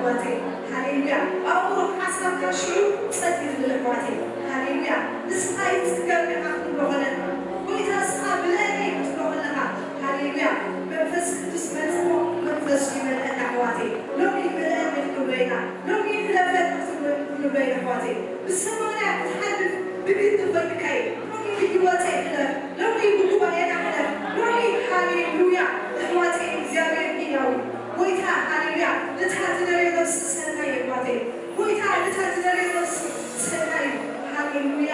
ኣሕዋተይ፣ ሃሌሉያ። ብኣእምሮ ሓሳብካ ሽዑ ጸጥ ይብል ኣሕዋተይ፣ ሃሌሉያ። ንስኻ ይጽገብ ኢኻ ክትብሎ ከለኻ፣ ጎይታ ንስኻ ምልኣኒ ክትብሎ ከለኻ፣ ሃሌሉያ። መንፈስ ቅዱስ መጺኡ መንፈሱ ይመልአና ኣሕዋተይ። ሎሚ ምልኣኒ ክንብሎ ኢና፣ ሎሚ ሕለፈኒ ክንብሎ ኢና ኣሕዋተይ። ብሰማርያ ክትሓልፍ ብግዲ ኮይንካ እዩ። ሎሚ ብህይወተይ ሕለፍ፣ ሎሚ ብጉባኤና ሕለፍ፣ ሎሚ ሃሌሉያ። ኣሕዋተይ እግዚኣብሔር ህያው እዩ። ጎይታ ሃሌሉያ፣ ነታ ትደልዮ ነፍሲ ሰናይ እዩ ኣሕዋተይ። ጎይታ ነታ ትደልዮ ነፍሲ ሰናይ እዩ። ሃሌሉያ።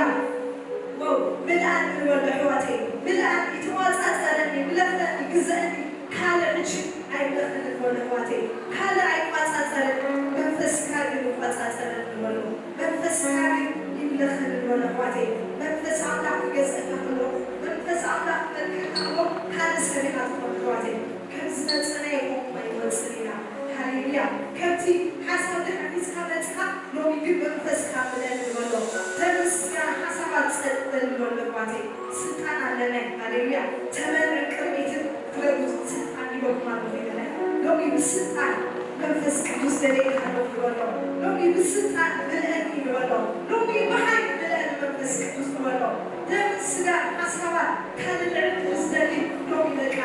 ዋው፣ ምልኣኒ ንበሎ ኣሕዋተይ፣ ምልኣኒ፣ ተቋጻጸረኒ፣ ምለኸኒ፣ ግዘአኒ፣ ካልእ ሕጂ ኣይምለኸኒ ንበሎ ኣሕዋተይ፣ ካልእ ኣይቋጻጸረኒ፣ መንፈስካ ግን ይቋጻጸረኒ ንበሎ፣ መንፈስካ ግን ይምለኸኒ ንበሎ ኣሕዋተይ። መንፈስ ኣምላኽ ክገዝአካ ከሎ፣ መንፈስ ኣምላኽ ክመልከካ ከሎ፣ ካልእ ሰብ ኢኻ ትኾን ኣሕዋተይ። ከም ዝመጸና ይኹን ኣይንወጽን ኢና። ሃሌሉያ። ከምቲ ሓሳብ ድሕሪ ሒዝካ መጽኻ፣ ሎሚ ግን መንፈስካ ምለኒ ንበሎ። ተመስገን፣ ሓሳባት ጸጥ በል ንበሎ ኣሕዋተይ። ስልጣን ኣለና። ሃሌሉያ። ተመንን ቅርቢትን ፍረዱ ስልጣን ሂበኩም ኣለኹ ይበለ። ሎሚ ብስልጣን መንፈስ ቅዱስ ደለየካ ኣለኹ ንበሎ። ሎሚ ብስልጣን ምልአኒ ንበሎ። ሎሚ ብሓይሊ ምልአኒ መንፈስ ቅዱስ ንበሎ። ደምን ስጋን ሓሳባት ካልእ ልዕሊ ዝደሊ ሎሚ በቃ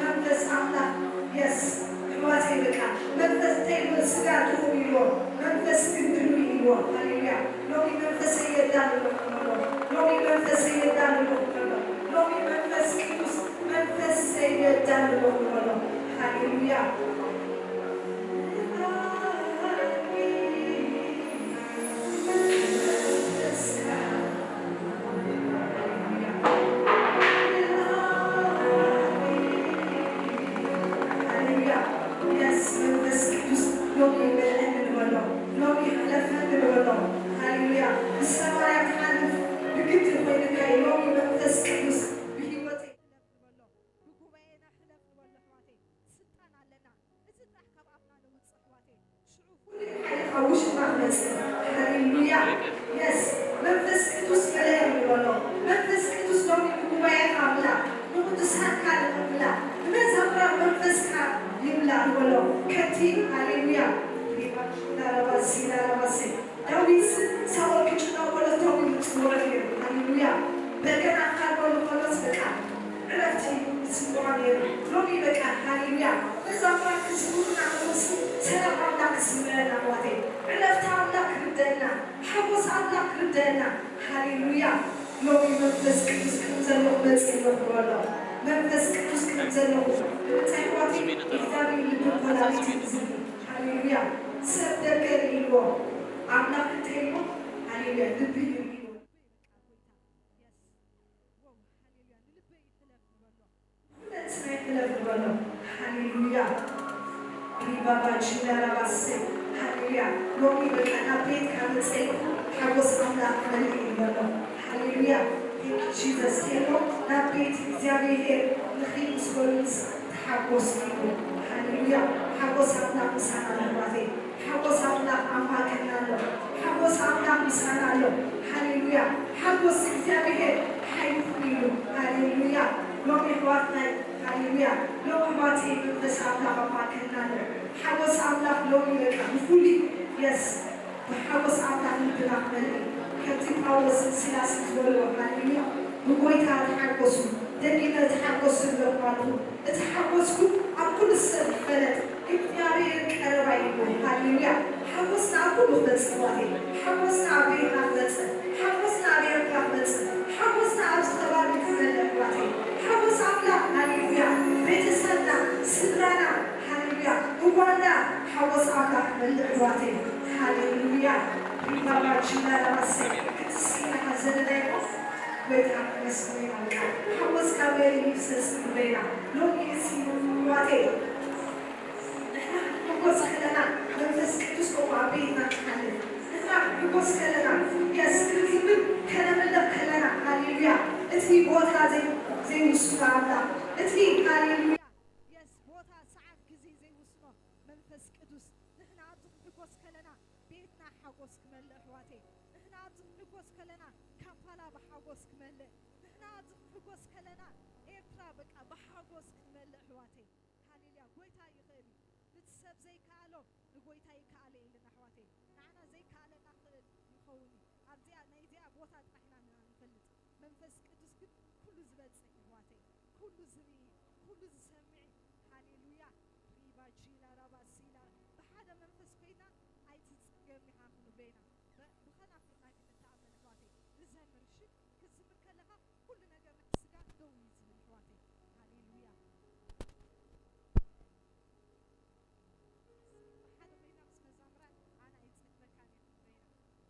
መንፈስ ኣምላኽ የስ ኣሕዋተይ በቃ መንፈስ እንታይ ይብል? ስጋ ድኹም ኢልዎ፣ መንፈስ ግን ድሉው ኢልዎ። ሃሌሉያ። ሎሚ መንፈሰይ የዳሉ ኣለኹ በሎ። ሎሚ መንፈሰይ የዳሉ ኣለኹ በሎ። ሎሚ መንፈስ ቅዱስ መንፈሰይ የዳሉ ኣለኹ በሎ። ሃሌሉያ። ሃሌሉያ። የስ መንፈስ ቅዱስ ሎሚ ምልአኒ ንበሎ። ሎሚ ሕለፈኒ ንበሎ። ሃሌሉያ። ብሰማርያ ትሓልፍ ብግዲ ኮይንካ እዩ። ሎሚ መንፈስ ቅዱስ ብህይወተይ ሕለፍ ንበሎ። ብጉባኤና ሕለፍ ንበሎ ኣሕዋተይ። ስልጣን ኣለና። እዚ ጥራሕ ካብ ኣፍና ነውጽእ ኣሕዋተይ። ሽዑ ፍሉይ ሓይሊ ካብ ውሽጥና ክመጽእ። ሃሌሉያ። የስ መንፈስ ቅዱስ ምልአኒ ንበሎ። መንፈስ ቅዱስ ሎሚ ንጉባኤኻ ምልኣ፣ ንቅዱሳንካ ምልኣ፣ ንመዛሙራን መንፈስካ ይምልኣ ንበሎ። ከምቲ ሃሌሉያ ሪባሽና ረባሲ ላረባሲ ዳዊት ሳኦል ክጭነቕ ከሎ ደው ኢሉ ጽውዖ ነይሩ። ሃሌሉያ። በገና ክሃርመሉ ከሎስ በቃ ዕረፍቲ ይስምዖ ነይሩ። ሎሚ በቃ ሃሌሉያ። መዛሙራን ክዝምሩና ከሎስ ሰላም ኣምላኽ ክስምረና ኣሕዋተይ። ዕረፍቲ ኣምላኽ ክርደና፣ ሓጎስ ኣምላኽ ክርደና። ሃሌሉያ። ሎሚ መንፈስ ቅዱስ ከም ዘለኹ መጺእ ኣለኹ በሎ። መንፈስ ቅዱስ ከም ዘለኹ ንምንታይ ኣሕዋተይ እግዚኣብሔር ልብን ኮላሊትን እዩ ዝብል። ሃሌሉያ። ሰብ ደገ ኢልዎ ኣምላኽ እንታይ ኢልዎ? ሃሌሉያ። ልቢ እዩ ኢልዎ። በቃ ጎይታ። የስ። ዋው፣ ሃሌሉያ። ንልበይ ይሕለፍ ንበሎ። ኩለንትናይ ይሕለፍ ንበሎ። ሃሌሉያ። ሪባባ ቺንዳራባሴ። ሃሌሉያ። ሎሚ በቃ ናብ ቤትካ መጸይ ሓጎስ ኣምላኽ መልእ ንበሎ። ሃሌሉያ። Thank you Jesus። ሄሎ ናብ ቤት እግዚኣብሔር ንኺድ ምስ በሉስ ተሓጎስ ኢሉ። ሃሌሉያ። ሓጎስ ኣምላኽ ምሳና ኣሕዋተይ። ሓጎስ ኣምላኽ ኣብ ማእከልና ኣሎ። ሓጎስ ኣምላኽ ምሳና ኣሎ። ሃሌሉያ። ሓጎስ እግዚኣብሔር ሓይልኩም ኢሉ። ሃሌሉያ። ሎሚ ኣሕዋትናይ፣ ሃሌሉያ። ሎሚ ኣሕዋተይ መንፈስ ኣምላኽ ኣብ ማእከልና ኣሎ። ሓጎስ ኣምላኽ ሎሚ በቃ ብፍሉይ የስ ብሓጎስ ኣምላኽ ልብና ክመልእ እዩ። ከምቲ ጳውሎስን ሲላስን ዝበልዎ፣ ሃሌሉያ፣ ብጎይታ ተሓጎሱ፣ ደጊመ ተሓጎሱ ይብለኩም ኣለኹ። እቲ ሓጎስኩም ኣብ ኩሉ ሰብ ይፈለጥ፣ እግዚኣብሔር ቀረባ እዩ። ሃሌሉያ። ሓጎስና ኣብ ኩሉ ክመጽእ፣ ኣሕዋተይ። ሓጎስና ኣብ ቤትና ክመጽእ፣ ሓጎስና ኣብ ኤርትራ ክመጽእ፣ ሓጎስና ኣብዚ ከባቢ ክመልእ፣ ኣሕዋተይ። ሓጎስ ኣምላኽ፣ ሃሌሉያ፣ ቤተሰብና፣ ስድራና፣ ሃሌሉያ፣ እዋንና ሓጎስ ኣምላኽ ክመልእ፣ ኣሕዋተይ። ሃሌሉያ። ሪባባ ቺላላ ማሰ፣ ክትስኪና ዘለና ኢና። ጎይታ ይመስገን ኢና። በቃ ሓጎስካ በይ ይፍሰስ ክንብሎ ኢና። ሎሚ እዚ፣ ኣሕዋተይ፣ ንሕና ክንሕጎስ ከለና መንፈስ ቅዱስ ከምኡ ኣብ ቤትና ክሓልፍ። ንሕና ክንሕጎስ ከለና፣ የስ፣ ክንዝምር ከነምልኽ ከለና፣ ሃሌሉያ፣ እቲ ቦታ ዘይ-፣ ዘይውስኖ ኣምላኽ፣ እቲ፣ ሃሌሉያ፣ የስ፣ ቦታ፣ ሰዓት፣ ግዜ ዘይውስኖ መንፈስ ቅዱስ፣ ንሕና ኣብዚ ክንሕጎስ ከለና ቤትና ሓጎስ ክመልእ፣ ኣሕዋተይ። ንሕና ኣብዚ ክንሕጎስ ከለና ካምፓላ ብሓጎስ ክመልእ። ንሕና ኣብዚ ክንሕጎስ ከለና ኤርትራ በቃ ብሓጎስ ክትመልእ፣ ኣሕዋተይ። ሃሌሉያ፣ ጎይታ ይኽእል እዩ። እቲ ሰብ ዘይከኣሎ ንጎይታ ይከኣሎ የለን ኣሕዋተይ። ንዓና ዘይከኣለና ክእል ይኸውን እዩ። ኣብዚኣ ናይዚኣ ቦታ ጥራሕ ኢና ንፈልጥ። መንፈስ ቅዱስ ግን ኩሉ ዝበጽሕ የሕዋተይ፣ ኩሉ ዝርኢ፣ ኩሉ ዝሰምዕ። ሃሌሉያ። ሪባ ቺላ ራባ ሲላ ብሓደ መንፈስ ኮይና ኣይትጽገም ኢኻ ክንብሎ ኢና። ብ-፣ ብኸናፍርና ግን ንተኣመን ኣሕዋተይ። ንዘምር እሺ። ክዝምር ከለኻ ኩሉ ነገር ናይ ስጋ ደው እዩ ዝብል ኣሕዋተይ። ሃሌሉያ። ብሓደ ኮይና ምስ መዛምራን ኣነ ኣይጸግበካን እየ ክንብሎ ኢና።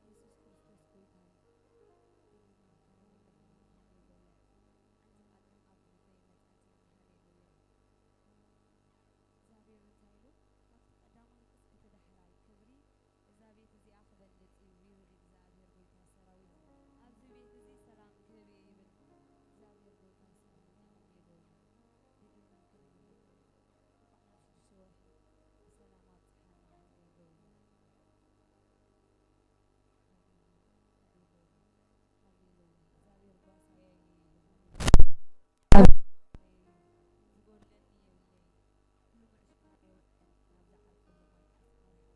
የሱስ ክርስቶስ ጎይታ እዩ። ሓንቲ ቃል ግን ኣብ ልበይ መጻት። ሃሌሉያ። እግዚኣብሔር እንታይ ኢሉ? ካብቲ ቀዳማይ እስከ እቲ ዳሕራይ ክብሪ እዛ ቤት እዚኣ ክበልጽ እዩ ይብል እግዚኣብሔር ጎይታ ሰራዊት። ኣብዚ ቤት እዚ ሰላም ክህብ እየ ይብል እግዚኣብሔር ጎይታ ሰራዊት። ሃሌሉያ። ደጊምና ክብሪ ይሁን። እንኳዕ ናብ ሽዱሽተ ወርሒ ብሰላም ኣብጽሓና። ሃሌሉያ። ሃሌሉያ። ሃሌሉያ። እግዚኣብሔር ጓሳየ እዩ። ሃሌሉያ። ዝጎድለኒ የብለይ። ኩሉ ምዕሽካር የውቅል። ናብዛ ዓርኩ ልማት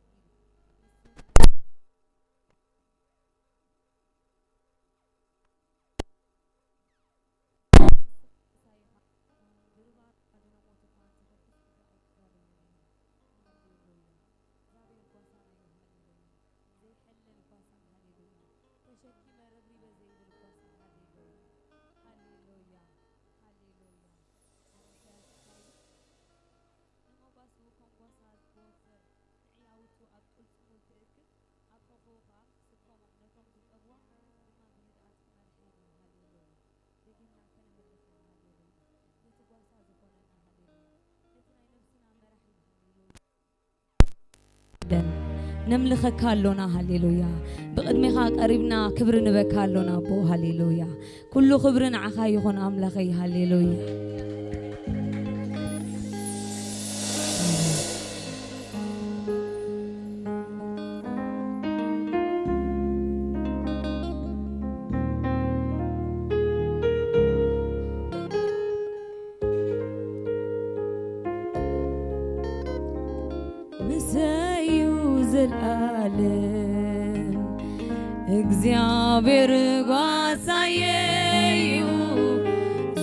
ኣስዓረኒ ኢሉ። ንሱ ንስኻ ምሳይ ኢኻ። ብርባር ኣድነ ሞት እኳ እንተኸድስ ግብሪ ኣይትጋደለኒ። ሃሌሉያ። እግዚኣብሔር ጓሳና እዩ። ሃሌሉያ። ዘይሕለል ጓሳ። ሃሌሉያ። ተሸኪመ ረብሪበ ዘይብል ጓሳ። ሃሌሉያ። ሃሌሉያ። ሃሌሉያ። ኣረ እንታይ ኣስፋይ ንመጓስኡ ከም ጓሳ ዝወፍር፣ ንዕያውቱ ኣብ ቅልጽሙ ትእክብ፣ ኣብ ሕቖኡ ኸኣ ክስከሞም፣ ነቶም ዝጸግቦም ድማ ብህድኣት ክመርሕ እዩ። ሃሌሉያ። ደጊምና ከነምልኽ ኢና። ሃሌሉያ። ነቲ ጓሳ ዝኾነና፣ ሃሌሉያ። ነቲ ናይ ነፍስና መራሒ፣ ሃሌሉያ። ነምልኸካ ኣሎና። ሃሌሉያ። ብቕድሜኻ ቀሪብና ክብሪ ንበካ ኣሎና ኣቦ። ሃሌሉያ። ኩሉ ክብሪ ንዓኻ ይኹን ኣምላኸይ። ሃሌሉያ። ምሰዩ ዘልኣለም እግዚኣብሔር ጓሳየዩ፣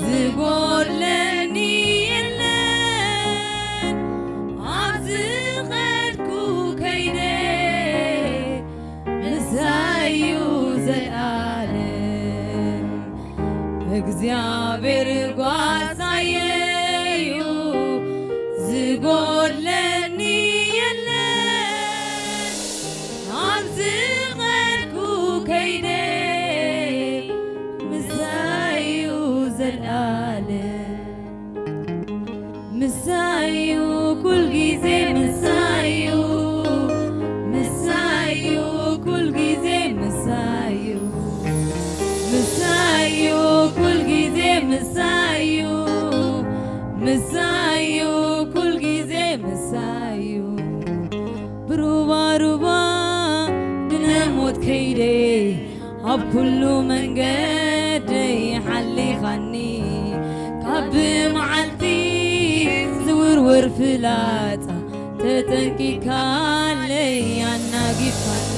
ዝጎድለኒ የለን። ኣብ ዝኸድኩ ከይደ ምሳዩ ዘልኣለም እግዚኣብሔር ጓሳየዩ፣ ዝጎድለኒ የለን። ኣብ ዝኸድኩ ከይደ ምሳዩ ዘለ ምሳዩ፣ ኩል ግዜ ምሳዩ፣ ምሳዩ፣ ኩል ግዜ ምሳዩ። ብሩባሩባ ድነ ሞት ከይደ፣ ኣብ ኩሉ መንገደይ ሓሊኻኒ። ካብ ብመዓልቲ ዝውርወር ፍላጻ ተጠንቂካለይ ኣናጊፋኒ።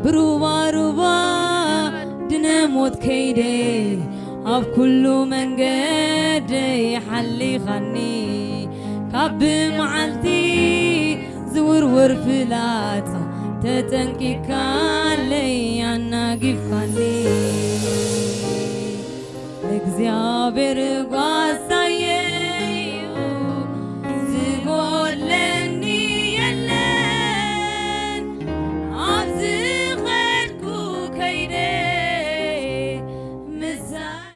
ብሩባሩባ ድነ ሞት ከይደ፣ ኣብ ኩሉ መንገደይ ሓሊኻኒ። ካብ ብመዓልቲ ዝውርወር ፍላጻ ተጠንቂካለይ ኣናጊፋኒ። እግዚኣብሔር ጓሳየዩ፣ ዝጎድለኒ የለን። ኣብ ዝኸድኩ ከይደ ምሳይ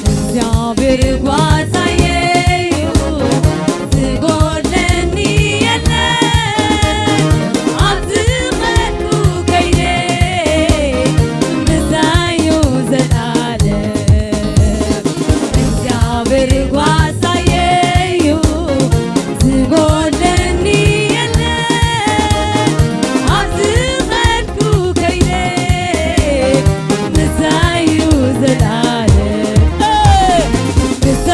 እግዚኣብሔር ጓሳየዩ፣ ዝጎድለኒ የለን። ኣብ ዝኸድኩ ከይደ፣ ምሳዩ ዘላለም። እግዚኣብሔር ጓሳየዩ፣ ዝጎድለኒ የለን። ኣብ ዝኸድኩ ከይደ፣ ምሳዩ ዘላለም። ምሳ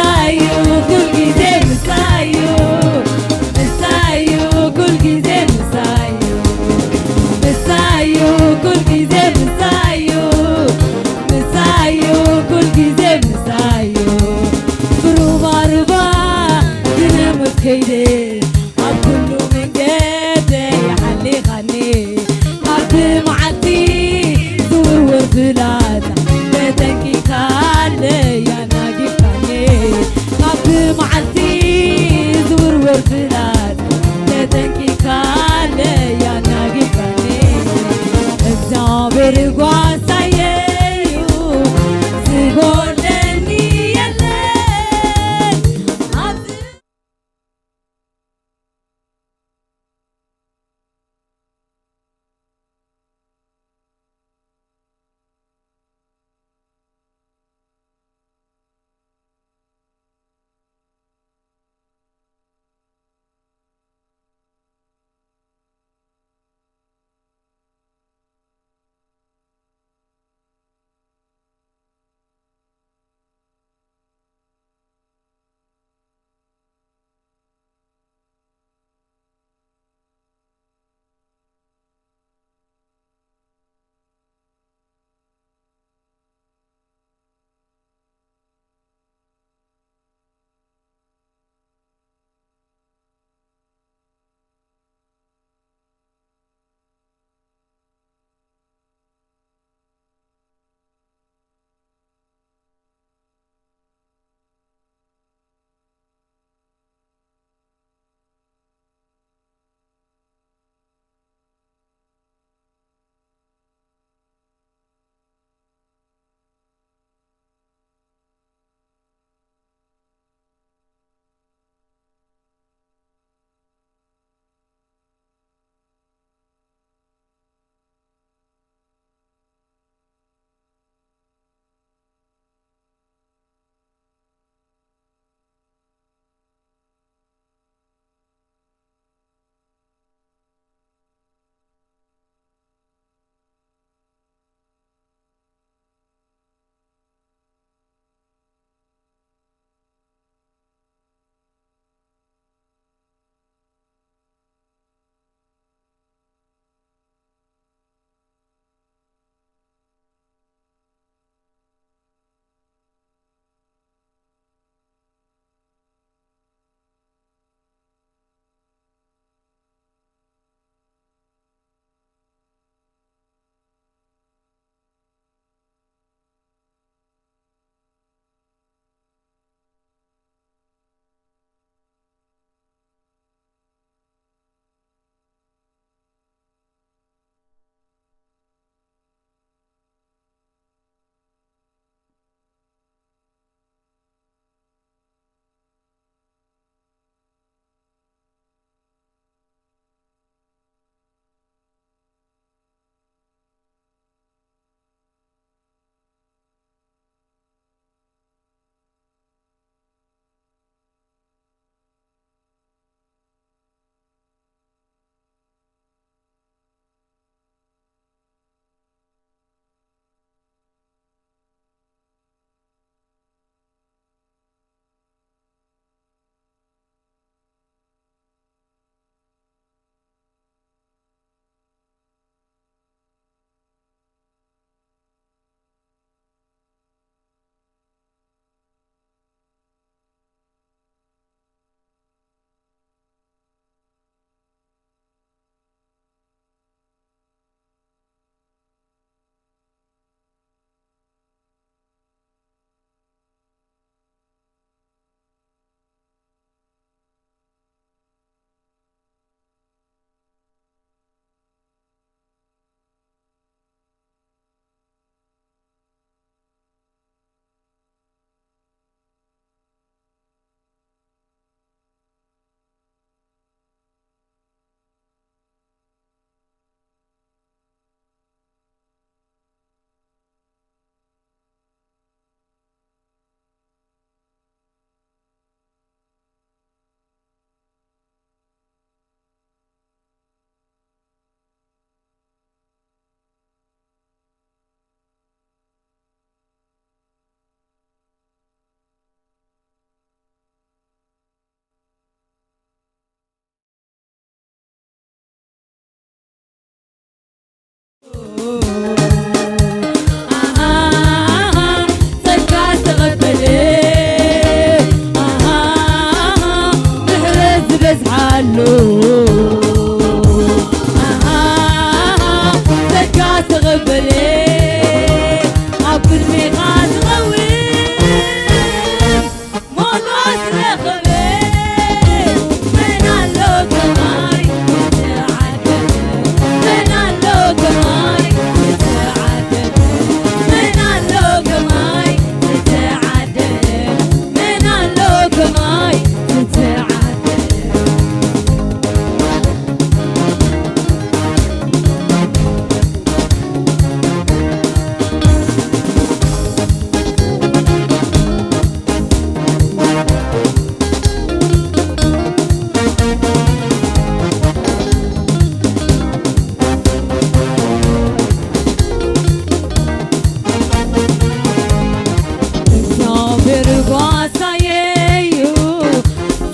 ርጓሳየዩ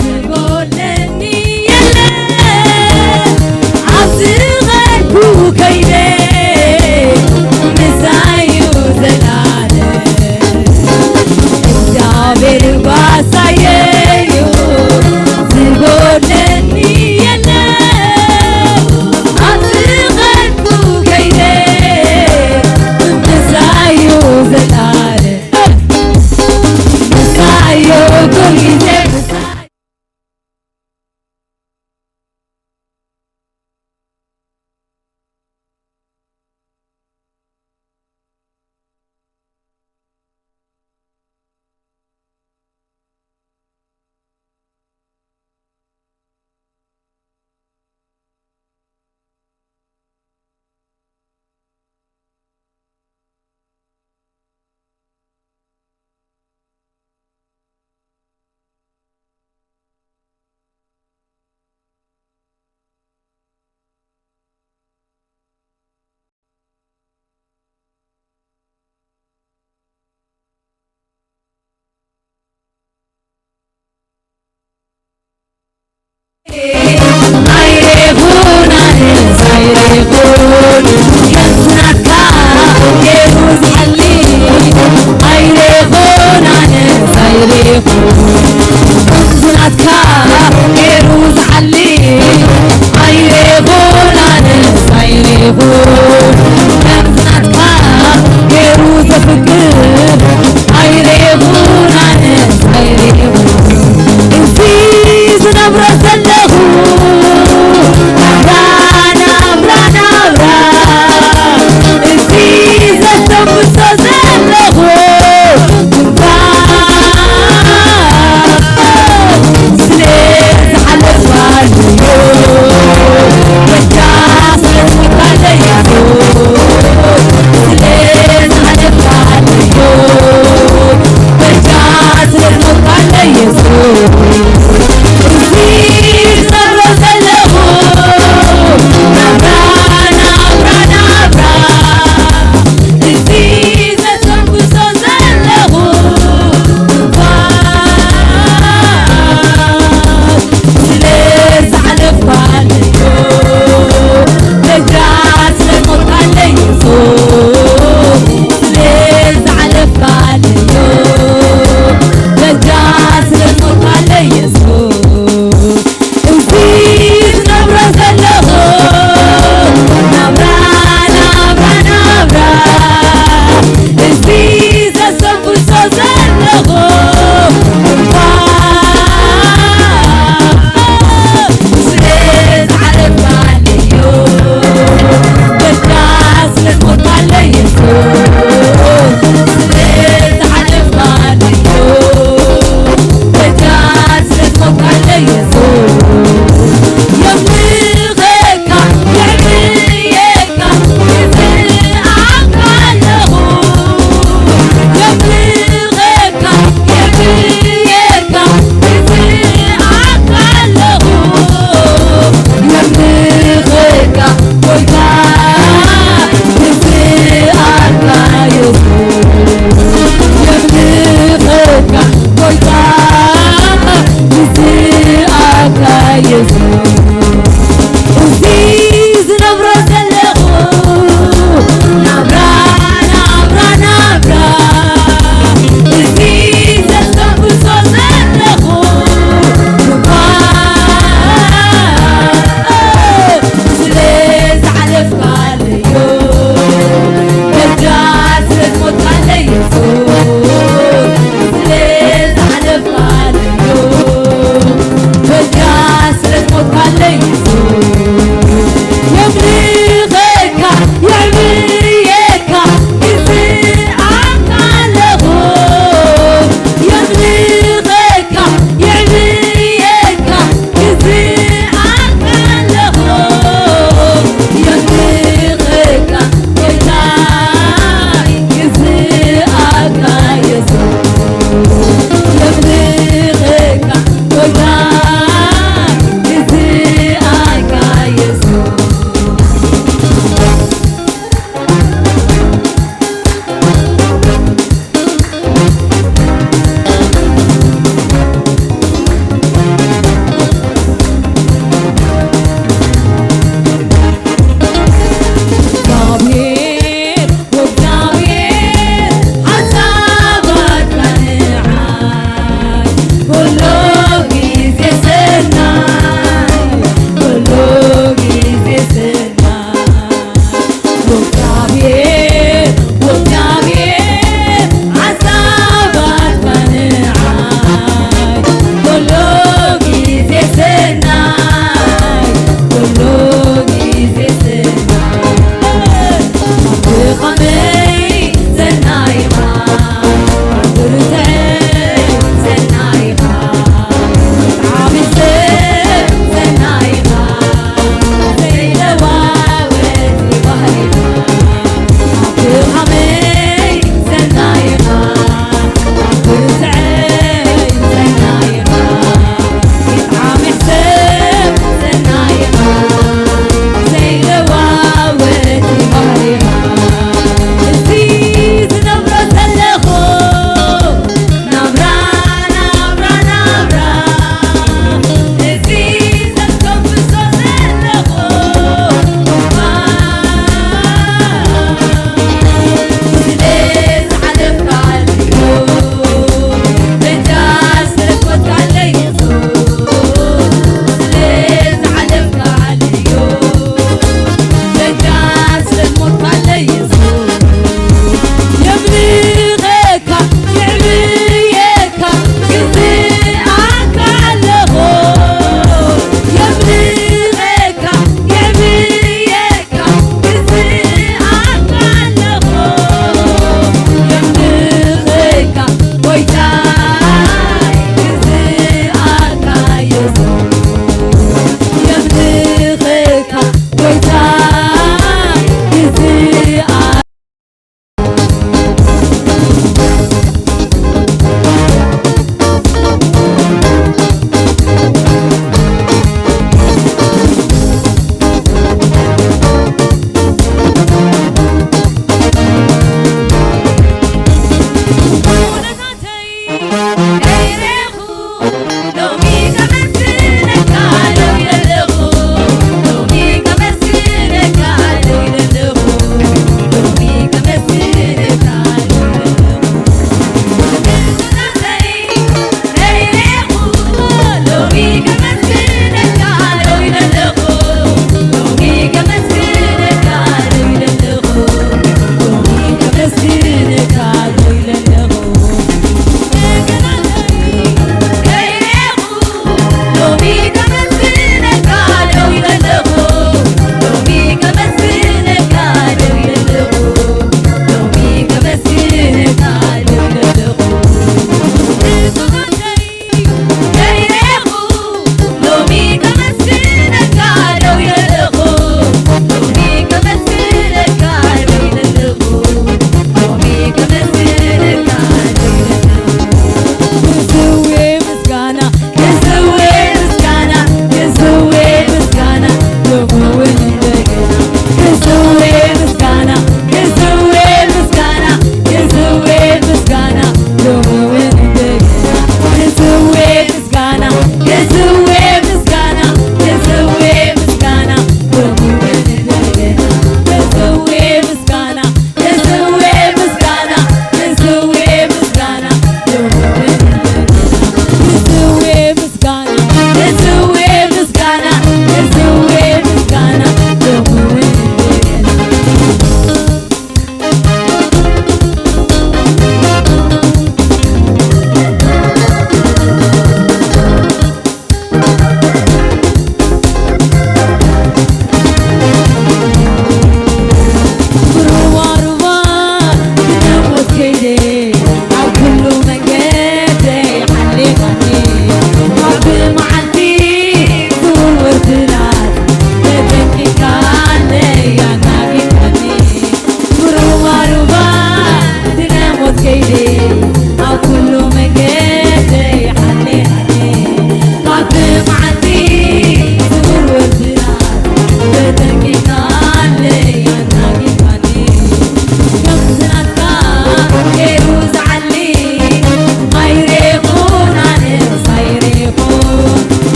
ዝጎለኒ የለ ኣብ ዝኸድኩ ከይደ ምሳዩ ዘላለ እግዚኣብሔር ጓሳየዩ ዝጎለኒ የለ ኣብ ዝኸድኩ ከይደ ምሳዩ ዘላለ ምሳዩ ኩልጊዜ ምሳዩ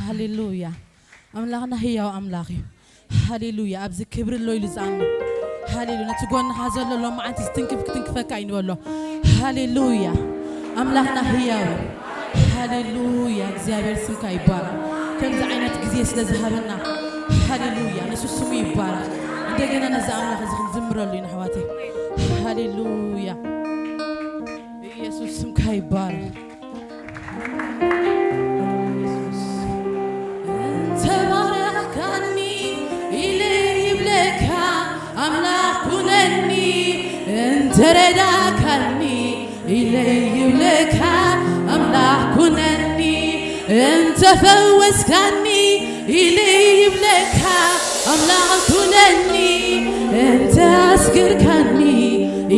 ሃሌሉያ። ኣምላኽና ህያው ኣምላኽ እዩ። ሃሌሉያ። ኣብዚ ክብሪ ኣሎ ኢሉ ዝኣምን፣ ሃሌሉያ፣ ነቲ ጎንኻ ዘሎ ሎማዓንቲ ዝትንክፍ ክትንክፈካ እዩ ንበሎ። ሃሌሉያ። ኣምላኽና ህያው እዩ። ሃሌሉያ። እግዚኣብሔር ስምካ ይባረክ፣ ከምዚ ዓይነት ግዜ ስለ ዝሃበና። ሃሌሉያ። ንሱ ስሙ ይባረክ። እንደገና ነዚ ኣምላኽ እዚ ክንዝምረሉ ኢና ኣሕዋተይ። ሃሌሉያ። ኢየሱስ ስምካ ይባረክ። እንተ ባረኽካኒ ኢለ ይብለካ ኣምላኽ ኩነኒ፣ እንተ ረዳእካኒ ኢለ ይብለካ ኣምላኽ ኩነኒ፣ እንተ ፈወስካኒ ኢለ ይብለካ ኣምላኽ ኩነኒ፣ እንተ ኣስግርካኒ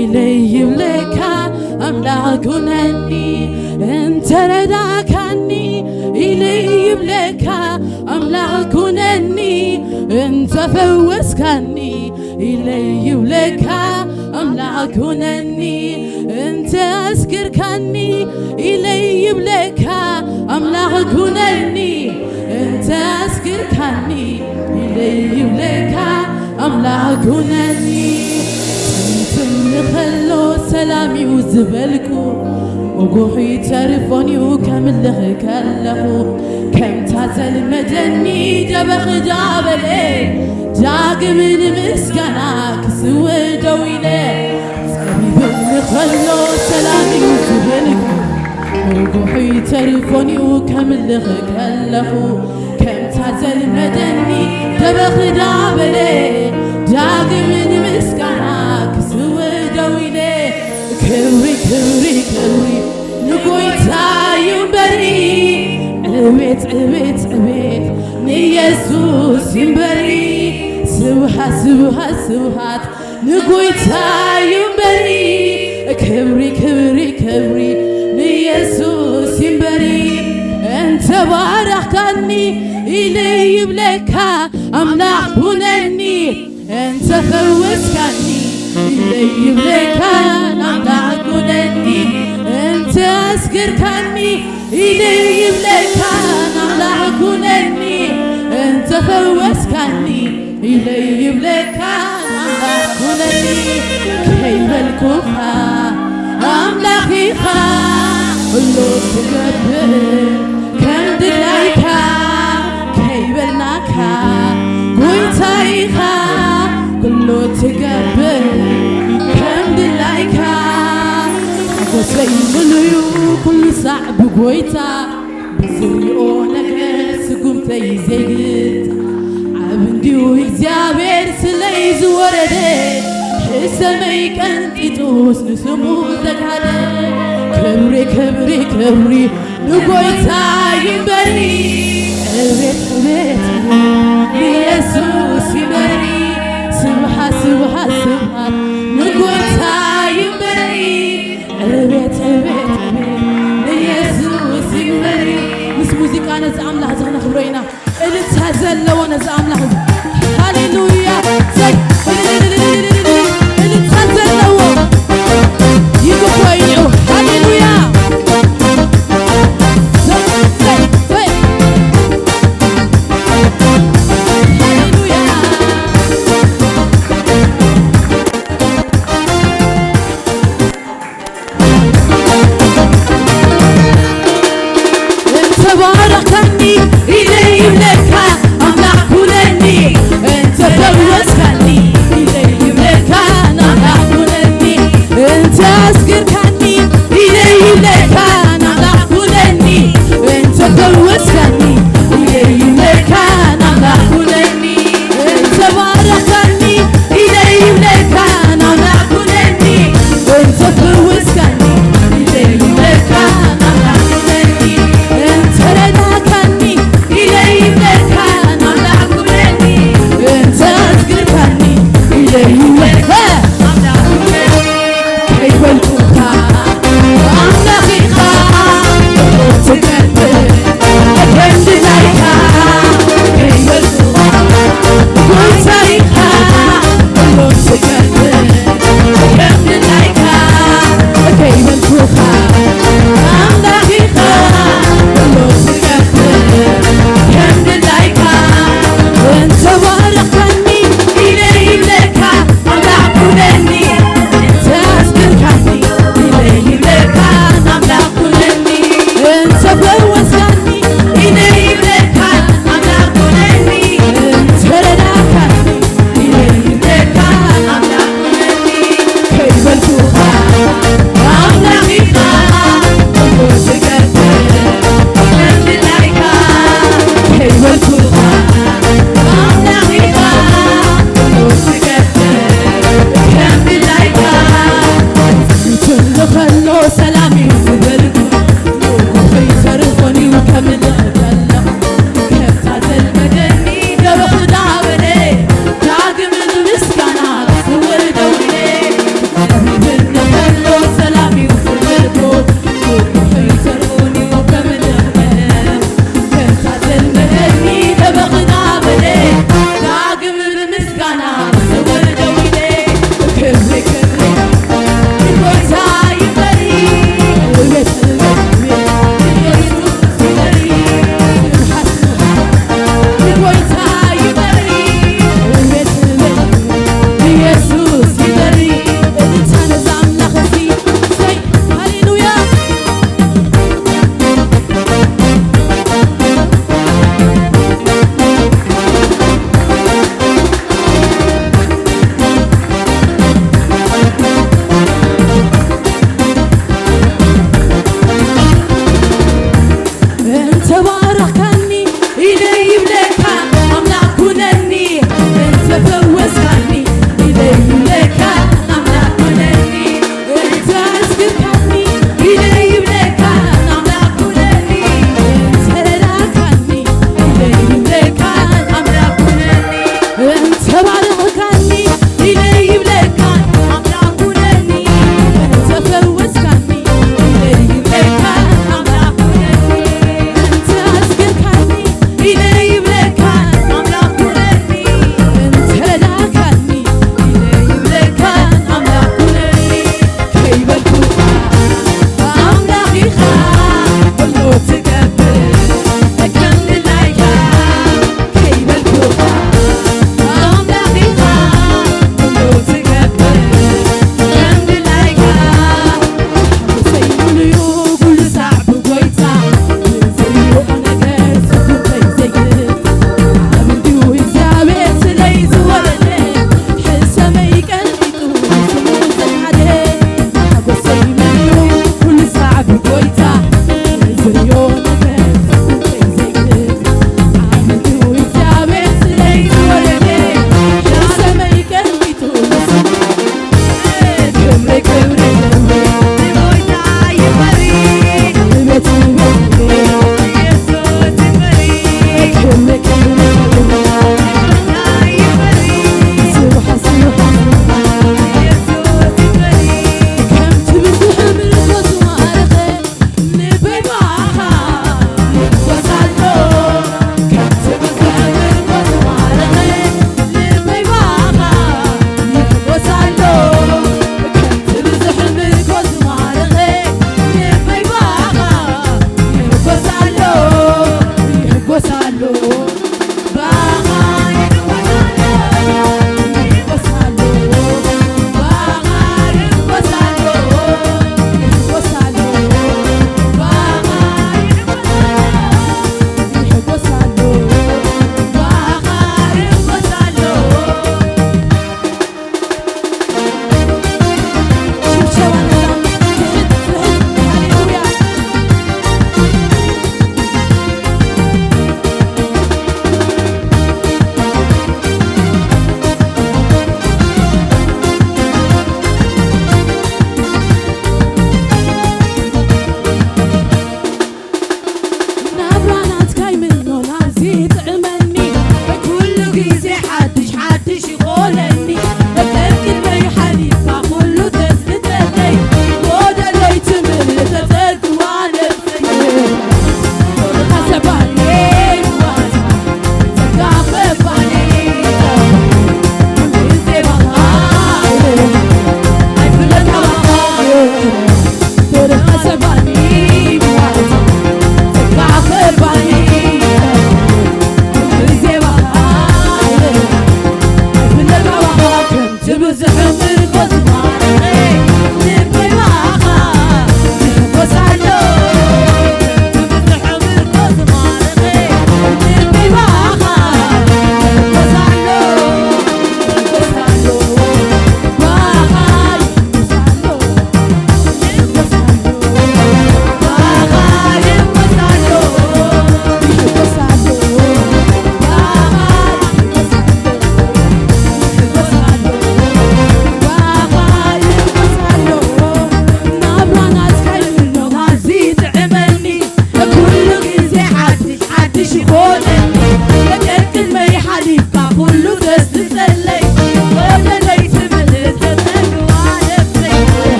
ኢለ ይብለካ ኣምላኽ ኩነኒ፣ እንተ ረዳእካኒ ኢለ ይብለካ ኣምላኽ ኩነኒ፣ እንተ ፈወስካኒ ኢለ ይብለካ ኣምላኽ ኩነኒ፣ እንተ ኣስግርካኒ ኢለ ይብለካ ኣምላኽ ኩነኒ፣ እንተ ኣስግርካኒ ኢለ ይብለካ ኣምላኽ ኩነኒ። ጽንትኒ ከሎ ሰላም እዩ ዝበልኩ፣ መጉሒ ተርፎን እዩ ከምልኽ ከለኹ፣ ከምታ ዘልመደኒ ደበኽ ዳበለ፣ ዳግም ንምስጋና ክስውእ ደው ኢለ። ጸቢብኒ ከሎ ሰላም እዩ ዝህልኩ፣ መጉሒ ተርፎን እዩ ከምልኽ ከለኹ፣ ከምታ ዘልመደኒ ደበኽ ዳበለ፣ ዳግም ንምስጋና ክስውእ ደው ኢለ። ክብሪ ክብሪ ክብሪ ንጎይታ እዩ እምበሪ፣ ዕቤት ዕቤት ዕቤት ንኢየሱስ እዩ እምበሪ። ስብሃት ስብሃት ስብሃት ንጎይታ እዩ እምበሪ፣ ክብሪ ክብሪ ክብሪ ንኢየሱስ እዩ እምበሪ። እንተ ባረኽካኒ ኢለ ይብለካ ኣምላኽ ኩነኒ፣ እንተ ፈወስካኒ ኢለ ይብለካ ኣምላኽ ኩነኒ፣ እንተ ኣስገርካኒ ኢለ ይብለካ ኣምላኽ ኩነኒ፣ እንተ ፈወስካኒ ኢለ ይብለካ ኣምላኽ ኩነኒ። ከይበልኩኻ ኣምላኽ ኢኻ ኩሉ ትገብር ከም ድላይካ፣ ከይበልናካ ጎይታ ኢኻ ኩሉ ትገብር ከም ድላይካ። ሓጎሰይ ምሉዩ ኩሉ ሳዕ ብጎይታ፣ ብዝሪኦ ነገር ስጉምተይ ዘይግታ። ዓብ እንድዩ እግዚኣብሔር ስለይ ዝወረደ፣ ሕሰመይ ቀንጢጡስ ንስሙ ዘግሃደ። ክብሪ ክብሪ ክብሪ ንጎይታ ይንበሪ፣ ዕቤት ዕቤት ንየሱስ ይንበሪ። ስብሃት ስብሃት ስብሃት ንጎይታ ይንበሪ። ዕቤት ዕቤት ዕቤት ንየሱስ ይንበሪ። ምስ ሙዚቃ ነዚ ኣምላኽ እዚ ክነኽብሮ ኢና። እልልታ ዘለዎ ነዚ ኣምላኽ እዚ። ሃሌሉያ። ሰይ። እልልታ ዘለዎ ይግቦ እዩ። ሃሌሉያ። ሰይ፣ ሰይ፣ ሰይ። ሃሌሉያ። እንተ ባረኽካኒ ኢለ ይብለካ ኣምላኽ ኩነኒ፣ እንተ ፈወስካኒ ኢለ ይብለካ ኣምላኽ ኩነኒ፣ እንተ ኣስገርካኒ ኢለ ይብለካ ኣምላኽ ኩነኒ፣ እንተ ፈወስካኒ ኢለ ይብለካ ኣምላኽ ኩነኒ። እንተ ባረኽካኒ ኢለ ይብለካ ኣምላኽ ኩነኒ፣ እንተ ፈወስካኒ ኢለ ይብለካ ኣምላኽ ኩነኒ፣ እንተ ረዳእካኒ ኢለ ይብለካ ኣምላኽ ኩነኒ፣ እንተ ኣስገርካኒ ኢለ ይብለካ ኣምላኽ ኩነኒ። ከይበልኩኻ ኣምላኽ ኢኻ ትገብር፣ ከም ድላይካ ከይበልኩኻ ጎይታ ኢኻ ትገብር፣ ከም ድላይካ ከይበልኩኻ ኣምላኽ ኢኻ ትገብር፣ ከም ድላይካ እንተ ባረኽካኒ ኢለ ይብለካ ኣምላኽ ኩነኒ፣ እንተ ኣስገርካኒ ኢለ ይብለካ ኣምላኽ ኩነኒ፣ እንተ ፈወስካኒ ኢለ ይብለካ ኣምላኽ ኩነኒ፣ እንተ ረዳእካኒ ኢለ ይብለካ ኣምላኽ ኩነኒ። ከይበልኩኻ ኣምላኽ ኢኻ ኩሉ ትገብር፣ ከም ድላይካ ከይበልኩኻ ኣምላኽ ኢኻ ኩሉ ትገብር፣ ከም ድላይካ። ይትሉ ከሎ ሰላም እዩ ዝበልኩ፣ ንጉሆ ይተርፎ እንተ ባረኽካኒ ኢለ ይብለካ ኣምላኽ ኩነኒ፣ እንተ ፈወስካኒ ኢለ ይብለካ ኣምላኽ ኩነኒ፣ እንተ ኣስግርካኒ ኢለ ይብለካ ኣምላኽ ኩነኒ፣ እንተ ረዳእካኒ ኢለ ይብለካ ኣምላኽ ኩነኒ፣ እንተ ባረኽካኒ ኢለ ይብለካ ኣምላኽ ኩነኒ፣ እንተ ፈወስካኒ ኢለ ይብለካ ኣምላኽ ኩነኒ፣ እንተ ኣስገርካኒ ኢለ ይብለካ ኣምላኽ ኩነኒ፣ እንተ ረዳእካኒ ኢለ ይብለካ ኣምላኽ ኩነኒ፣ ከይበልኩኻ ኣምላኽ ኢኻ ኩሉ ትገብር ከም ድላይካ ከይበልኩኻ ኣምላኽ ኢኻ ኩሉ ትገብር ከም ድላይካ ሓጎሰይ ሙሉዩ ኩሉ ሳዕ ብጎይታ ዝሪኦ ነገር ስጉምተይ ዘይግት ዓብዩ እግዚኣብሔር ስለይ ዝወረደ ሕሰመይ ቀልጢጡ ስሙ ዝሓደ ሓጎሰይ ሙሉዩ ኩሉ ሳዕ ብጎይታ ዝሪኦ ነገር ስጉምተይ ዘይግት ዓብዩ እግዚኣብሔር ስለይ ዝወረደ ሕሰመይ ቀልጢጡ ናብራ ናትካ ይምኖ ናብዚ ጥዕመኒ ኩሉ ግዜ ሓድሽ ሓድሽ ይኾነኒ ቀልጢፈይ ሓሊፍካ ኩሉ ተስልጠለይ ጎደሎይ ትምልእ ተጸግዋ ነብሰይ ጸጋ ሰባኒ ጸጋ ሰባኒ ግዜ ባኻ ኣይፍለጥ ባኻ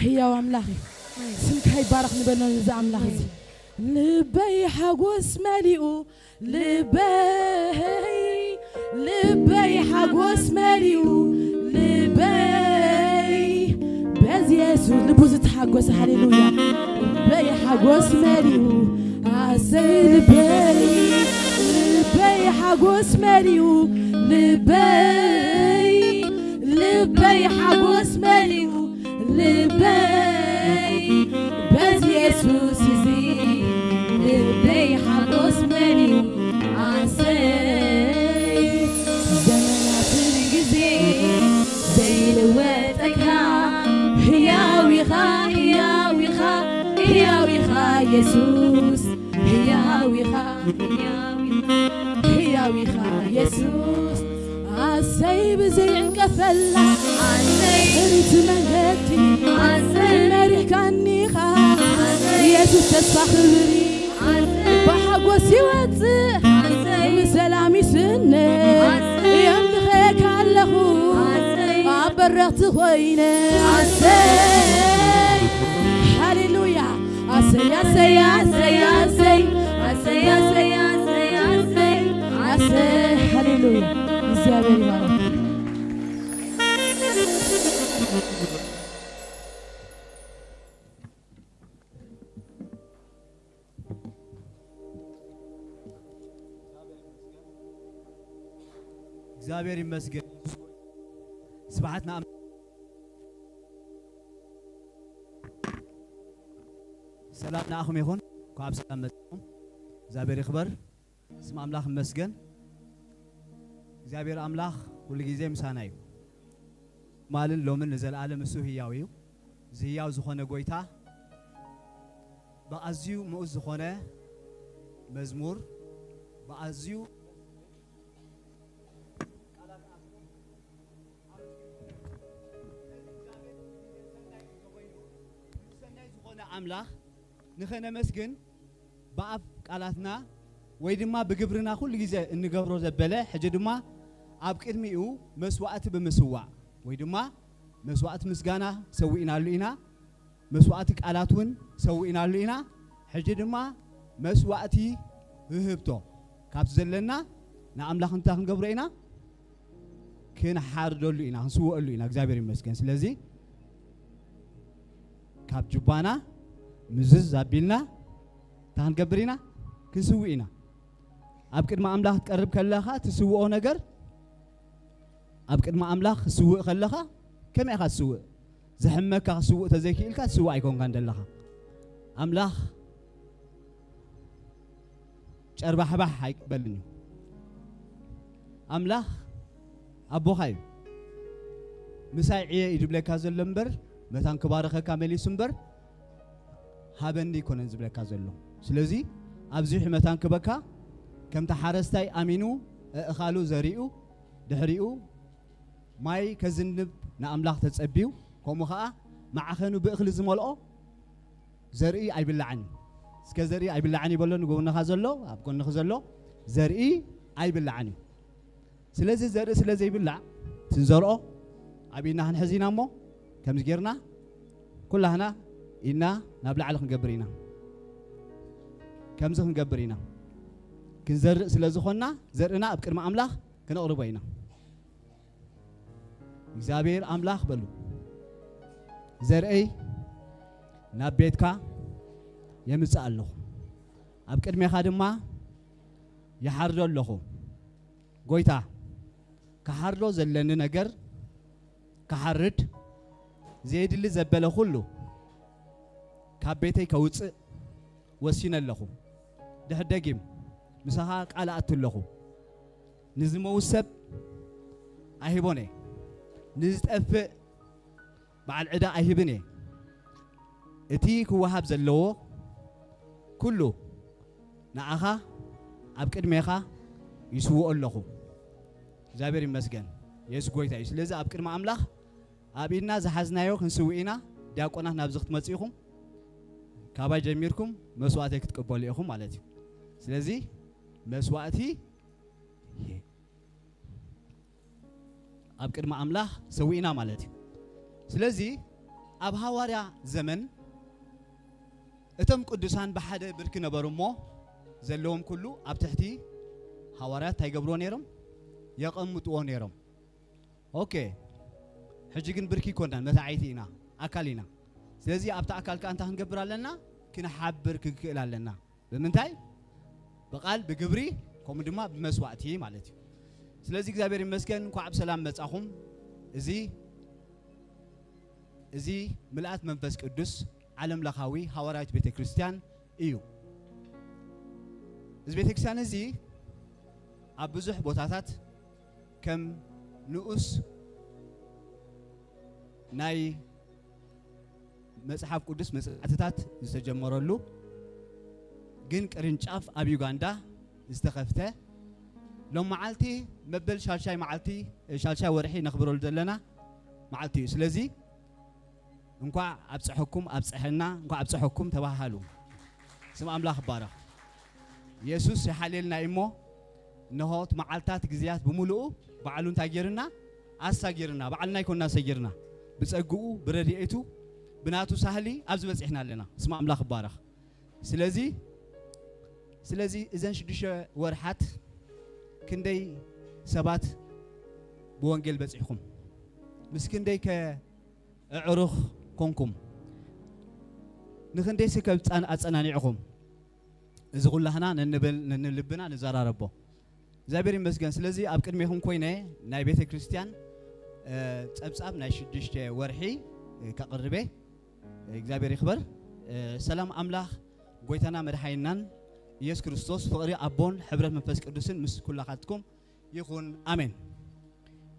ህያው ኣምላኽ እዩ። ስምካ ይባረኽ ንበሎ ነዚ ኣምላኽ እዚ። ልበይ ሓጎስ መሊኡ፣ ልበይ፣ ልበይ ሓጎስ መሊኡ፣ ልበይ በዚ የሱስ ልቡ ዝተሓጎሰ፣ ሃሌሉያ። ልበይ ሓጎስ መሊኡ፣ ኣሰይ ልበይ፣ ልበይ ሓጎስ መሊኡ፣ ልበይ፣ ልበይ ሓጎስ መሊኡ፣ ልበይ በዚ የሱስ እዚ፣ ልበይ ሓጎስ መሊኡ፣ ኣሰይ ዘመናትን ግዜ ዘይልወጠካ፣ ህያው ኢኻ፣ ህያው ኢኻ፣ ህያው ኢኻ የሱስ፣ ህያው ኢኻ፣ ህያው ኢኻ፣ ህያው ኢኻ የሱስ። ኣሰይ ብዘይ ዕንቀፈላ፣ ኣሰይ ብቲ መንገዲ፣ ኣሰይ መሪሕካኒ ኢኻ፣ ኣሰይ የሱስ ተስፋ ክብሪ፣ ኣሰይ ብሓጎስ ይወጽእ፣ ኣሰይ ብሰላም ይስነ፣ ኣሰይ የምልኸካ ኣለኹ፣ ኣሰይ ኣብ በረኽቲ ኮይነ። ኣሰይ ሃሌሉያ። ኣሰይ፣ ኣሰይ፣ ኣሰይ፣ ኣሰይ፣ ኣሰይ፣ ኣሰይ፣ ኣሰይ፣ ኣሰይ፣ ኣሰይ፣ ሃሌሉያ። እግዚኣብሔር ይባረክ። እግዚኣብሔር ይመስገን። ስብሐት ንኣም-፣ ሰላም ንኣኹም ይኹን። እንኳዕ ብሰላም መጻኹም። እግዚኣብሔር ይኽበር። ስም ኣምላኽ ይመስገን። እግዚኣብሔር ኣምላኽ ኩሉ ግዜ ምሳና እዩ። ማልን ሎምን ንዘለኣለም እሱ ህያው እዩ። እዚ ህያው ዝኾነ ጎይታ ብኣዝዩ ምኡዝ ዝኾነ መዝሙር፣ ብኣዝዩ ሰናይ ዝኾነ ኣምላኽ ንኸነመስግን ብኣፍ ቃላትና ወይ ድማ ብግብርና ኩሉ ግዜ እንገብሮ ዘበለ፣ ሕጂ ድማ ኣብ ቅድሚኡ መስዋእቲ ብምስዋዕ ወይ ድማ መስዋእቲ ምስጋና ሰዊእናሉ ኢና። መስዋእቲ ቃላት እውን ሰዊእናሉ ኢና። ሕጂ ድማ መስዋእቲ ውህብቶ ካብቲ ዘለና ንኣምላኽ እንታይ ክንገብሮ ኢና? ክንሓርደሉ ኢና፣ ክንስውአሉ ኢና። እግዚኣብሔር ይመስገን። ስለዚ ካብ ጅባና ምዝዝ ኣቢልና እንታይ ክንገብር ኢና? ክንስውእ ኢና። ኣብ ቅድሚ ኣምላኽ ክትቀርብ ከለኻ ትስውኦ ነገር፣ ኣብ ቅድሚ ኣምላኽ ክትስውእ ከለኻ ከመይ ኢኻ ትስውእ? ዘሕመካ ክትስውእ ተዘይክኢልካ ትስውእ ኣይኮንካን ዘለኻ። ኣምላኽ ጨርባሕባሕ ኣይቅበልን እዩ። ኣምላኽ ኣቦኻ እዩ። ምሳይ ዕየ እዩ ዝብለካ ዘሎ እምበር፣ መታን ክባርኸካ መሊሱ እምበር፣ ሃበኒ ኣይኮነን ዝብለካ ዘሎ። ስለዚ ኣብዚሑ መታን ክበካ፣ ከምቲ ሓረስታይ ኣሚኑ ኣእኻሉ ዘሪኡ፣ ድሕሪኡ ማይ ከዝንብ ንኣምላኽ ተጸብዩ፣ ከምኡ ኸኣ ማዕኸኑ ብእኽሊ ዝመልኦ ዘርኢ ኣይብላዕን እዩ። እስከ ዘርኢ ኣይብላዕን እዩ በሎ ንጎንኻ ዘሎ፣ ኣብ ጎንኺ ዘሎ፣ ዘርኢ ኣይብላዕን እዩ። ስለዚ ዘርኢ ስለ ዘይብላዕ፣ እቲ ንዘርኦ ኣብ ኢድና ክንሕዝ ኢና እሞ፣ ከምዚ ጌርና ኩላህና ኢድና ናብ ላዕሊ ክንገብር ኢና። ከምዚ ክንገብር ኢና። ክንዘርእ ስለ ዝኾንና፣ ዘርእና ኣብ ቅድሚ ኣምላኽ ክነቕርቦ ኢና። እግዚኣብሔር ኣምላኽ በሉ፣ ዘርእይ ናብ ቤትካ የምጽእ ኣለኹ፣ ኣብ ቅድሜኻ ድማ ይሓርዶ ኣለኹ። ጎይታ፣ ክሓርዶ ዘለኒ ነገር ክሓርድ፣ ዘየድሊ ዘበለ ኩሉ ካብ ቤተይ ከውጽእ ወሲነ ኣለኹ። ድሕር ደጊም ምሳኻ ቃል ኣቱ ኣለኹ። ንዝመውት ሰብ ኣይህቦን እየ፣ ንዝጠፍእ በዓል ዕዳ ኣይህብን እየ። እቲ ክወሃብ ዘለዎ ኩሉ ንኣኻ ኣብ ቅድሜኻ ይስውኦ ኣለኹ። እግዚኣብሔር ይመስገን። የሱስ ጎይታ እዩ። ስለዚ ኣብ ቅድሚ ኣምላኽ ኣብ ኢድና ዝሓዝናዮ ክንስውእ ኢና። ዲያቆናት ናብዚ ክትመጹ ኢኹም። ካባይ ጀሚርኩም መስዋእተይ ክትቅበሉ ኢኹም ማለት እዩ። ስለዚ መስዋእቲ ኣብ ቅድሚ ኣምላኽ ሰዊእና ማለት እዩ። ስለዚ ኣብ ሃዋርያ ዘመን እቶም ቅዱሳን ብሓደ ብርኪ ነበሩ እሞ ዘለዎም ኩሉ ኣብ ትሕቲ ሃዋርያት እንታይ ይገብርዎ ነይሮም? የቐምጥዎ ነይሮም። ኦኬ፣ ሕጂ ግን ብርኪ ይኮናን፣ መታዓይቲ ኢና፣ ኣካል ኢና። ስለዚ ኣብቲ ኣካል ከኣ እንታይ ክንገብር ኣለና? ክንሓብር ክንክእል ኣለና። ብምንታይ? ብቓል፣ ብግብሪ፣ ከምኡ ድማ ብመስዋእቲ ማለት እዩ። ስለዚ እግዚኣብሔር ይመስገን፣ እንኳዕ ብሰላም መጻኹም። እዚ እዚ ምልኣት መንፈስ ቅዱስ ዓለም ለኻዊ ሃዋርያዊት ቤተ ክርስቲያን እዩ። እዚ ቤተ ክርስቲያን እዚ ኣብ ብዙሕ ቦታታት ከም ንኡስ ናይ መጽሓፍ ቅዱስ መጽናዕትታት ዝተጀመረሉ፣ ግን ቅርንጫፍ ኣብ ዩጋንዳ ዝተኸፍተ፣ ሎም መዓልቲ መበል ሻልሻይ መዓልቲ፣ ሻልሻይ ወርሒ ነኽብረሉ ዘለና መዓልቲ እዩ። ስለዚ እንኳዕ ኣብፀሐኩም ኣብፀሐና፣ እንኳዕ ኣብፀሐኩም ተባሃሉ። ስም ኣምላኽ ይባረኽ። የሱስ ይሓልየልና እዩ እሞ፣ እንሆ እቲ መዓልታት ግዜያት ብምሉኡ ባዕሉ እንታይ ገይርና? ኣሳጊርና። ባዕልና ኣይኮንና ሰጊርና። ብጸግኡ፣ ብረድኤቱ፣ ብናቱ ሳህሊ ኣብዚ በጺሕና ኣለና። ስም ኣምላኽ ይባረኽ። ስለዚ፣ ስለዚ እዘን ሽዱሽተ ወርሓት ክንደይ ሰባት ብወንጌል በጺሕኩም? ምስ ክንደይ ከ ኣዕሩኽ ኮንኩም? ንኽንደይ ስከብ ጻን-፣ ኣጸናኒዕኹም? እዚ ኩላህና ነንብል-፣ ነንልብና ንዘራረቦ። እግዚኣብሔር ይመስገን። ስለዚ ኣብ ቅድሜኹም ኮይነ ናይ ቤተ ክርስቲያን፣ እ፣ ጸብጻብ ናይ ሽዱሽተ ወርሒ፣ እ፣ ከቕርቤ። እግዚኣብሔር ይኽበር። እ፣ ሰላም ኣምላኽ ጎይታና መድሓኒናን ኢየሱስ ክርስቶስ፣ ፍቕሪ ኣቦን ሕብረት መንፈስ ቅዱስን ምስ ኩላኻትኩም ይኹን። ኣሜን።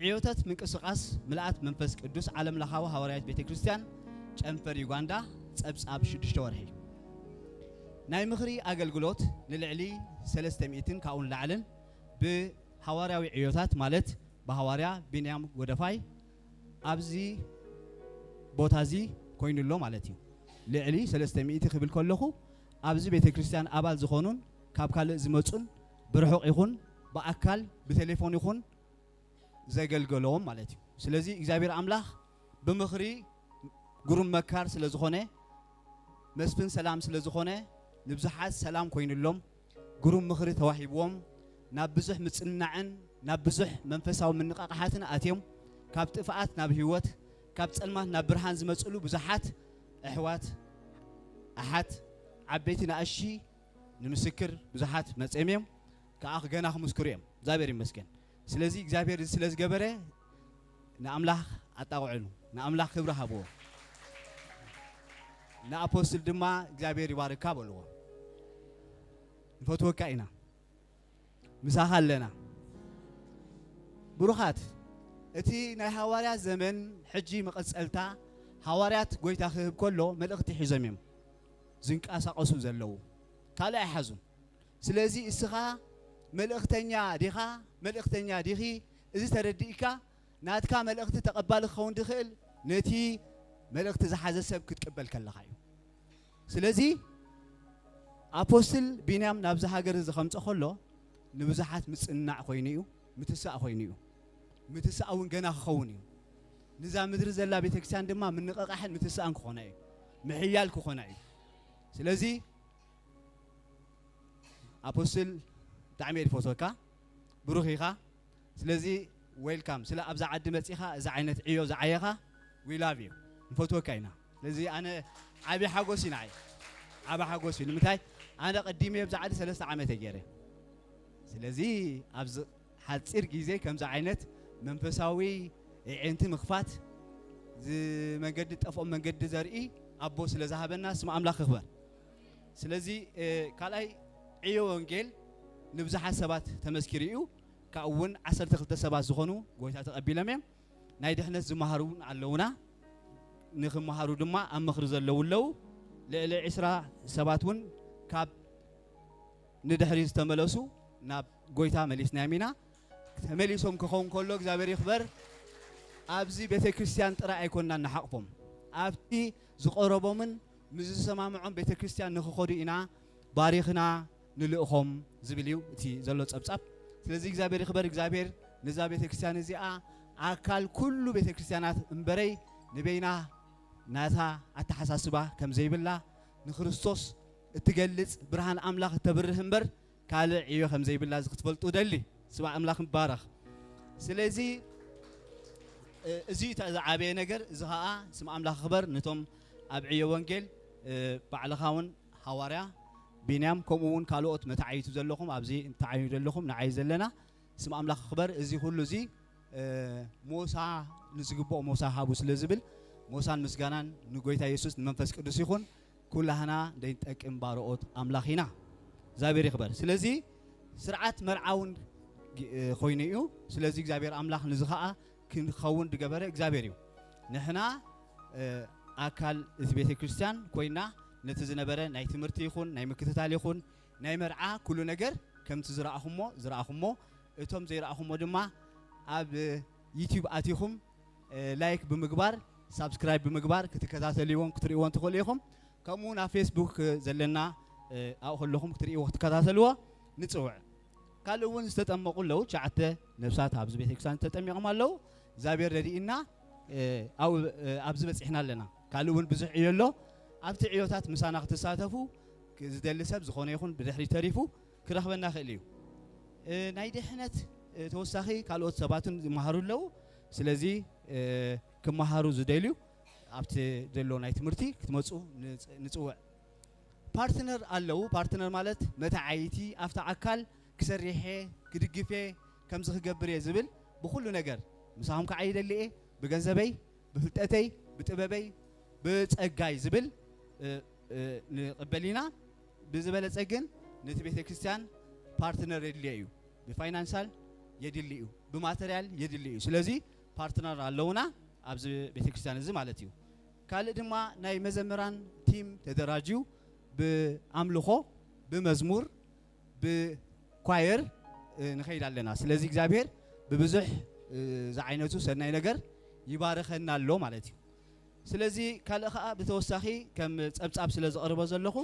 ዕዮታት ምንቅስቓስ ምልኣት መንፈስ ቅዱስ ዓለም ለኻዊ ሃዋርያዊት ቤተ ክርስቲያን ጨንፈር ዩጋንዳ፣ ጸብጻብ ሽዱሽተ ወርሒ። ናይ ምኽሪ ኣገልግሎት ንልዕሊ ሰለስተ ሚእትን ካብኡ ንላዕልን ብሃዋርያዊ ዕዮታት ማለት ብሃዋርያ ቢንያም ወደፋይ ኣብዚ ቦታ እዚ ኮይኑ ኣሎ ማለት እዩ። ልዕሊ ሰለስተ ሚእቲ ክብል ከለኹ ኣብዚ ቤተ ክርስቲያን ኣባል ዝኾኑን ካብ ካልእ ዝመጹን ብርሑቕ ይኹን ብኣካል ብቴሌፎን ይኹን ዘገልገሎም ማለት እዩ። ስለዚ እግዚኣብሔር ኣምላኽ ብምኽሪ ግሩም መካር ስለ ዝኾነ፣ መስፍን ሰላም ስለ ዝኾነ፣ ንብዙሓት ሰላም ኮይኑሎም፣ ግሩም ምኽሪ ተዋሂብዎም፣ ናብ ብዙሕ ምጽንናዕን ናብ ብዙሕ መንፈሳዊ ምንቕቓሓትን ኣትዮም፣ ካብ ጥፍኣት ናብ ህይወት፣ ካብ ጸልማት ናብ ብርሃን ዝመጽሉ ብዙሓት ኣሕዋት፣ ኣሓት፣ ዓበይቲ ንኣሽቲ ንምስክር ብዙሓት መጺኦም እዮም፣ ከኣ ገና ክምስክሩ እዮም። እግዚኣብሔር ይመስገን። ስለዚ እግዚኣብሔር እዚ ስለ ዝገበረ ንኣምላኽ ኣጣቕዕሉ፣ ንኣምላኽ ክብሪ ሃብዎ። ንኣፖስትል ድማ እግዚኣብሔር ይባርካ በልዎ። ንፈትወካ ኢና፣ ምሳኻ ኣለና። ብሩኻት፣ እቲ ናይ ሃዋርያት ዘመን ሕጂ መቐጸልታ፣ ሃዋርያት ጎይታ ክህብ ከሎ መልእኽቲ ሒዞም እዮም ዝንቀሳቐሱ ዘለዉ። ካልእ ኣይሓዙን። ስለዚ እስኻ መልእኽተኛ ዲኻ? መልእኽተኛ ዲኺ? እዚ ተረዲእካ ናትካ መልእኽቲ ተቐባሊ ክኸውን ዝኽእል ነቲ መልእኽቲ ዝሓዘ ሰብ ክትቅበል ከለኻ እዩ። ስለዚ ኣፖስትል ቢንያም ናብዚ ሃገር እዚ ከምጽእ ከሎ ንብዙሓት ምጽንናዕ ኮይኑ እዩ፣ ምትሳእ ኮይኑ እዩ። ምትሳእ እውን ገና ክኸውን እዩ። ንዛ ምድሪ ዘላ ቤተክርስትያን ድማ ምንቕቓሕን ምትሳእን ክኾና እዩ፣ ምሕያል ክኾና እዩ። ስለዚ ኣፖስትል ብጣዕሚ እየ ዝፈትወካ፣ ብሩኽ ኢኻ። ስለዚ ዌልካም፣ ስለ ኣብዛ ዓዲ መጺኻ እዚ ዓይነት ዕዮ ዝዓየኻ፣ we love you፣ ንፈትወካ ኢና። ስለዚ ኣነ ዓቢ ሓጎስ እዩ ንዓይ፣ ዓቢ ሓጎስ እዩ። ንምንታይ ኣነ ቀዲመ ኣብዚ ዓዲ ሰለስተ ዓመት እየ ገይረ። ስለዚ ኣብዚ ሓጺር ግዜ ከምዚ ዓይነት መንፈሳዊ ኣዒንቲ ምኽፋት፣ እዚ መንገዲ ጠፍኦም መንገዲ ዘርኢ ኣቦ ስለ ዝሃበና ስም ኣምላኽ ይኽበር። ስለዚ፣ እ፣ ካልኣይ ዕዮ ወንጌል ንብዙሓት ሰባት ተመስኪሩ እዩ። ካብኡ እውን ዓሰርተ ክልተ ሰባት ዝኾኑ ጎይታ ተቐቢሎም እዮም። ናይ ድሕነት ዝመሃሩ እውን ኣለውና። ንኽመሃሩ ድማ ኣብ ምኽሪ ዘለዉ ኣለዉ። ልዕሊ ዕስራ ሰባት እውን ካብ ንድሕሪ ዝተመለሱ ናብ ጎይታ መሊስናዮም ኢና። ተመሊሶም ክኸውን ከሎ እግዚኣብሔር ይኽበር። ኣብዚ ቤተ ክርስቲያን ጥራይ ኣይኮንና ንሓቕፎም። ኣብቲ ዝቐረቦምን ምስ ዝሰማምዖም ቤተ ክርስቲያን ንኽኸዱ ኢና ባሪኽና ንልእኾም ዝብል እዩ እቲ ዘሎ ጸብጻብ። ስለዚ እግዚኣብሔር ይኽበር። እግዚኣብሔር ነዛ ቤተ ክርስቲያን እዚኣ ኣካል ኩሉ ቤተ ክርስቲያናት እምበረይ ንበይና ናታ ኣተሓሳስባ ከም ዘይብላ፣ ንክርስቶስ እትገልጽ ብርሃን ኣምላኽ እተብርህ እምበር ካልእ ዕዮ ከም ዘይብላ እዚ ክትፈልጡ ደሊ። ስም ኣምላኽ ይባረኽ። ስለዚ እ፣ እዚ እቲ ዝዓበየ ነገር እዚ ኸዓ ስም ኣምላኽ ክበር ነቶም ኣብ ዕዮ ወንጌል እ፣ ባዕልኻ እውን ሃዋርያ ቢንያም ከምኡ እውን ካልኦት መተዓይቱ ዘለኹም ኣብዚ ተዓይኑ ዘለኹም ንዓይ ዘለና ስም ኣምላኽ ክበር። እዚ ኩሉ እዚ እ፣ ሞሳ ንዝግብኦ ሞሳ ሃቡ ስለ ዝብል ሞሳን ምስጋናን ንጎይታ የሱስ ንመንፈስ ቅዱስ ይኹን። ኩላህና ደይንጠቅም ባርኦት ኣምላኽ ኢና። እግዚኣብሔር ይኽበር። ስለዚ ስርዓት መርዓ እውን ግ- እ፣ ኮይኑ እዩ። ስለዚ እግዚኣብሔር ኣምላኽ ንዚ ኸዓ ክንኸውን ዝገበረ እግዚኣብሔር እዩ። ንሕና እ፣ ኣካል እቲ ቤተ ክርስቲያን ኮይና ነቲ ዝነበረ ናይ ትምህርቲ ይኹን ናይ ምክትታል ይኹን ናይ መርዓ ኩሉ ነገር ከምቲ ዝረኣኹሞ ዝረኣኹሞ እቶም ዘይረኣኹሞ ድማ ኣብ ዩቲዩብ ኣቲኹም እ፣ ላይክ ብምግባር ሳብስክራይብ ብምግባር ክትከታተልዎን ክትርእይዎን ትኽእሉ ኢኹም። ከምኡ እውን ኣብ ፌስቡክ ዘለና እ፣ ኣብኡ ከለኹም ክትርእይዎ ክትከታተልዎ ንፅውዕ። ካልእ እውን ዝተጠመቑ ኣለዉ ትሽዓተ ነብሳት ኣብዚ ቤተክርስትያን ተጠሚቖም ኣለዉ። እግዚኣብሔር ረድኢና እ፣ ኣብኡ እ፣ ኣብዚ በፂሕና ኣለና። ካልእ እውን ብዙሕ ዕዮ ኣሎ። ኣብቲ ዕዮታት ምሳና ክትሳተፉ ክ- ዝደሊ ሰብ ዝኾነ ይኹን ብድሕሪ ተሪፉ ክረኽበና ይኽእል እዩ። እ፣ ናይ ድሕነት እ፣ ተወሳኺ ካልኦት ሰባትን ዝመሃሩ ኣለዉ። ስለዚ እ፣ ክመሃሩ ዝደልዩ ኣብቲ ዘሎ ናይ ትምህርቲ ክትመፁ ንፅ- ንፅውዕ። ፓርትነር ኣለዉ። ፓርትነር ማለት መተዓይቲ ኣብቲ ኣካል ክሰርሕ እየ ክድግፍ እየ ከምዚ ክገብር እየ ዝብል ብኩሉ ነገር ምሳኹም ከዓ ይደሊ እየ ብገንዘበይ ብፍልጠተይ ብጥበበይ ብፀጋይ ዝብል እ፣ እ፣ ንቕበል ኢና። ብዝበለፀ ግን ነቲ ቤተ ክርስቲያን ፓርትነር የድልዮ እዩ። ብፋይናንሳል የድሊ እዩ፣ ብማተርያል የድሊ እዩ። ስለዚ ፓርትነር ኣለውና ኣብዚ ቤተ ክርስቲያን እዚ ማለት እዩ። ካልእ ድማ ናይ መዘምራን ቲም ተደራጅዩ ብኣምልኾ ብመዝሙር ብኳየር እ፣ ንኸይድ ኣለና። ስለዚ እግዚኣብሔር ብብዙሕ እ፣ ዝዓይነቱ ሰናይ ነገር ይባርኸና ኣሎ ማለት እዩ። ስለዚ ካልእ ኸዓ ብተወሳኺ ከም ጸብጻብ ስለ ዘቕርቦ ዘለኹ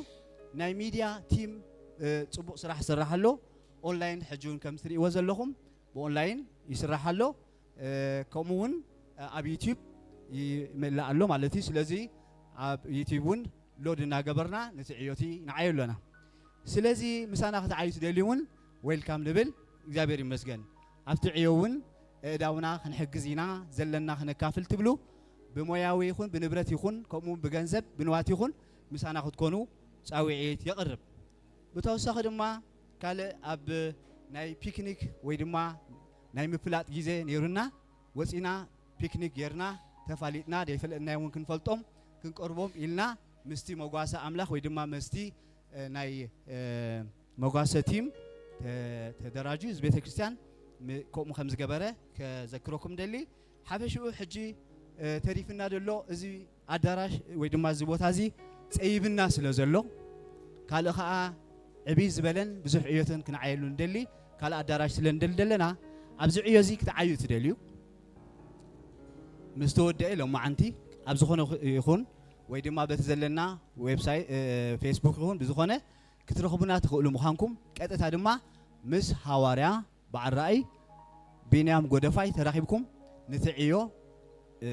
ናይ ሚድያ ቲም እ፣ ጽቡቕ ስራሕ ይስራሕ ኣሎ። ኦንላይን ሕጂ እውን ከም ትርእይዎ ዘለኹም ብኦንላይን ይስራሕ ኣሎ። እ፣ ከምኡ እውን እ፣ ኣብ ዩቲዩብ ይመልእ ኣሎ ማለት እዩ። ስለዚ ኣብ ዩቲዩብ እውን ሎድ እናገበርና ነቲ ዕዮቲ ንዓዮ ኣለና። ስለዚ ምሳና ክትዓዩ ትደልዩ እውን ዌልካም ንብል። እግዚኣብሔር ይመስገን። ኣብቲ ዕዮ እውን ኣእዳውና ክንሕግዝ ኢና ዘለና ክነካፍል ትብሉ ብሞያዊ ይኹን ብንብረት ይኹን ከምኡ እውን ብገንዘብ ብንዋት ይኹን ምሳና ክትኮኑ ጻውዒት የቕርብ። ብተወሳኺ ድማ ካልእ ኣብ ናይ ፒክኒክ ወይ ድማ ናይ ምፍላጥ ግዜ ነይሩና ወፂና ፒክኒክ ጌርና ተፋሊጥና ደይፈለጥናዮ እውን ክንፈልጦም ክንቀርቦም ኢልና ምስቲ መጓሰ ኣምላኽ ወይ ድማ መስቲ እ፣ ናይ እ፣ መጓሰ ቲም ተ- ተደራጁ እዚ ቤተ ክርስቲያን ም- ከምኡ ከም ዝገበረ ከዘክረኩም ደሊ። ሓፈሽኡ ሕጂ እ፣ ተሪፍና ዘሎ እዚ ኣዳራሽ ወይ ድማ እዚ ቦታ እዚ ጸይብና ስለ ዘሎ ካልእ ኸዓ ዕብይ ዝበለን ብዙሕ ዕዮትን ክንዓየሉ ንደሊ ካልእ ኣዳራሽ ስለ ንደሊ ዘለና ኣብዚ ዕዮ እዚ ክትዓዩ ትደልዩ ምስ ተወደአ ሎማዓንቲ ኣብ ዝኾነ ይኹን ወይ ድማ በቲ ዘለና ዌብሳይት እ፣ ፌስቡክ ይኹን ብዝኾነ ክትረኽቡና ትኽእሉ ምዃንኩም ቀጥታ ድማ ምስ ሃዋርያ በዓል ራእይ ቢንያም ጎደፋይ ተራኺብኩም ነቲ ዕዮ እ፣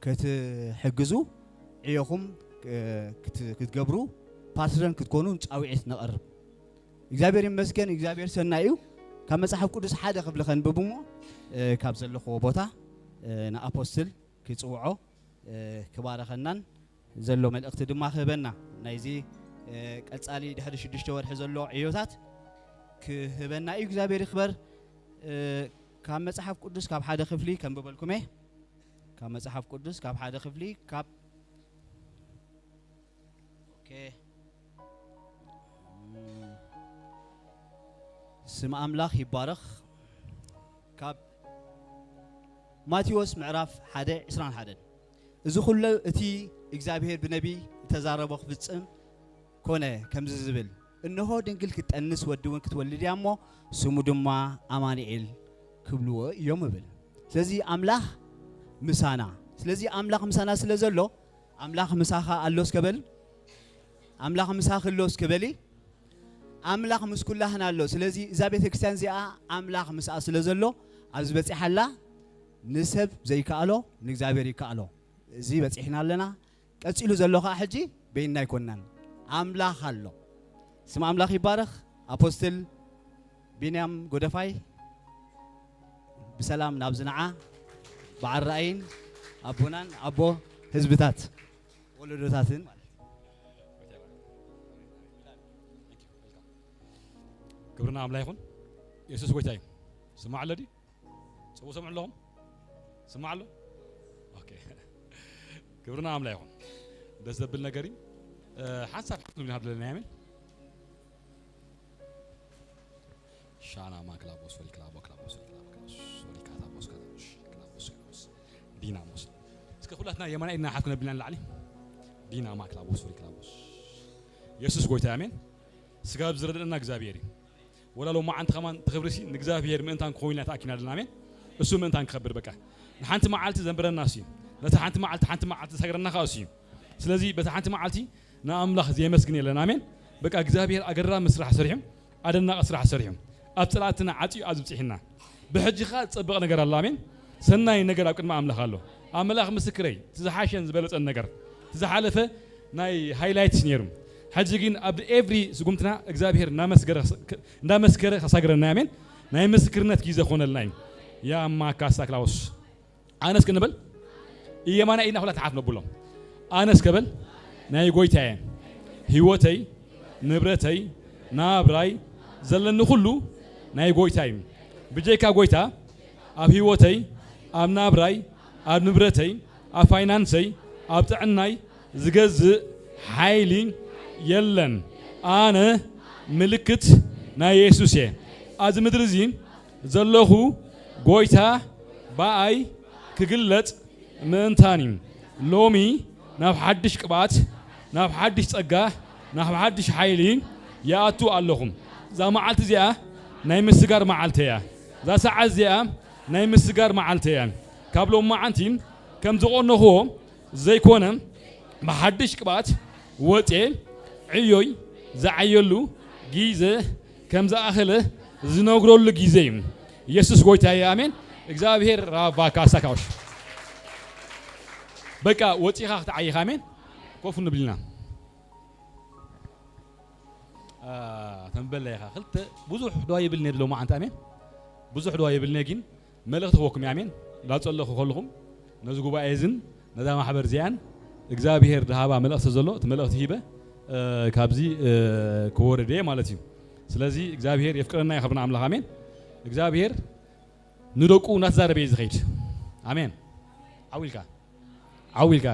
ክትሕግዙ ዕዮኹም እ፣ ክት- ክትገብሩ ፓርትነር ክትኮኑ ጻውዒት ነቐርብ። እግዚኣብሔር ይመስገን። እግዚኣብሔር ሰናይ እዩ። ካብ መጽሓፍ ቅዱስ ሓደ ክፍሊ ከንብብ እሞ እ፣ ካብ ዘለኽዎ ቦታ እ፣ ንኣፖስትል ክጽውዖ እ፣ ክባረኸናን ዘሎ መልእኽቲ ድማ ክህበና ናይዚ እ፣ ቀጻሊ ድሕሪ ሽዱሽተ ወርሒ ዘሎ ዕዮታት ክህበና እዩ። እግዚኣብሔር ይኽበር። እ፣ ካብ መጽሓፍ ቅዱስ ካብ ሓደ ክፍሊ ከንብበልኩም እየ። ካብ መጽሓፍ ቅዱስ ካብ ሓደ ክፍሊ ካብ ኦኬ። እም፣ ስም ኣምላኽ ይባረኽ። ካብ ማቴዎስ ምዕራፍ ሓደ ዕስራን ሓደን እዚ ኩሉ እቲ እግዚኣብሔር ብነቢይ እተዛረቦ ክፍጽም ኮነ ከምዚ ዝብል እንሆ ድንግል ክትጠንስ ወዲ እውን ክትወልድ እያ እሞ ስሙ ድማ ኣማኑኤል ክብልዎ እዮም እብል። ስለዚ ኣምላኽ ምሳና ስለዚ ኣምላኽ ምሳና ስለ ዘሎ ኣምላኽ ምሳኻ ኣሎ እስከ በል ኣምላኽ ምሳኺ ኣሎ እስከ በሊ ኣምላኽ ምስ ኩላህና ኣሎ። ስለዚ እዛ ቤተ ክርስቲያን እዚኣ ኣምላኽ ምስኣ ስለ ዘሎ ኣብዚ በፂሓላ ንሰብ ዘይከኣሎ ንእግዚኣብሔር ይከኣሎ። እዚ በጺሕና ኣለና። ቀጺሉ ዘሎ ኸዓ ሕጂ በይንና ኣይኮንናን፣ ኣምላኽ ኣሎ። ስም ኣምላኽ ይባረኽ። ኣፖስትል ቢንያም ጎደፋይ ብሰላም ናብ ዝነዓ በዓል ራእይን ኣቦናን ኣቦ ህዝብታት ወለዶታትን ማለት እዩ። ክብርና ኣምላ ይኹን። የሱስ ጎይታ እዩ። ስማዕ ኣሎ ድዩ? ጽቡቕ ሰምዑ ኣለኹም? ስማዕ ኣሎ? ኦኬ። ክብርና ኣምላ ይኹን። ደስ ዘብል ነገር እዩ። ሓንሳብ ሓንቲ ንብና ሃብለና ኣሜን። ሻና ማክላቦስ ወሊክላቦ ክላቦስ ወሊክላቦ ክላቦስ ወሊካታቦስ ካታቦስ ክላቦስ ክላቦስ ዲናሞስ። እስከ ኩላትና የማና ኢድና ሓት ክነብልና ንላዕሊ። ዲና ማክላቦስ ወሊክላቦስ። የሱስ ጎይታ ኣሜን። ስጋብ ዝረድእና እግዚኣብሔር እዩ። ወላ ሎማዓንቲ ከማን ትኽብሪ ሲ ንእግዚኣብሔር ምእንታን ክኾይና ተኣኪና ኣለና ኣሜን። እሱ ምእንታን ክኸብር በቃ ንሓንቲ መዓልቲ ዘንብረና እሱ እዩ። ነታ ሓንቲ መዓልቲ ሓንቲ መዓልቲ ዘሳግረና ከዓ እሱ እዩ። ስለዚ በታ ሓንቲ መዓልቲ ንኣምላኽ ዘየመስግን የለን ኣሜን። በቃ እግዚኣብሔር ኣገራሚ ስራሕ ሰሪሑ፣ ኣደናቂ ስራሕ ሰሪሑ፣ ኣብ ጸላእትና ዓጽዩ ኣብዚ ብጽሒና። ብሕጂ ከዓ ዝጸበቕ ነገር ኣሎ ኣሜን። ሰናይ ነገር ኣብ ቅድሚ ኣምላኽ ኣሎ። ኣምላኽ ምስክረይ እቲ ዝሓሸን ዝበለጸን ነገር እቲ ዝሓለፈ ናይ ሃይላይትስ ነይሩ። ሕጂ ግን ኣብ ኤቭሪ ስጉምትና እግዚኣብሔር እናመስገረ እንዳመስከረ ከሳግረና ኣሜን። ናይ ምስክርነት ግዜ ኮነልና እዩ። ያማካሳ ክላውስ ኣነስ ክንበል እየማና ኢና ሁላት ሓፍ ነብሎም ኣነስ ከበል ናይ ጎይታ እየ። ህይወተይ ንብረተይ ናብራይ ዘለኒ ኩሉ ናይ ጎይታ እዩ። ብጀይካ ጎይታ ኣብ ህይወተይ ኣብ ናብራይ ኣብ ንብረተይ ኣብ ፋይናንሰይ ኣብ ጥዕናይ ዝገዝእ ሓይሊ የለን። ኣነ ምልክት ናይ የሱስ እየ። ኣብዚ ምድሪ እዚ ዘለኹ ጎይታ ብኣይ ክግለጽ ምእንታን እዩ። ሎሚ ናብ ሓድሽ ቅብኣት፣ ናብ ሓድሽ ጸጋ፣ ናብ ሓድሽ ሓይሊ ይኣቱ ኣለኹ። እዛ መዓልቲ እዚኣ ናይ ምስጋር መዓልቲ እያ። እዛ ሰዓት እዚኣ ናይ ምስጋር መዓልቲ እያ። ካብ ሎማዓንቲ ከም ዝቐነኹዎ ዘይኮነ ብሓድሽ ቅብኣት ወፅየ ዕዮይ ዝዓየሉ ጊዘ ከም ዝኣኸለ ዝነግረሉ ጊዘ እዩ። ኢየሱስ ጎይታ እዩ። ኣሜን። እግዚኣብሔር ራባ ካሳካዎች በቃ ወፂኻ ክትዓይኻ። ኣሜን። ኮፍ ንብልና ተንበለ ኢኻ ክልተ ብዙሕ ዶ ይብል ነድሎ መዓንት። ኣሜን። ብዙሕ ዶ ይብል ነጊን መልእኽቲ ክወኩም ኣሜን። ላጸለኹ ከልኹም ነዚ ጉባኤ ዝን ነዛ ማሕበር እዚኣን እግዚኣብሔር ድሃባ መልእኽቲ ዘሎ እቲ መልእኽቲ ሂበ ካብዚ ክወርድ እየ ማለት እዩ። ስለዚ እግዚኣብሔር የፍቅረና የኽብርና ኣምላኽ። ኣሜን። እግዚኣብሔር ንደቁ እናተዛረበ እዩ ዝኸይድ። ኣሜን። ዓው ኢልካ ዓው ኢልካ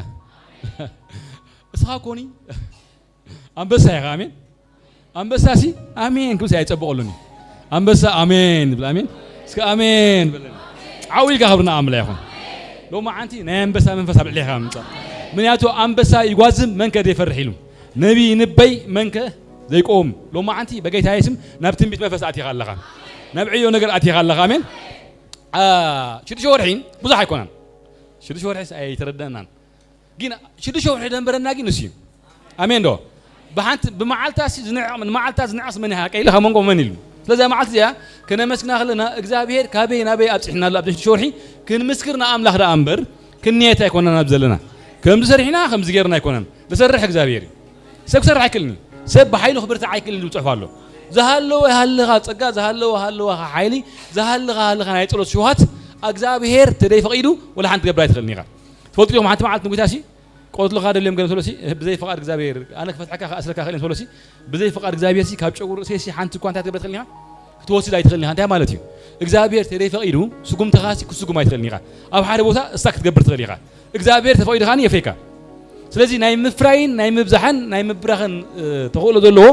እስኻ ኮኒ ኣንበሳ ኢኻ። ኣሜን። ኣንበሳ ሲ ኣሜን ክብስ ኣይጸብቐሉን። ኣንበሳ ኣሜን ዝብል ኣሜን። እስከ ኣሜን በለኒ። ዓው ኢልካ ክብርና ኣምላ ይኹን። ሎማዓንቲ ናይ ኣንበሳ መንፈስ ኣብ ልዕሌኻ ምጻእ። ምክንያቱ ኣንበሳ ይጓዝም መንከ ዘይፈርሕ ኢሉ ነቢ ንበይ መንከ ዘይቆም። ሎማዓንቲ በጌታ የስም ናብ ትንቢት መንፈስ ኣቲኻ ኣለኻ። ናብ ዕዮ ነገር ኣቲኻ ኣለኻ። ኣሜን። ሽዱሽተ ወርሒ ብዙሕ ኣይኮነን። ሽዱሽተ ወርሒ ኣይተረደእናን። ግን ሽዱሽተ ወርሒ ደንበረና ግን እሱ እዩ። ኣሜን ዶ? ብሓንቲ ብመዓልታ ሲ ዝንዕቕ ንመዓልታ ዝንዕቕስ መን ኢኻ ቀይልኻ መንጎ መን ኢሉ። ስለዚ መዓልቲ እዚኣ ከነመስግና ከለና እግዚኣብሔር ካበይ ናበይ ኣብፅሕና ኣሎ ኣብዚ ሽዱሽተ ወርሒ ክንምስክር ንኣምላኽ ደኣ እምበር ክንየት ኣይኮነን ኣብ ዘለና። ከምዚ ሰሪሕና ከምዚ ገይርና ኣይኮነን። ዝሰርሕ እግዚኣብሔር እዩ። ሰብ ክሰርሕ ኣይክእልን እዩ። ሰብ ብሓይሉ ክብርትዕ ኣይክእልን ዝብል ፅሑፍ ኣሎ። ዝሃለወ ሃለኻ ፀጋ ዝሃለወ ሃለዋኻ ሓይሊ ዝሃለኻ ሃለኻ ናይ ፀሎት ሽውሃት እግዚኣብሔር ተደይ ፈቒዱ ወላ ሓንቲ ትገብር ኣይትኽእልን ኢኻ። ትፈልጡ ዲኹም ሓንቲ መዓልቲ ንጉታ ሲ ቆትልኻ ደልዮም ገለ ተሎሲ ብዘይ ፍቓድ እግዚኣብሔር ኣነ ክፈትሐካ ክኣስረካ ክእል ተሎሲ ብዘይ ፍቓድ እግዚኣብሔር ሲ ካብ ጨጉሩ ርእሰይ ሲ ሓንቲ እኳ እንታይ ትገብር ትኽእል ኢኻ ክትወስድ ኣይትኽእል ኢኻ። እንታይ ማለት እዩ? እግዚኣብሔር ተደይ ፈቒዱ ስጉምትኻ ሲ ክስጉም ኣይትኽእል ኢኻ። ኣብ ሓደ ቦታ እሳ ክትገብር ትኽእል ኢኻ። እግዚኣብሔር ተፈቒዱ ከኣ የፍሬካ። ስለዚ ናይ ምፍራይን ናይ ምብዛሕን ናይ ምብራኽን ተኽእሎ ዘለዎ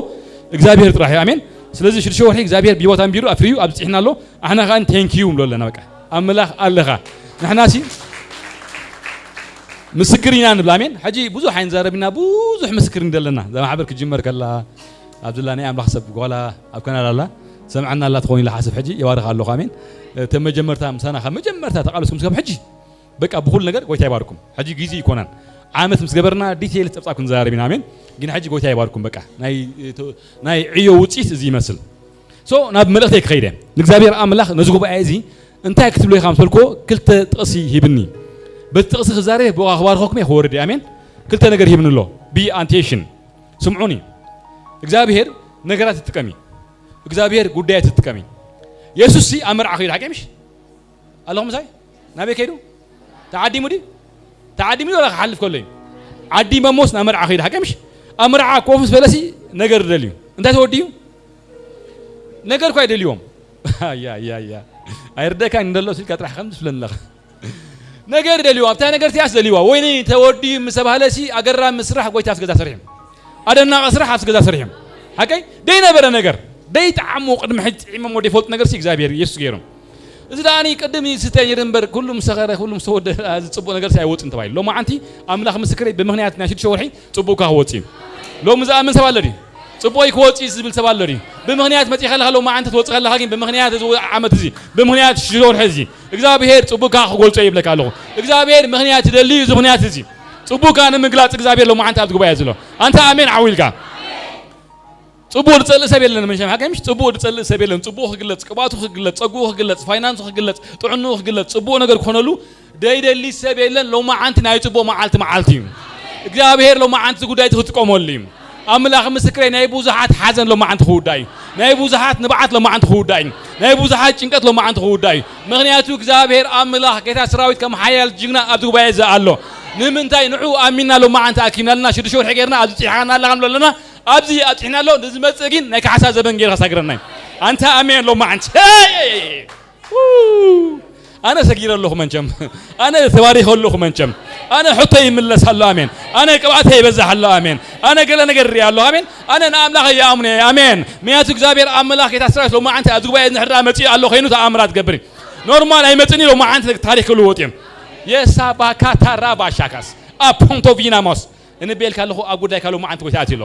እግዚኣብሔር ጥራሕ እዩ። ኣሜን። ስለዚ ሽዱሽተ ወርሒ እግዚኣብሔር ብሂወት ኣንቢሩ ኣፍርዩ ኣብፅሕና ኣሎ። ኣሕና ከኣ ቴንኪዩ ንብሎ ኣለና። በቃ ኣምላኽ ኣለኻ። ንሕና ሲ ምስክር ኢና ንብል። ኣሜን። ሕጂ ብዙሕ ኣይንዛረብ ኢና ብዙሕ ምስክር እንደለና እዛ ማሕበር ክጅመር ከላ ኣብዚ ላ ናይ ኣምላኽ ሰብ ጓላ ኣብ ካናዳ ኣላ ሰምዐና ኣላ ትኸውን ኢላ ሓስብ ሕጂ የባርኻ ኣለኹ። ኣሜን። እተ መጀመርታ ምሳና ካብ መጀመርታ ተቓለስኩም ስጋብ ሕጂ በቃ ብኹሉ ነገር ጎይታ ይባርኩም። ሕጂ ግዜ ይኮናን ዓመት ምስ ገበርና ዲቴይል ጸብጻብ ክንዛረብ ኢና። ኣሜን። ግን ሕጂ ጎይታ ይባርኩም። በቃ ናይ ዕዮ ውፅኢት እዚ ይመስል። ሶ ናብ መልእኽተይ ክኸይደ ንእግዚኣብሔር ኣምላኽ ነዚ ጉባኤ እዚ እንታይ ክትብሎ ኢኻ ምስ በልክዎ ክልተ ጥቕሲ ሂብኒ። በቲ ጥቕሲ ክዛረብ ብኡ ክባርኸኩም እየ ክወርድ እየ። ኣሜን። ክልተ ነገር ሂብኒ ኣሎ። Be attention። ስምዑኒ። እግዚኣብሔር ነገራት ይጥቀም እዩ። እግዚኣብሔር ጉዳያት ይጥቀም እዩ። የሱስ ሲ ኣብ መርዓ ከይዱ ሓቂ ምሽ? ኣለኹም ምሳይ? ናበይ ከይዱ? ተዓዲሙ ድዩ? ተዓዲሙ ድዩ ወላ ክሓልፍ ከሎ እዩ? ዓዲሞሞስ ናብ መርዓ ከይዱ ሓቂ ምሽ? ኣብ መርዓ ኮፍ ምስ በለሲ ነገር ደልዩ። እንታይ ተወዲዩ? ነገር እኳ ኣይደልዎም። ኣያ፣ ኣያ፣ ኣያ። ኣይርደካን እንደሎ ሲልካ ጥራሕ ከም ትፍለኒ ኣለኻ። ነገር ደልዋ፣ ኣብታ ነገር እቲኣስ ደልዋ። ወይኒ ተወዲኡ ምስ ተባህለሲ ኣገራሚ ስራሕ ጎይታ ኣብቲ ገዛ ሰሪሖም። ኣደናቂ ስራሕ ኣብቲ ገዛ ሰሪሖም። ሓቀይ? ደይነበረ ነገር፣ ደይጠዓሙ ቅድሚ ሕጂ ጥዒሞሞ ደይፈልጡ ነገርሲ እግዚኣብሔር የሱስ ገይሮም። እዚ ደኣኒ ቅድም ይስተ ነይሩ እምበር ኩሉ ምስ ሰኸረ፣ ኩሉ ምስ ተወደደ፣ እዚ ጽቡቕ ነገርሲ ኣይወጽን ተባሂሉ። ሎማዓንቲ ኣምላኽ ምስክረይ ብምኽንያት ናይ ሽዱሽተ ወርሒ ጽቡቕካ ክወጽእ እዩ። ሎሚ ዝኣምን ሰብ ኣሎ ድዩ? ጽቡቕ እዩ ክወጽእ እዩ ዝብል ሰብ ኣሎ ድዩ? ብምኽንያት መጺእ ከለኻ ሎማዓንቲ ትወጽእ ከለኻ ግን ብምኽንያት እዚ ዓመት እዚ፣ ብምኽንያት ሽዱሽተ ወርሒ እዚ እግዚኣብሔር ጽቡቕካ ክገልጾ ይብለካ ኣለኹ። እግዚኣብሔር ምኽንያት ይደሊ እዩ። እዚ ምኽንያት እዚ ጽቡቕካ ንምግላጽ እግዚኣብሔር ሎማዓንቲ ኣብዚ ጉባኤ ዘሎ። ኣንታ ኣሜን ዓው ኢልካ። ጽቡቕ ዝጸልእ ሰብ የለን። መሸም ሓቀ ምሽ ጽቡቕ ዝጸልእ ሰብ የለን። ጽቡቕ ክግለጽ፣ ቅባቱ ክግለጽ፣ ጸጉኡ ክግለጽ፣ ፋይናንሱ ክግለጽ፣ ጥዕንኡ ክግለጽ፣ ጽቡቕ ነገር ክኾነሉ ደይደሊ ሰብ የለን። ሎማዓንቲ ናይ ጽቡቕ መዓልቲ መዓልቲ እዩ። እግዚኣብሔር ሎማዓንቲ ጉዳይ ክትጥቀመሉ እዩ። ኣምላኽ ምስክረይ ናይ ብዙሓት ሓዘን ሎማዓንቲ ክውዳእ እዩ። ናይ ብዙሓት ንብዓት ሎማዓንቲ ክውዳእ እዩ። ናይ ብዙሓት ጭንቀት ሎማዓንቲ ክውዳእ እዩ። ምኽንያቱ እግዚኣብሔር ኣምላኽ ጌታ ሰራዊት ከም ሓያል ጅግና ኣብዚ ጉባኤ እዚ ኣሎ። ንምንታይ ንዑ ኣሚንና ሎማዓንቲ ኣኪብና ኣለና። ሽዱሽተ ወርሒ ጌርና ኣብዚ ጽሒሓና ኣለና ኣሎ ኣለና። ኣብዚ ኣብጽሕና ኣሎ። ንዝመጽእ ግን ናይ ካሕሳ ዘበን ጌርካ ሳግረና እዩ። ኣንታ ኣሜን ሎማዓንቲ። ሄይ! ው! ኣነ ሰጊረ ኣለኹ መንቸም። ኣነ ተባሪኸ ኣለኹ መንቸም። ኣነ ሕቶ ይምለስ ኣሎ ኣሜን። ኣነ ቅብኣተ ይበዛሕ ኣሎ ኣሜን። ኣነ ገለ ነገር ሪኣ ኣለኹ ኣሜን። ኣነ ንኣምላኽ ይኣምኖ እየ ኣሜን። ምክንያቱ እግዚኣብሔር ኣምላኽ ጌታ ሰራዊት ሎማዓንቲ ኣብዚ ጉባኤ ንሕድራ መጺኡ ኣሎ ኮይኑ ተኣምራት ገብር እዩ። ኖርማል ኣይመጽእን እዩ ሎማዓንቲ ታሪክ ክልወጥ እዮም። የሳባካታራ ባሻካስ ኣፖንቶ ቪናሞስ እንቤልካ ኣለኹ ኣብ ጉዳይካ ሎማዓንቲ ጎይታ ኣትዩ ኣሎ።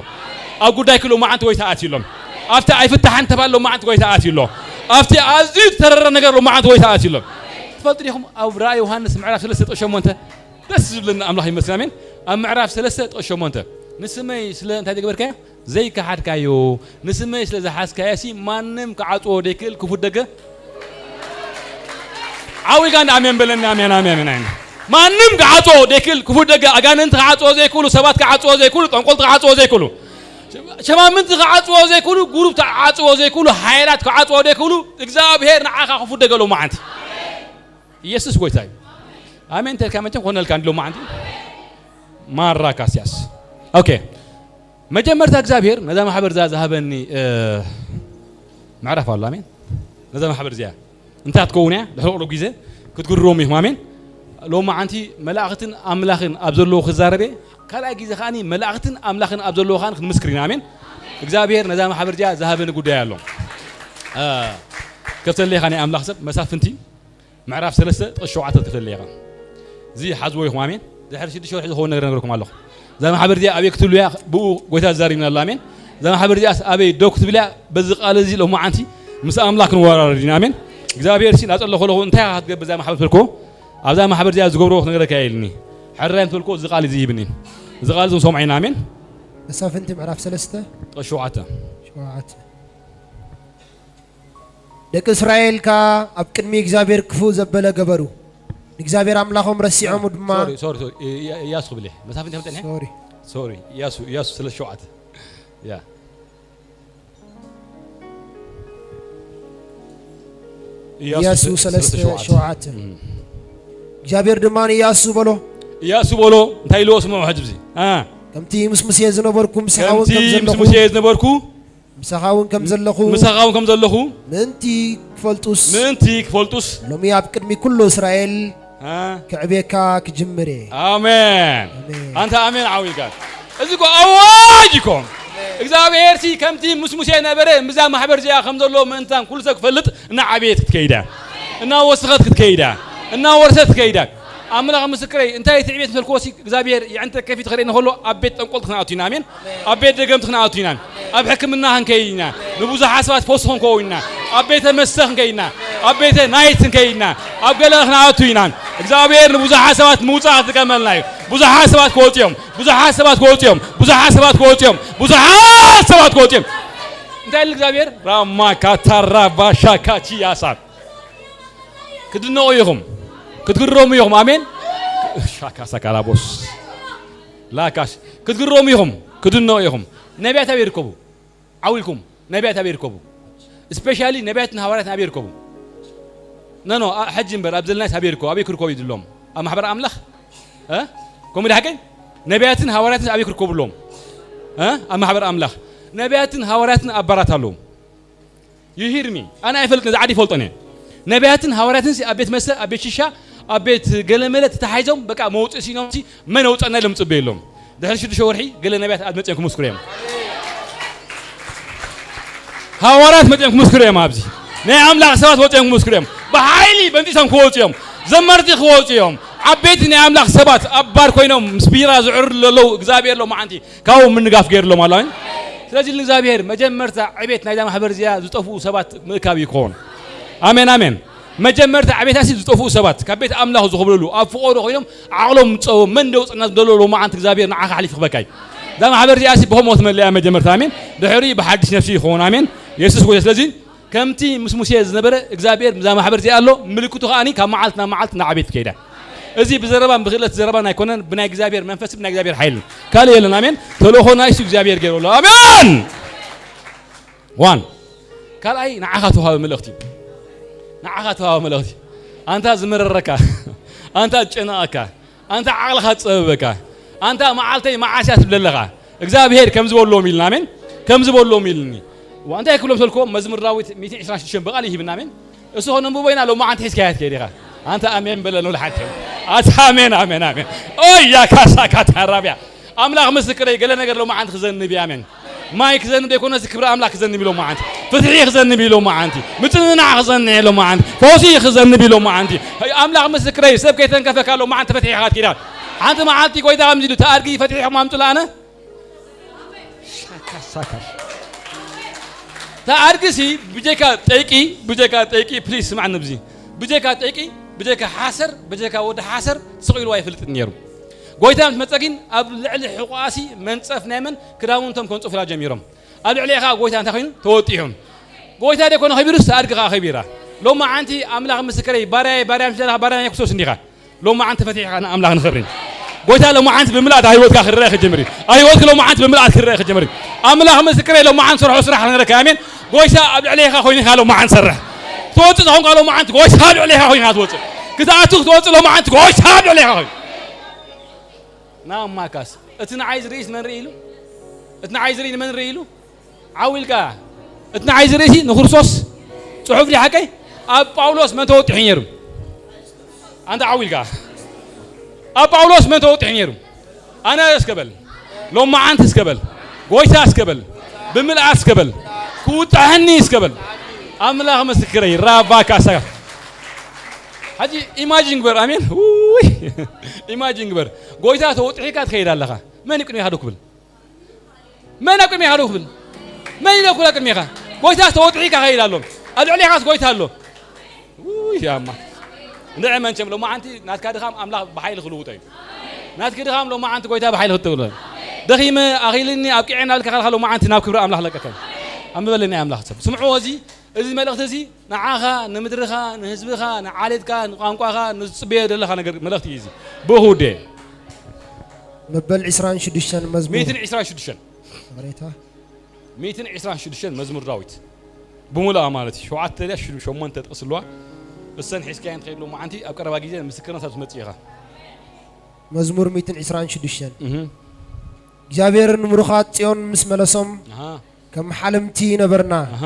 ኣብ ጉዳይክ ሎማዓንቲ ጎይታ ኣትዩ ኣሎ። ኣብቲ ኣይፍታሕን ተባል ሎማዓንቲ ጎይታ ኣትዩ ኣሎ። ኣብቲ ኣዝዩ ዝተረረ ነገር ሎማዓንቲ ጎይታ ኣትዩ ኣሎ። ትፈልጡ ዲኹም ኣብ ራእይ ዮሃንስ ምዕራፍ ሰለስተ ጥቕሲ ሸሞንተ ደስ ዝብለኒ ኣምላኽ ይመስገን ኣሜን። ኣብ ምዕራፍ ሰለስተ ጥቕሲ ሸሞንተ ንስመይ ስለ እንታይ ዝገበርካዮ ዘይከሓድካዮ ንስመይ ስለ ዝሓዝካዮ ሲ ማንም ክዓጽዎ ዘይክእል ክፉት ደገ ዓው ኢልካ እንዳ ኣሜን በለኒ። ኣሜን፣ ኣሜን፣ ኣሜን። ማንም ክዓጽዎ ዘይክእል ክፉት ደገ ኣጋንንቲ ክዓጽዎ ዘይክእሉ ሰባት ክዓጽዎ ዘይክእሉ ጠንቆልቲ ክዓጽዎ ዘይክእሉ ሸማምንቲ ክዓጽዎ ዘይክእሉ ጉሩብ ክዓጽዎ ዘይክእሉ ሓይላት ክዓጽዎ ዘይክእሉ እግዚኣብሔር ንዓኻ ክፉት ደገ ሎማዓንቲ ኢየሱስ ጎይታ እዩ። ኣሜን ተልካ መቸም ኮነልካ እንዲ ሎማዓንቲ ማራ ካስያስ ኦኬ። መጀመርታ እግዚኣብሔር ነዛ ማሕበር እዛ ዝሃበኒ እ፣ ምዕራፍ ኣሎ ኣሜን። ነዛ ማሕበር እዚኣ እንታይ ክትከውን እያ ድሕሪ ቁሩብ ግዜ ክትግርሙ ኢኹም ኣሜን። ሎማዓንቲ መላእኽትን ኣምላኽን ኣብ ዘለዎ ክዛረብ እየ። ካልኣይ ግዜ ከዓኒ መላእኽትን ኣምላኽን ኣብ ዘለዎ ከዓኒ ክንምስክር ኢና ኣሜን። እግዚኣብሔር ነዛ ማሕበር እዚኣ ዝሃበኒ ጉዳይ ኣሎ። እ፣ ከፍተለይ ከዓኒ ኣምላኽ ሰብ መሳፍንቲ ምዕራፍ ሰለስተ ጥቕሲ ሸውዓተ ክትከፍተለይ ኢኻ። እዚ ሓዝዎ ኢኹም ኣሜን። ድሕሪ ሽዱሽተ ወርሒ ዝኸውን ነገር ነግረኩም ኣለኹ። እዛ ማሕበር እዚኣ ኣበይ ክትህሉ እያ ብኡ ጎይታ ዝዛሪብና ኣሎ ኣሜን። እዛ ማሕበር እዚኣስ ኣበይ ደው ክትብል እያ በዚ ቃል እዚ ሎማዓንቲ ምስ ኣምላኽ ክንወራረድ ኢና ኣሜን። እግዚኣብሔር ሲ ናጸሎ ከለኹ እንታይ ኢኻ ክትገብር እዛ ማሕበር ትፈልኮ ኣብዛ ማሕበር እዚኣ ዝገብሮ ክነግረካ እየ ኢልኒ። ሕራይ እንትፈልኮ እዚ ቃል እዚ ይብኒ። እዚ ቃል እዚ ንሰምዖ ኢና ኣሜን። መሳፍንቲ ምዕራፍ ሰለስተ ጥቕሲ ሸውዓተ ሸውዓተ ደቂ እስራኤል ከኣ ኣብ ቅድሚ እግዚኣብሔር ክፉእ ዘበለ ገበሩ። ንእግዚኣብሔር ኣምላኾም ረሲዖም ድማ ሶሪ ሶሪ ሶሪ እያ- እያሱ ክብል እየ መሳፍንቲ ከምጠን እየ ሶሪ ሶሪ እያሱ እያሱ ስለ ሸውዓተ ያ እያሱ እያሱ ስለ- ስለ ሰለስተ ሸውዓተ ሸውዓተ እም። እግዚኣብሔር ድማ ንእያሱ በሎ እያሱ በሎ እንታይ ኢልዎ ስምዑ ሕጂ እዚ አ፣ ከምቲ ምስ ሙሴ ዝነበርኩ ምሳኻ እውን ከምቲ ከም ምስ ዘለኹ ሙሴ ዝነበርኩ ምሳኻ እውን ከም ዘለኹ ምሳኻ እውን ከም ዘለኹ ምእንቲ ክፈልጡስ ምእንቲ ክፈልጡስ ሎሚ ኣብ ቅድሚ ኩሉ እስራኤል አ፣ ክዕብየካ ክጅምር እየ። ኣሜን ኣሜን። ኣንታ ኣሜን ዓው ኢልካ እዚ እኮ ኣዋጅ እኮ እግዚኣብሔር ሲ ከምቲ ምስ ሙሴ ነበረ ምዛ ማሕበር እዚኣ ከም ዘሎ ምእንታን ኩሉ ሰብ ክፈልጥ እናዓበየት ክትከይዳ እናወስኸት ክትከይዳ እናወርሰት ክትከይዳ ኣምላኽ ምስክረይ እንታይ ትዕቤት ምሰልክዎ ሲ እግዚኣብሔር የዕንተ ከፊት ኸርእየኒ ከሎ ኣብ ቤት ጠንቆልቲ ክንኣቱ ኢና ኣሜን ኣብ ቤት ደገምቲ ክንኣቱ ኢና ኣብ ሕክምና ክንከይድ ኢና ንብዙሓት ሰባት ፈውሲ ክንከውን ኢና ኣብ ቤተ መስተ ክንከይድ ኢና ኣብ ቤተ ናይት ክንከይድ ኢና ኣብ ገለ ክንኣቱ ኢና እግዚኣብሔር ንብዙሓት ሰባት ምውፃእ ክጥቀመልና እዩ ብዙሓት ሰባት ክወፅኦም ብዙሓት ሰባት ክወፅኦም ብዙሓት ሰባት ክወፅኦም ብዙሓት ሰባት ክወፅኦም እንታይ ኢሉ እግዚኣብሔር ራማ ካታራ ባሻ ካቺ ያሳ ክትድነቑ ኢኹም ክትግረሙ ኢኹም ኣሜን ሻካ ሳካ ላቦስ ላካሽ ክትግረሙ ኢኹም፣ ክድነቑ ኢኹም። ነቢያት ኣበይ ይርከቡ? ዓው ኢልኩም። ነቢያት ኣበይ ይርከቡ? ስፔሻሊ ነቢያትን ሃዋርያትን ኣበይ ይርከቡ? ኖ ኖ፣ አ- ሕጂ እምበር ኣብ ዘለናስ ኣበይ ይርከቡ? ኣበይ ክርከቡ ይድሎም? ኣብ ማሕበር ኣምላኽ? እ? ከምኡ ዶ ሓቀይ? ነቢያትን ሃዋርያትን ኣበይ ክርከቡ ኣለዎም? እ? ኣብ ማሕበር ኣምላኽ ነቢያትን ሃዋርያትን ኣብ ባራት ኣለዉ። You hear me? ኣነ ኣይፈልጥን፣ እዚ ዓዲ ይፈልጦን እየ። ነቢያትን ሃዋርያትን ኣብ ቤት መስተ፣ ኣብ ቤት ሽሻ፣ ኣብ ቤት ገለመለ ተታሒዞም በቃ መውፅእ ሲኖም ሲ መን ኣውፀና ኢሎም ፅበዩ ኣለዎም። ድሕሪ ሽዱሽተ ወርሒ ገለ ነቢያት ኣብ መፅኦም ክምስክሩ እዮም። ሃዋርያት መፅኦም ክምስክሩ እዮም። ኣብዚ ናይ ኣምላኽ ሰባት ወፅኦም ክምስክሩ እዮም። ብሓይሊ በንጢሶም ክወፁ እዮም። ዘመርቲ ክወፁ እዮም። ዓበይቲ ናይ ኣምላኽ ሰባት ኣብ ባር ኮይኖም ምስ ቢራ ዝዕሩ ዘለዉ እግዚኣብሔር ሎማዓንቲ ካብኡ ምንጋፍ ገይርሎም ኣሎ። ኣሜን። ስለዚ ንእግዚኣብሔር መጀመርታ ዕቤት ናይዛ ማሕበር እዚኣ ዝጠፍኡ ሰባት ምእካብ እዩ ክኸውን። ኣሜን፣ ኣሜን። መጀመርታ ዕቤታሲ ዝጠፍኡ ሰባት ካብ ቤት ኣምላኽ ዝኽብለሉ ኣብ ፍቖዶ ኮይኖም ዓቕሎም ዝጸበቡ መን ደውጽና ዝደሎ ሎማዓንቲ እግዚኣብሔር ንዓኻ ኣሕሊፉ ክበካ እዩ። እዛ ማሕበር እዚኣሲ ብኸምኡ ትመልእ እያ መጀመርታ። ኣሜን። ድሕሪ ብሓድሽ ነፍሲ ይኸውን። ኣሜን። የሱስ ጎይታ። ስለዚ ከምቲ ምስ ሙሴ ዝነበረ እግዚኣብሔር እዛ ማሕበር እዚኣ ኣሎ። ምልክቱ ከኣኒ ካብ መዓልቲ ናብ መዓልቲ እናዓበየት ትከይዳ። እዚ ብዘረባን ብክእለት ዘረባን ኣይኮነን፣ ብናይ እግዚኣብሔር መንፈስን ብናይ እግዚኣብሔር ሓይልን ካልእ የለን። ኣሜን። ተልእኾ ናይ እሱ እግዚኣብሔር ገይሩ ኣሎ። ኣሜን። ዋን ካልኣይ ንዓኻ ተዋሃበ መልእኽቲ እዩ። ንዓኻ ተዋሃበ መልእኽቲ። ኣንታ ዝመረረካ፣ ኣንታ ዝጨነቐካ፣ ኣንታ ዓቕልኻ ዝጸበበካ፣ ኣንታ መዓልተይ መዓስ እያ ትብለለኻ እግዚኣብሔር ከምዚ በልዎም ኢልና። ኣሜን። ከምዚ በልዎም ኢልኒ። ዋ እንታይ ክብሎም ተልኮ መዝሙር ዳዊት ሚእትን ዕስራን ሽዱሽተን ብቓል ይህብና። ኣሜን። እሱ ኾነ እምብቦ ኢና ሎማዓንቲ ሒዝካያ ትከይድ ኢኻ። ኣንተ ኣሜን በለ ንብለ ሓንቲ። ኣታ ኣሜን ኣሜን ኣሜን። ኦያ ካሳ ካታራብያ ኣምላኽ ምስክረይ ገለ ነገር ሎማዓንቲ ክዘንብ እዩ። ኣሜን። ማይ ክዘንብ ዘይኮነስ ክብሪ ኣምላኽ ክዘንብ እዩ ሎማዓንቲ። ፍትሒ ክዘንብ እዩ ሎማዓንቲ። ምጽንናዕ ክዘንብ እዩ ሎማዓንቲ። ፈውሲ ክዘንብ እዩ ሎማዓንቲ። ኣምላኽ ምስክረይ ሰብ ከይተንከፈካ ሎማዓንቲ ፈትሒኻ ትኪዳ። ሓንቲ መዓልቲ ጎይታ ከምዚ ኢሉ ተኣድጊ ፈትሒኹም ኣምጹ ኣነ ሻካ ሳካ። ተኣድግሲ ብጀካ ጠይቂ ብጀካ ጠይቂ ፕሊስ ስማዕ ንብዚ ብጀካ ጠይቂ ብጀካ ሓሰር ብጀካ ወዲ ሓሰር ስቕ ኢሉ ኣይፈልጥን ነይሩ። ጎይታ ምስ መጸ ግን ኣብ ልዕሊ ሕቑኣሲ መንጸፍ ናይ መን ክዳውንቶም ከንጽፉላ ጀሚሮም። ኣብ ልዕሊ ኢኻ ጎይታ እንታይ ኮይኑ ተወጢሑ። ጎይታ ደይኮነ ከቢሩስ ተኣድግኻ ከቢራ። ሎማ ዓንቲ ኣምላኽ ምስክረይ ባርያይ ባርያ ምስ ዘለኻ ባርያ ናይ ክርስቶስ እንዲኻ። ሎማዓንቲ ፈቲሕኻ ንኣምላኽ ንኽብሪ። ጎይታ ሎማዓንቲ ብምልኣት ኣብ ህይወትካ ክረአ ክጅምር እዩ። ኣብ ህይወትክ ሎማዓንቲ ብምልኣት ክረአ ክጅምር እዩ። ኣምላኽ ምስክረይ ሎማዓንቲ ሰርሖ ስራሕ ንረካ። ኣሜን። ጎይታ ኣብ ልዕሌኻ ኮይኑ ኢኻ ሎማዓንቲ ሰርሕ። ትወፅእ ዝኾንካ ሎማዓንቲ ጎይታ ኣብ ልዕሌኻ ኮይኑ ኢኻ ትወፅእ። ክትኣቱ ክትወፅእ ሎማዓንቲ ጎይታ ኣብ ልዕሌኻ ኮይኑ። ና ማካስ እቲ ንዓይ ዝርእስ መን ርኢ ኢሉ? እቲ ንዓይ ዝርኢ መን ርኢ ኢሉ? ዓው ኢልካ እቲ ንዓይ ዝርእሲ ንክርስቶስ ጽሑፍ ድዩ ሓቀይ? ኣብ ጳውሎስ መን ተወጢሑ ነይሩ? ኣንተ ዓው ኢልካ ኣብ ጳውሎስ መን ተወጢሑ ነይሩ? ኣነ እስከ በል ሎማዓንቲ እስከ በል ጎይታ እስከ በል ብምልኣት እስከ በል ክውጣሕኒ እስከ በል ኣምላኽ ምስክረይ ራባካ ሰጋ ሕጂ ኢማጂን ግበር ኣሜን ውይ ኢማጂን ግበር ጎይታ ተወጢሒካ ትኸይድ ኣለኻ መን እዩ ቅድሚኻ ዶ ክብል መን ኣብ ቅድሜኻ ደው ክብል? መን ኢለ ኩላ ቅድሜኻ? ጎይታ ተወጥሒካ ከይድ ኣሎ። ኣብ ልዕሌኻስ ጎይታ ኣሎ። ውይ ያማ እንድዒ መንቸም ሎማዓንቲ ናትካ ድኻም ኣምላኽ ብሓይሊ ክልውጦ እዩ። ናትኪ ድኻም ሎማዓንቲ ጎይታ ብሓይሊ ክትልውጦ እዩ። ደኺመ ኣኺልኒ ኣብቂዐ እናበልካ ከለኻ ሎማዓንቲ ናብ ክብሪ ኣምላኽ ለቀካ እዩ። ኣንብበለኒ ኣምላኽ ሰብ ስምዕዎ እዚ እዚ መልእኽቲ እዚ ንዓኻ ንምድርኻ ንህዝብኻ ንዓሌትካ ንቋንቋኻ ንዝጽበዮ ዘለኻ ነገር መልእኽቲ እዩ እዚ ብእኹ ውዴ መበል ዕስራን ሽዱሽተን መዝሙር ሚእትን ዕስራን ሽዱሽተን ሓበሬታ ሚእትን ዕስራን ሽዱሽተን መዝሙር ዳዊት ብሙሉኣ ማለት እዩ ሸውዓተ ድያ ሽዱ ሸሞንተ ጥቕስ ኣለዋ እሰን ሒዝካየን ትኸይድ ሎማዓንቲ ኣብ ቀረባ ግዜ ምስክርነት ኣብ ትመጽእ ኢኻ መዝሙር ሚእትን ዕስራን ሽዱሽተን እህ እግዚኣብሔር ንምሩኻት ጽዮን ምስ መለሶም ኣሃ ከም ሓለምቲ ነበርና። ኣሃ።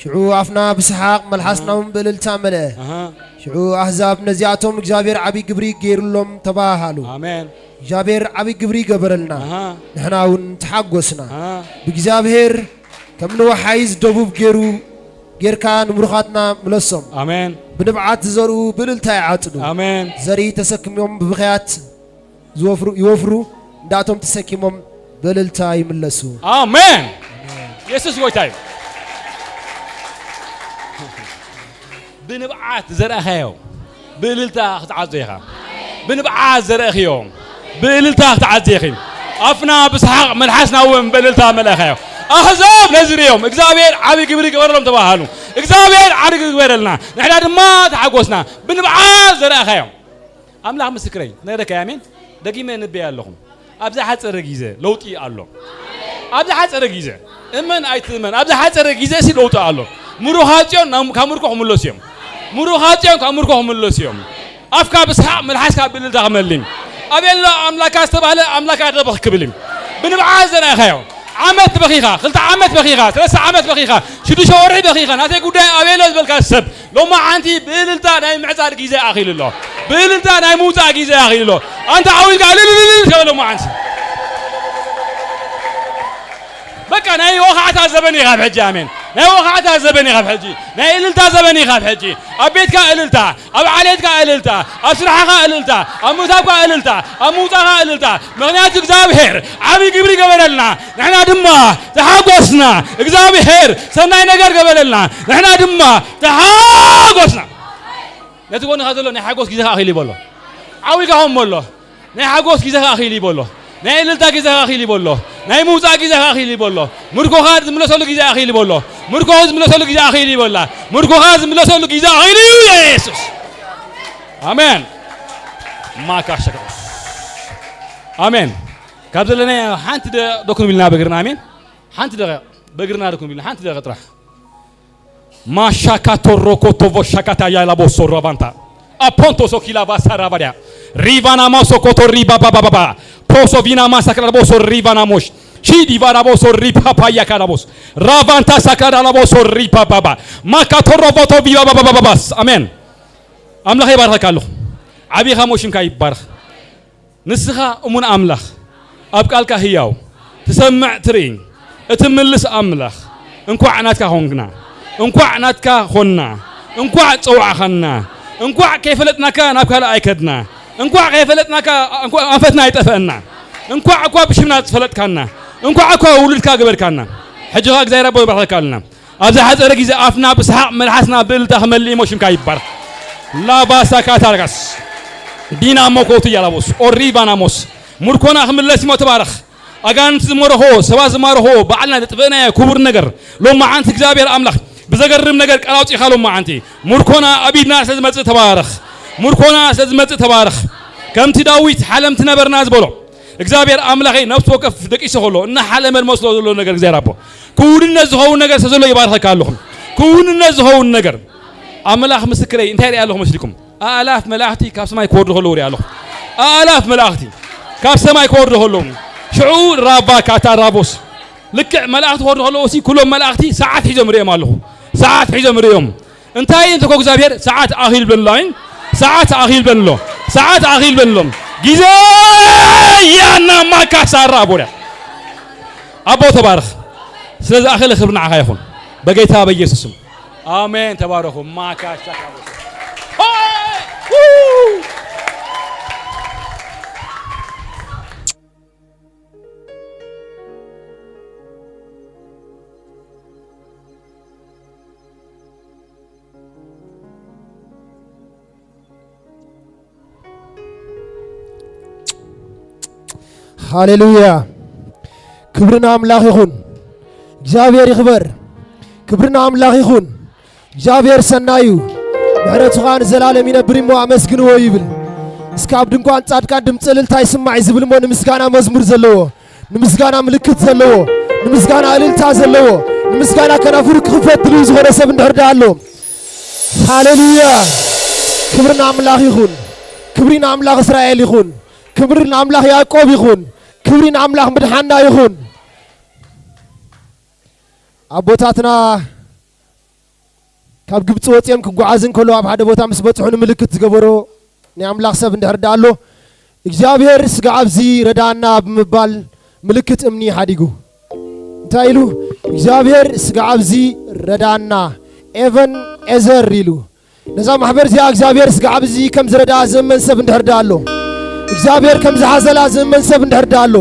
ሽዑ ኣፍና ብሰሓቕ መልሓስና እውን ብእልልታ መልአ። ኣሃ። ሽዑ ኣህዛብ ነዚኣቶም እግዚኣብሔር ዓብዪ ግብሪ ገይሩሎም ተባሃሃሉ። ኣሜን። እግዚኣብሔር ዓብዪ ግብሪ ገበረልና። ኣሃ። ንሕና እውን ተሓጎስና። ኣሃ። ብእግዚኣብሔር ከም ንወሓይዝ ደቡብ ገይሩ ጌርካ ንምሩኻትና ምለሶም። ኣሜን። ብንብዓት ዝዘርኡ ብእልልታ ይዓጽዱ። ኣሜን። ዘርኢ ተሰኪሞም ብብኽያት ዝወፍሩ ይወፍሩ እንዳቶም ተሰኪሞም በልልታ ይምለሱ። ኣሜን። የሱስ ጎይታ እዩ። ብንብዓት ዘርኣኻዮ ብእልልታ ክትዓዞ ኢኻ። ብንብዓት ዘርኣኽዮ ብእልልታ ክትዓዞ ኢኺ። ኣፍና ብሰሓቕ መልሓስና እውን ብእልልታ መልኣኻዮ። ኣህዛብ ነዚ ርእዮም እግዚኣብሔር ዓብዪ ግብሪ ግበረሎም ተባሃሉ። እግዚኣብሔር ዓብዪ ግበረልና። ንሕና ድማ ተሓጎስና ብንብዓት ዘርኣኻዮ። ኣምላኽ ምስክረይ፣ ክነግረካ እየ፣ ኣሜን። ደጊመ እንበይ ኣለኹም። ኣብ ዝሓጸረ ግዜ ለውጢ ኣሎ። ኣብ ዝሓጸረ ግዜ፣ እመን ኣይትእመን፣ ኣብ ዝሓጸረ ግዜ ሲ ለውጢ ኣሎ። ምሩኻት ጽዮን ናብ፣ ካብ ምርኮ ክምለሱ እዮም። ምሩኻት ጽዮን ካብ ምርኮ ክምለሱ እዮም። ኣፍካ ብስሓቕ፣ መልሓስካ ብእልልታ ክመልእ እዩ። ኣቤሎ ኣምላካ ዝተባህለ ኣምላካ ደበኽ ክብል እዩ። ብንብዓት ዘርኣኻዮ ዓመት በኺኻ፣ ክልተ ዓመት በኺኻ፣ ሰለስተ ዓመት በኺኻ፣ ሽዱሽተ ወርሒ በኺኻ፣ ናተይ ጉዳይ ኣቤሎ ዝበልካ ሰብ፣ ሎማዓንቲ ብእልልታ ናይ ምዕጻድ ግዜ ኣኺሉ ኣሎ። ብእልልታ ናይ ምውጻእ ግዜ ኣኺሉ ኣሎ። ኣንታ ዓው ኢልካ እልልልልል ከበል ሎማዓንቲ። በቃ ናይ ወኻዕታ ዘበን እዩ ካብ ሕጂ። ኣሜን። ናይ ወኻዕታ ዘበን እዩ ካብ ሕጂ። ናይ እልልታ ዘበን እዩ ካብ ሕጂ። ኣብ ቤትካ እልልታ፣ ኣብ ዓሌትካ እልልታ፣ ኣብ ስራሕኻ እልልታ፣ ኣብ ምእታውካ እልልታ፣ ኣብ ምውጻእካ እልልታ። ምኽንያቱ እግዚኣብሔር ዓብዪ ግብሪ ገበረልና፣ ንሕና ድማ ተሓጎስና። እግዚኣብሔር ሰናይ ነገር ገበረልና፣ ንሕና ድማ ተሓጎስና። ነቲ ጎንኻ ዘሎ ናይ ሓጎስ ግዜኻ ኣኺሉ እዩ በሎ። ዓው ኢልካ ኹም በሎ። ናይ ሓጎስ ግዜኻ ኣኺሉ እዩ በሎ። ናይ እልልታ ግዜኻ ኣኺሉ እዩ በሎ። ናይ ምውጻእ ግዜኻ ኣኺሉ እዩ በሎ። ምርኮኻ ዝምለሰሉ ግዜ ኣኺሉ እዩ በሎ። ምርኮ ዝምለሰሉ ግዜ ኣኺሉ እዩ በላ። ምርኮኻ ዝምለሰሉ ግዜ ኣኺሉ እዩ የሱስ። ኣሜን። ማካሸከ። ኣሜን። ካብ ዘለናዮ ሓንቲ ደ-፣ ደኩን ቢልና በግርና፣ ኣሜን። ሓንቲ ደቂቕ በግርና ደኩን ቢልና፣ ሓንቲ ደቂቕ ጥራሕ። ማሻካቶ ሮኮቶ ቮሻካታ ያላቦሶ ራባንታ። ኣፖንቶ ሶኪላ ቫሳ ራባዲያ። ሪቫና ማሶኮቶ ሪባባባባ። ፖሶ ቪና ማሳክራ ቦሶ ሪቫና ሞሽ። ቺዲ ቫራ ቦሶ ሪፓፓያ ካራ ቦስ። ራቫንታ ሳክራ ዳላ ቦሶ ሪፓፓባ። ማካቶ ሮቦቶ ቪባባባባባስ። ኣሜን። ኣምላኽ ይባርኸካ ኣለኹ። ዓቢኻ ሞ ሽምካ ይባርኽ። ንስኻ እሙን ኣምላኽ፣ ኣብ ቃልካ ህያው፣ ትሰምዕ ትርኢ፣ እትምልስ ኣምላኽ፣ እንኳዕ ናትካ ኾንክና፣ እንኳዕ ናትካ ኾንና፣ እንኳዕ ጸዋዕኻና፣ እንኳዕ ከይፈለጥናካ ናብ ካልእ ኣይከድና፣ እንኳዕ ከይፈለጥናካ፣ እንኳዕ ኣንፈትና ኣይጠፈአና፣ እንኳዕ እኳ ብሽምና ዝፈለጥካና፣ እንኳዕ እኳ ውሉድካ ገበርካና። ሕጂ ኸኣ እግዚኣብሔር ኣቦ ይባርኸካ ኣለና። ኣብ ዝሓጸረ ግዜ ኣፍና ብሰሓቕ መልሓስና ብእልልታ ክመልእ እሞ ሽምካ ይባረኽ። ላባሳ ካታርጋስ ዲና ሞኮቱ ያላቦስ ኦሪቫናሞስ ምርኮና ክምለስ እሞ ተባረኽ። ኣጋንንቲ ዝመረኾ፣ ሰባት ዝማረኾ፣ ባዕልና ዘጥፈእናዮ ክቡር ነገር ሎማዓንቲ እግዚኣብሔር ኣምላኽ ብዘገርም ነገር ቃል ኣውጺእኻ ሎማዓንቲ ምርኮና ኣብ ኢድና ስለ ዝመጽእ ተባረኽ። ምርኮና ስለ ዝመጽእ ተባረኽ። ከምቲ ዳዊት ሓለምቲ ነበርና ዝበሎ እግዚኣብሔር ኣምላኸይ ነፍሲ ወከፍ ደቂሱ ከሎ እናሓለመ ዝመስሎ ዘሎ ነገር እግዚኣብሔር ኣቦ ክውንነት ዝኸውን ነገር ስለ ዘሎ ይባርኸካ ኣለኹ። ክውንነት ዝኸውን ነገር ኣምላኽ ምስክረይ እንታይ ሪኣ ኣለኹ መስሊኩም? ኣእላፍ መላእኽቲ ካብ ሰማይ ክወርዱ ከለዉ ሪኣ ኣለኹ። ኣእላፍ መላእኽቲ ካብ ሰማይ ክወርዱ ከለዉ ሽዑ ራባ ካታ ራቦስ ልክዕ መላእኽቲ ክወርዱ ከለዉ ሲ ኩሎም መላእኽቲ ሰዓት ሒዞም ሪኦም ኣለኹ። ሰዓት ሒዞም ሪኦም እንታይ እንተኮ እግዚኣብሔር ሰዓት ኣኺል በሎ፣ ሰዓት ኣኺል በሎ፣ ሰዓት ኣኺል በሎ። ግዜ ያና ማካሳራ ቦዳ ኣቦ ተባረኽ። ስለዚ ኣኺለ ክብሪ ንዓኻ ይኹን በጌታ በኢየሱስ ስም። ኣሜን። ተባረኹ። ማካሻ ሃሌሉያ። ክብሪ ንኣምላኽ ይኹን። እግዚኣብሔር ይኽበር። ክብሪ ንኣምላኽ ይኹን። እግዚኣብሔር ሰናይ እዩ። ምሕረቱ ኸኣ ንዘላለም ይነብር እሞ ኣመስግንዎ ይብል። እስከ ኣብ ድንኳን ጻድቃን ድምፂ እልልታ ይስማዕ እዩ ዝብል እሞ ንምስጋና መዝሙር ዘለዎ፣ ንምስጋና ምልክት ዘለዎ፣ ንምስጋና እልልታ ዘለዎ፣ ንምስጋና ከናፍሩ ክኽፈት ድልው ዝኾነ ሰብ እንድሕር ደኣ ኣሎ። ሃሌሉያ። ክብሪ ንኣምላኽ ይኹን። ክብሪ ንኣምላኽ እስራኤል ይኹን። ክብሪ ንኣምላኽ ያዕቆብ ይኹን። ክብሪ ንኣምላኽ ምድሓና ይኹን። ኣቦታትና ካብ ግብፂ ወፂኦም ክጓዓዝ እንከሎ ኣብ ሓደ ቦታ ምስ በፅሑ ንምልክት ዝገበሮ ናይ ኣምላኽ ሰብ እንድሕር ደኣ ኣሎ፣ እግዚኣብሔር ስጋ ኣብዚ ረዳና ብምባል ምልክት እምኒ ሓዲጉ። እንታይ ኢሉ? እግዚኣብሔር ስጋ ኣብዚ ረዳና፣ ኤቨን ኤዘር ኢሉ። ነዛ ማሕበር እዚኣ እግዚኣብሔር ስጋ ኣብዚ ከም ዝረዳ ዝእመን ሰብ እንድሕር ደኣ ኣሎ፣ እግዚኣብሔር ከም ዝሓዘላ ዝእመን ሰብ እንድሕር ደኣ ኣሎ፣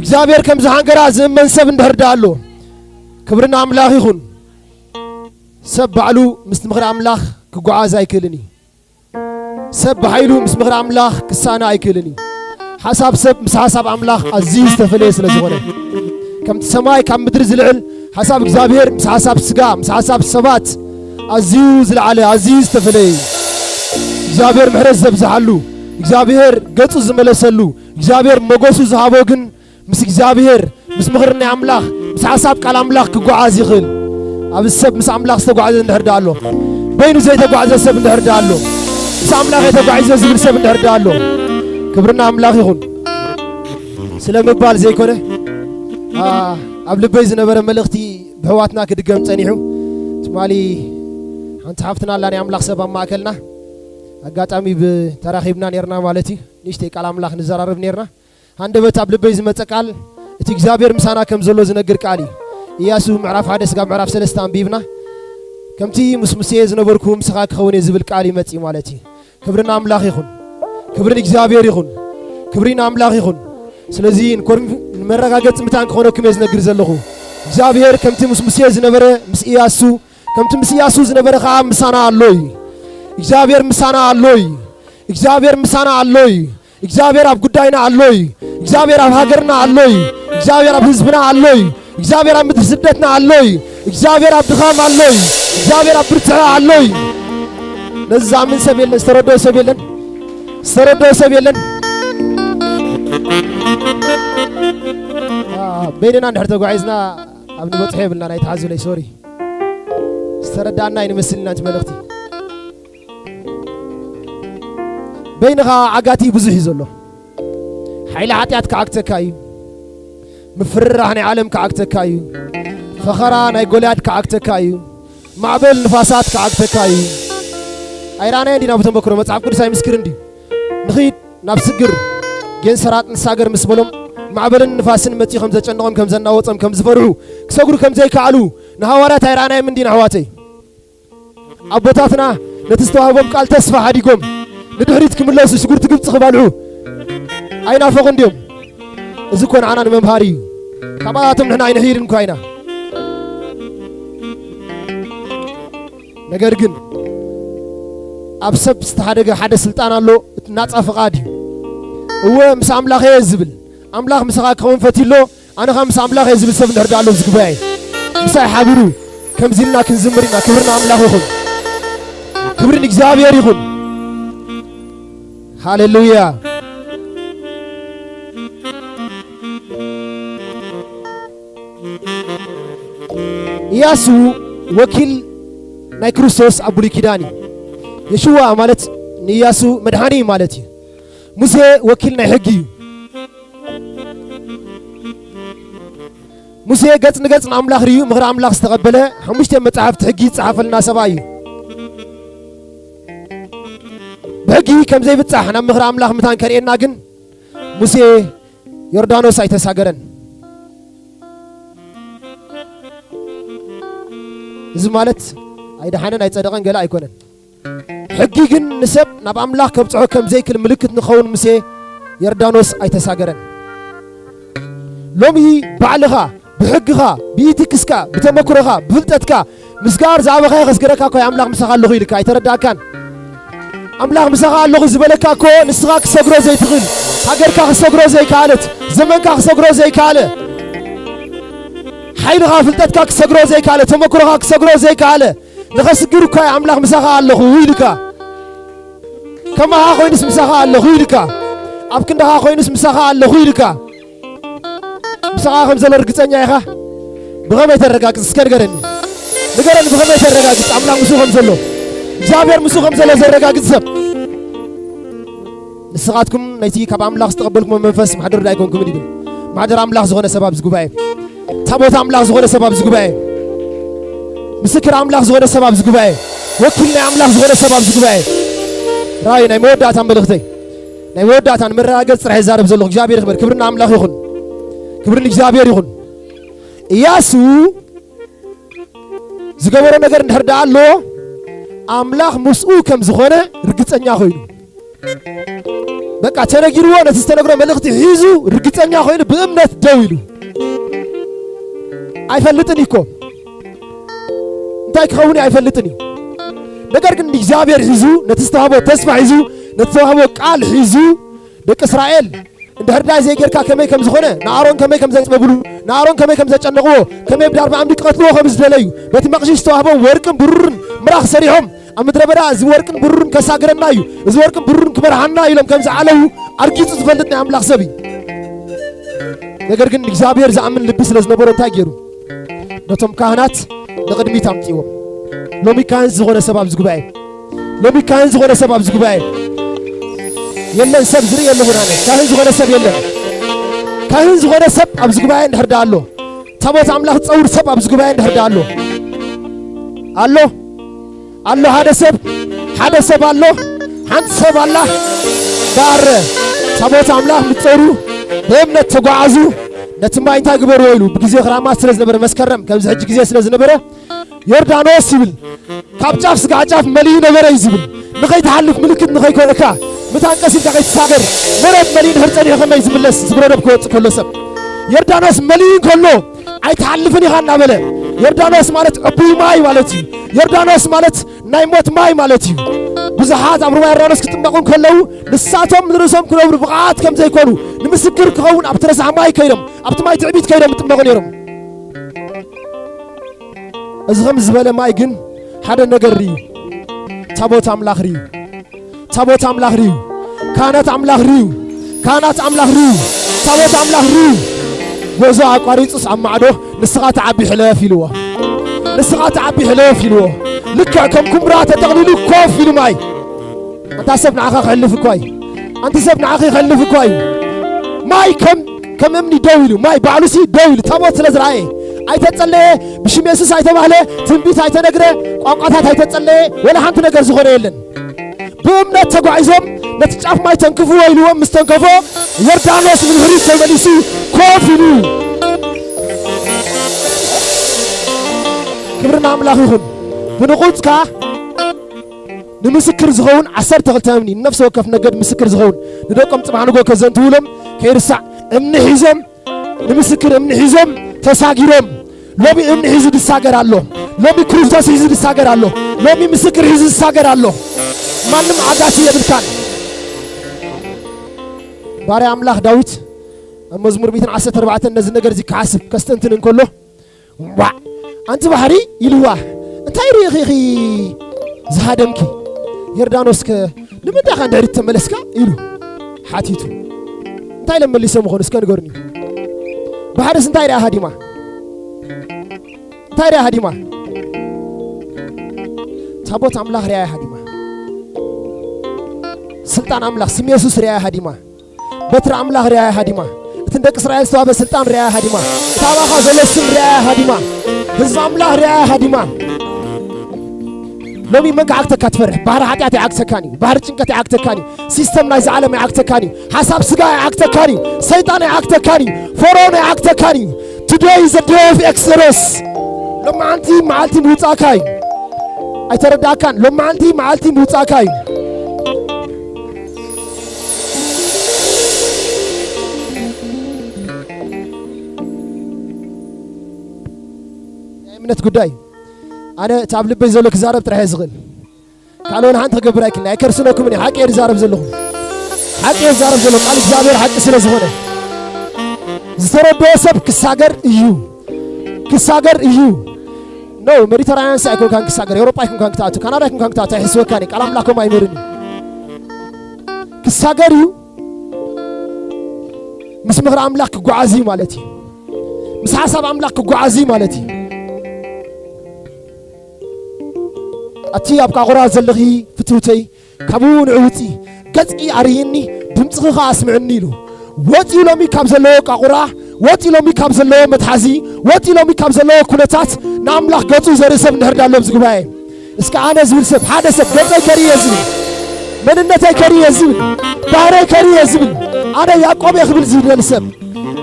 እግዚኣብሔር ከም ዝሃንገራ ዝእመን ሰብ እንድሕር ደኣ ኣሎ፣ ክብሪ ንኣምላኽ ይኹን። ሰብ ባዕሉ ምስቲ ምኽሪ ኣምላኽ ክጓዓዝ ኣይክእልን እዩ። ሰብ ብሓይሉ ምስ ምኽሪ ኣምላኽ ክሳነ ኣይክእልን እዩ። ሓሳብ ሰብ ምስ ሓሳብ ኣምላኽ ኣዝዩ ዝተፈለየ ስለ ዝኾነ፣ ከምቲ ሰማይ ካብ ምድሪ ዝልዕል፣ ሓሳብ እግዚኣብሔር ምስ ሓሳብ ስጋ፣ ምስ ሓሳብ ሰባት ኣዝዩ ዝለዓለ፣ ኣዝዩ ዝተፈለየ እዩ። እግዚኣብሔር ምሕረት ዘብዝሓሉ፣ እግዚኣብሔር ገጹ ዝመለሰሉ፣ እግዚኣብሔር ሞገሱ ዝሃቦ ግን ምስ እግዚኣብሔር፣ ምስ ምኽሪ ናይ ኣምላኽ፣ ምስ ሓሳብ ቃል ኣምላኽ ክጓዓዝ ይኽእል። ኣብ ሰብ ምስ ኣምላኽ ዝተጓዕዘ እንድሕር ደኣ ኣሎ፣ በይኑ ዘይተጓዕዘ ሰብ እንድሕር ደኣ ኣሎ፣ ምስ ኣምላኽ እየ ተጓዒዘ ዝብል ሰብ እንድሕር ደኣ ኣሎ፣ ክብርና ኣምላኽ ይኹን። ስለ ምባል ዘይኮነ፣ ኣ፣ ኣብ ልበይ ዝነበረ መልእኽቲ ብሕዋትና ክድገም ጸኒሑ። ትማሊ ሓንቲ ሓፍትና ኣላ ናይ ኣምላኽ ሰብ ኣብ ማእከልና። ኣጋጣሚ ብ-፣ ተራኺብና ኔርና ማለት እዩ። ንእሽተይ ቃል ኣምላኽ ንዘራረብ ኔርና። ሃንደበት ኣብ ልበይ ዝመጸ ቃል፣ እቲ እግዚኣብሔር ምሳና ከም ዘሎ ዝነግር ቃል እዩ። ኢያሱ ምዕራፍ ሓደ ስጋብ ምዕራፍ ሰለስተ ኣንቢብና። ከምቲ ምስ ሙሴ ዝነበርኩ ምሳኻ ክኸውን እየ ዝብል ቃል ይመጽእ ማለት እዩ። ክብሪ ንኣምላኽ ይኹን። ክብሪ ንእግዚኣብሔር ይኹን። ክብሪ ንኣምላኽ ይኹን። ስለዚ ንኮሪን-፣ ንመረጋገጺ መታን ክኾነኩም እየ ዝነግር ዘለኹ። እግዚኣብሔር ከምቲ ምስ ሙሴ ዝነበረ ምስ ኢያሱ፣ ከምቲ ምስ ኢያሱ ዝነበረ ኸዓ ምሳና ኣሎ እዩ። እግዚኣብሔር ምሳና ኣሎ እዩ። እግዚኣብሔር ምሳና ኣሎ እዩ። እግዚኣብሔር ኣብ ጉዳይና ኣሎ እዩ። እግዚኣብሔር ኣብ ሃገርና ኣሎ እዩ። እግዚኣብሔር ኣብ ህዝብና ኣሎ እዩ። እግዚኣብሔር ኣብ ምድሪ ስደትና ኣሎ እዩ። እግዚኣብሔር ኣብ ድኻም ኣሎ እዩ። እግዚኣብሔር ኣብ ብርትዐ ኣሎ እዩ። ነዚ ዝኣምን ሰብ የለን፣ ዝተረድኦ ሰብ የለን፣ ዝተረድኦ ሰብ የለን። ኣ፣ በይንና እንድሕር ተጓዒዝና ኣብ ንበጽሖ የብልናን፣ ኣይትሓዙለይ፣ ሶሪ። ዝተረዳእና ኣይንመስልን ኣንቲ መልእኽቲ። በይንኻ ዓጋቲ ብዙሕ እዩ ዘሎ። ሓይሊ ሓጢኣት ክዓግተካ እዩ። ምፍርራሕ ናይ ዓለም ክዓግተካ እዩ። ፈኸራ ናይ ጎልያድ ክዓግተካ እዩ። ማዕበል ንፋሳት ክዓግተካ እዩ። ኣይረኣናዮን ዲና ብተመክሮ? መጽሓፍ ቅዱስ ኣይምስክርን ድዩ? ንኺድ ናብ ስግር፣ ጌንሰራጥ ንሳገር ምስ በሎም፣ ማዕበልን ንፋስን መጺኡ ከም ዘጨንቖም፣ ከም ዘናወጾም፣ ከም ዝፈርሑ፣ ክሰግሩ ከም ዘይከኣሉ ንሃዋርያት ኣይረኣናዮም እንዲና ኣሕዋተይ? ኣቦታትና ነቲ ዝተዋህቦም ቃል ተስፋ ሓዲጎም ንድሕሪት ክምለሱ፣ ስጉርቲ ግብጺ ክበልዑ ኣይናፈቑን ድዮም? እዚ እኮ ንዓና ንመምሃሪ እዩ። ካብኣቶም ንሕና ኣይንሕይልን እኳ ኢና። ነገር ግን ኣብ ሰብ ዝተሓደገ ሓደ ስልጣን ኣሎ፣ እቲ ናጻ ፍቓድ እዩ። እወ፣ ምስ ኣምላኽ እየ ዝብል፣ ኣምላኽ ምሳኻ ክኸውን ፈትዩ ኣሎ፣ ኣነ ኸኣ ምስ ኣምላኽ እየ ዝብል ሰብ እንድሕር ደኣ ኣሎ ኣብዚ ጉባኤ፣ ምሳይ ሓቢሩ ከምዚ ኢልና ክንዝምር ኢና። ክብሪ ንኣምላኽ ይኹን። ክብሪ ንእግዚኣብሔር ይኹን። ሃሌሉያ። ኢያሱ ወኪል ናይ ክርስቶስ ኣብ ብሉይ ኪዳን እዩ። የሽዋ ማለት ንኢያሱ መድሓኒ ማለት እዩ። ሙሴ ወኪል ናይ ሕጊ እዩ። ሙሴ ገጽ ንገጽ ንኣምላኽ ርእዩ ምኽሪ ኣምላኽ ዝተቐበለ፣ ሓሙሽተ መጻሕፍቲ ሕጊ ዝጸሓፈልና ሰብኣይ እዩ። ብሕጊ ከም ዘይብጻሕ ናብ ምኽሪ ኣምላኽ ምታን ከርእየና ግን፣ ሙሴ ዮርዳኖስ ኣይተሳገረን። እዚ ማለት ኣይደሓነን ኣይጸደቐን ገለ ኣይኮነን። ሕጊ ግን ንሰብ ናብ ኣምላኽ ከብጽሖ ከም ዘይክል ምልክት ንኸውን ሙሴ ዮርዳኖስ ኣይተሳገረን። ሎሚ ባዕልኻ ብሕግኻ፣ ብኢቲክስካ፣ ብተመክሮኻ፣ ብፍልጠትካ ምስጋር ዝኣበኻዮ ከስግረካ እኮ ኣምላኽ ምሳኻ ኣለኹ ኢልካ ኣይተረዳእካን። ኣምላኽ ምሳኻ ኣለኹ ዝበለካ እኮ ንስኻ ክሰግሮ ዘይትኽእል፣ ሃገርካ ክሰግሮ ዘይከኣለት፣ ዘመንካ ክሰግሮ ዘይከኣለ፣ ሓይልኻ ፍልጠትካ ክሰግሮ ዘይከኣለ፣ ተመክሮኻ ክሰግሮ ዘይከኣለ፣ ንኸስግር እኳ ኣምላኽ ምሳኻ ኣለኹ ኢልካ። ከማኻ ኮይኑስ ምሳኻ ኣለኹ ኢልካ። ኣብ ክንድኻ ኮይኑስ ምሳኻ ኣለኹ ኢልካ። ምሳኻ ከም ዘሎ ርግጸኛ ኢኻ? ብኸመይ ተረጋግጽ? እስከ ንገረኒ። ንገረኒ ብኸመይ ተረጋግጽ ኣምላኽ ምስኡ ከም ዘሎ? እግዚኣብሔር ምስኡ ከም ዘሎ ዘረጋግጽ ሰብ። ንስኻትኩም ነቲ ካብ ኣምላኽ ዝተቐበልኩሞ መንፈስ ማሕደር ዶ ኣይኮንኩምን ይብል። ማሕደር ኣምላኽ ዝኾነ ሰብ ኣብዚ ጉባኤ። ታቦት ኣምላኽ ዝኾነ ሰብ ኣብዚ ጉባኤ። ምስክር ኣምላኽ ዝኾነ ሰብ ኣብዚ ጉባኤ። ወኪል ናይ ኣምላኽ ዝኾነ ሰብ ኣብዚ ጉባኤ። ራእይ ናይ መወዳእታ መልእኽተይ። ናይ መወዳእታ ንመረጋገጽ ጥራሕ ይዛረብ ዘለኹ። እግዚኣብሔር ይኽበር። ክብሪ ንኣምላኽ ይኹን። ክብሪ ንእግዚኣብሔር ይኹን። ኢያሱ ዝገበሮ ነገር እንድሕር ደኣ ኣሎ፣ ኣምላኽ ምስኡ ከም ዝኾነ ርግጸኛ ኮይኑ። በቃ ተነጊርዎ፣ ነቲ ዝተነግሮ መልእኽቲ ሒዙ ርግጸኛ ኮይኑ ብእምነት ደው ኢሉ። ኣይፈልጥን እዩ እኮ። እንታይ ክኸውን እዩ ኣይፈልጥን እዩ። ነገር ግን ንእግዚኣብሔር ሒዙ፣ ነቲ ዝተዋህቦ ተስፋ ሒዙ፣ ነቲ ዝተዋህቦ ቃል ሒዙ፣ ደቂ እስራኤል እንድሕር ዳይ ዘይጌርካ ከመይ ከም ዝኾነ፣ ንኣሮን ከመይ ከም ዘጽበብሉ፣ ንኣሮን ከመይ ከም ዘጨነቕዎ፣ ከመይ ብዳርባ ዓምዲ ክቐትልዎ ከም ዝደለዩ፣ በቲ መቕሽሽ ዝተዋህቦም ወርቅን ብሩርን ምራኽ ሰሪሖም፣ ኣብ ምድረ በዳ እዚ ወርቅን ብሩርን ከሳግረና እዩ፣ እዚ ወርቅን ብሩርን ክመርሃና እዩ ኢሎም ከም ዝዓለዉ ኣርጊጹ ዝፈልጥ ናይ ኣምላኽ ሰብ እዩ። ነገር ግን እግዚኣብሔር ዝኣምን ልቢ ስለ ዝነበሮ እንታይ ገይሩ? ነቶም ካህናት ንቕድሚት ኣምጽእዎም። ሎሚ ካህን ዝኾነ ሰብ ኣብዚ ጉባኤ፣ ሎሚ ካህን ዝኾነ ሰብ ኣብዚ ጉባኤ የለን። ሰብ ዝርኢ የለኹን ኣነ። ካህን ዝኾነ ሰብ የለን። ካህን ዝኾነ ሰብ ኣብዚ ጉባኤ እንድሕር ደኣ ኣሎ፣ ታቦት ኣምላኽ ዝጸውር ሰብ ኣብዚ ጉባኤ እንድሕር ደኣ ኣሎ፣ ኣሎ፣ ኣሎ፣ ሓደ ሰብ፣ ሓደ ሰብ ኣሎ፣ ሓንቲ ሰብ ኣላ። ባረ ታቦት ኣምላኽ ምጸሩ ብእምነት ተጓዓዙ። ነቲ ማይ እንታይ ግበርዎ ኢሉ፣ ብግዜ ክራማት ስለ ዝነበረ፣ መስከረም ከምዚ ሕጂ ግዜ ስለ ዝነበረ፣ ዮርዳኖስ ይብል፣ ካብ ጫፍ ስጋዕ ጫፍ መሊኡ ነበረ እዩ ዝብል። ንኸይትሓልፍ፣ ምልክት ንኸይኮነካ፣ ምታን ቀስ ኢልካ ከይትሳገር፣ መሬት መሊኡ ድሕር ጸኒሑ ከመይ ዝምለስ፣ ዝብረዶ ክወጽእ ከሎ ሰብ። ዮርዳኖስ መሊኡ እንከሎ፣ ኣይትሓልፍን ኢኻ እናበለ። ዮርዳኖስ ማለት ዕቡይ ማይ ማለት እዩ። ዮርዳኖስ ማለት ናይ ሞት ማይ ማለት እዩ። ብዙሓት ኣብ ሩባ ዮርዳኖስ ክጥመቑ እንከለዉ፣ ንሳቶም ንርእሶም ክነብሩ ብቕዓት ከም ዘይኮኑ፣ ንምስክር ክኸውን ኣብቲ ረሳሕ ማይ ከይዶም፣ ኣብቲ ማይ ትዕቢት ከይዶም ይጥመቑ ነይሮም። እዚ ከም ዝበለ ማይ ግን ሓደ ነገር ርእዩ። ታቦት ኣምላኽ ርእዩ። ታቦት ኣምላኽ ርእዩ። ካህናት ኣምላኽ ርእዩ። ካህናት ኣምላኽ ርእዩ። ታቦት ኣምላኽ ርእዩ። ጎዞ ኣቋሪጹስ ኣብ ማዕዶ፣ "ንስኻ ትዓቢ ሕለፍ" ኢልዎ። "ንስኻ ትዓቢ ሕለፍ" ኢልዎ። ልክዕ ከም ኩምራ ተጠቕሊሉ ኮፍ ኢሉ ማይ። ኣንታ ሰብ ንዓኻ ክሕልፍ እኳ እዩ። ኣንቲ ሰብ ንዓኺ ክሕልፍ እኳ እዩ። ማይ ከም፣ ከም እምኒ ደው ኢሉ፣ ማይ ባዕሉሲ ደው ኢሉ፣ ታቦት ስለ ዝረኣየ፣ ኣይተጸለየ፣ ብሽም የሱስ ኣይተባህለ፣ ትንቢት ኣይተነግረ፣ ቋንቋታት ኣይተጸለየ፣ ወላ ሓንቲ ነገር ዝኾነ የለን። ብእምነት ተጓዒዞም ነቲ ጫፍ ማይ ተንክፍዎ ኢልዎም ምስ ተንከፎ፣ ዮርዳኖስ ንድሕሪት ተመሊሱ ኮፍ ኢሉ። ክብሪ ንኣምላኽ ይኹን። ብንቑጽ ከኣ ንምስክር ዝኸውን ዓሰርተ ክልተ እምኒ፣ ንነፍሲ ወከፍ ነገድ ምስክር ዝኸውን፣ ንደቆም ጽባሕ ንጎ ከዘንትዉሎም ከይርሳዕ እምኒ ሒዞም፣ ንምስክር እምኒ ሒዞም ተሳጊሮም። ሎሚ እምኒ ሒዙ ዝሳገር ኣሎ። ሎሚ ክርስቶስ ሒዙ ዝሳገር ኣሎ። ሎሚ ምስክር ሒዙ ዝሳገር ኣሎ። ማንም ዓጋቲ የብልካን። ባርያ ኣምላኽ ዳዊት ኣብ መዝሙር ሚእትን ዓሰርተ ኣርባዕተን ነዚ ነገር እዚ ክሓስብ ከስተንትን እንከሎ፣ "ዋዕ! ኣንቲ ባሕሪ" ኢልዋ፣ "እንታይ ርኢኺ ኢኺ ዝሃደምኪ? ዮርዳኖስከ ንምንታይ ኢኻ ንድሕሪት ተመለስካ?" ኢሉ ሓቲቱ። እንታይ ኢሎም መሊሶም ይኾኑ? እስከ ንገሩኒ። ባሕርስ እንታይ ርኣ ሃዲማ? እንታይ ርኣ ሃዲማ? ታቦት ኣምላኽ ርኣያ ሃዲማ። ስልጣን ኣምላኽ፣ ስም የሱስ ርኣያ ሃዲማ። በትሪ ኣምላኽ ርኣያ ሃዲማ። እቲ ንደቂ እስራኤል ዝተዋህበ ስልጣን ርኣያ ሃዲማ። እቲ ኣባኻ ዘሎ ስም ርኣያ ሃዲማ። ህዝቢ ኣምላኽ ርኣያ ሃዲማ። ሎሚ መን ክዓግተካ ትፈርሕ? ባህሪ ሓጢኣት ኣይዓግተካን እዩ። ባህሪ ጭንቀት ኣይዓግተካን እዩ። ሲስተም ናይዚ ዓለም ኣይዓግተካን እዩ። ሓሳብ ስጋ ኣይዓግተካን እዩ። ሰይጣን ኣይዓግተካን እዩ። ፈርዖን ኣይዓግተካን እዩ። Today is the day of Exodus. ሎማዓንቲ መዓልቲ ምውጻእካ እዩ። ኣይተረዳእካን? ሎማዓንቲ መዓልቲ ምውጻእካ እዩ። ናይ እምነት ጉዳይ። ኣነ እቲ ኣብ ልበይ ዘሎ ክዛረብ ጥራሕ እየ ዝኽእል። ካልእ ወላ ሓንቲ ክገብር ኣይክእልን። ኣይከርስነኩምን እየ። ሓቂ እየ ዝዛረብ ዘለኹ። ሓቂ እየ ዝዛረብ ዘለኹ። ቃል እግዚኣብሔር ሓቂ ስለ ዝኾነ። ዝተረድኦ ሰብ ክሳገር እዩ። ክሳገር እዩ። ኖ፣ ሜዲተራንያን ሲ ኣይኮንካን ክሳገር። ኤውሮጳ ኣይኮንካን ክትኣቱ። ካናዳ ኣይኮንካን ክትኣቱ። ኣይሕስበካን እዩ። ቃል ኣምላኽ ከምኡ ኣይምህርን እዩ። ክሳገር እዩ። ምስ ምኽሪ ኣምላኽ ክጓዓዝ እዩ ማለት እዩ። ምስ ሓሳብ ኣምላኽ ክጓዓዝ እዩ ማለት እዩ። ኣቲ ኣብ ቃቑራ ዘለኺ ፍትውተይ፣ ካብኡ ንዑ ውጺ፣ ገጽኪ ኣርእይኒ፣ ድምጽኺ ኸኣ ኣስምዕኒ ኢሉ። ወጺኡ ሎሚ ካብ ዘለዎ ቃቑራ፣ ወጺኡ ሎሚ ካብ ዘለዎ መትሓዚ፣ ወጺኡ ሎሚ ካብ ዘለዎ ኩነታት ንኣምላኽ ገጹ ዘርኢ ሰብ እንድሕር ዳሎ ኣብዚ ጉባኤ። እስከ ኣነ ዝብል ሰብ፣ ሓደ ሰብ ገጸይ ከርኢ እየ ዝብል፣ መንነተይ ከርኢ እየ ዝብል፣ ባህረይ ከርኢ እየ ዝብል፣ ኣነ ያዕቆብ እየ ክብል ዝደሊ ሰብ፣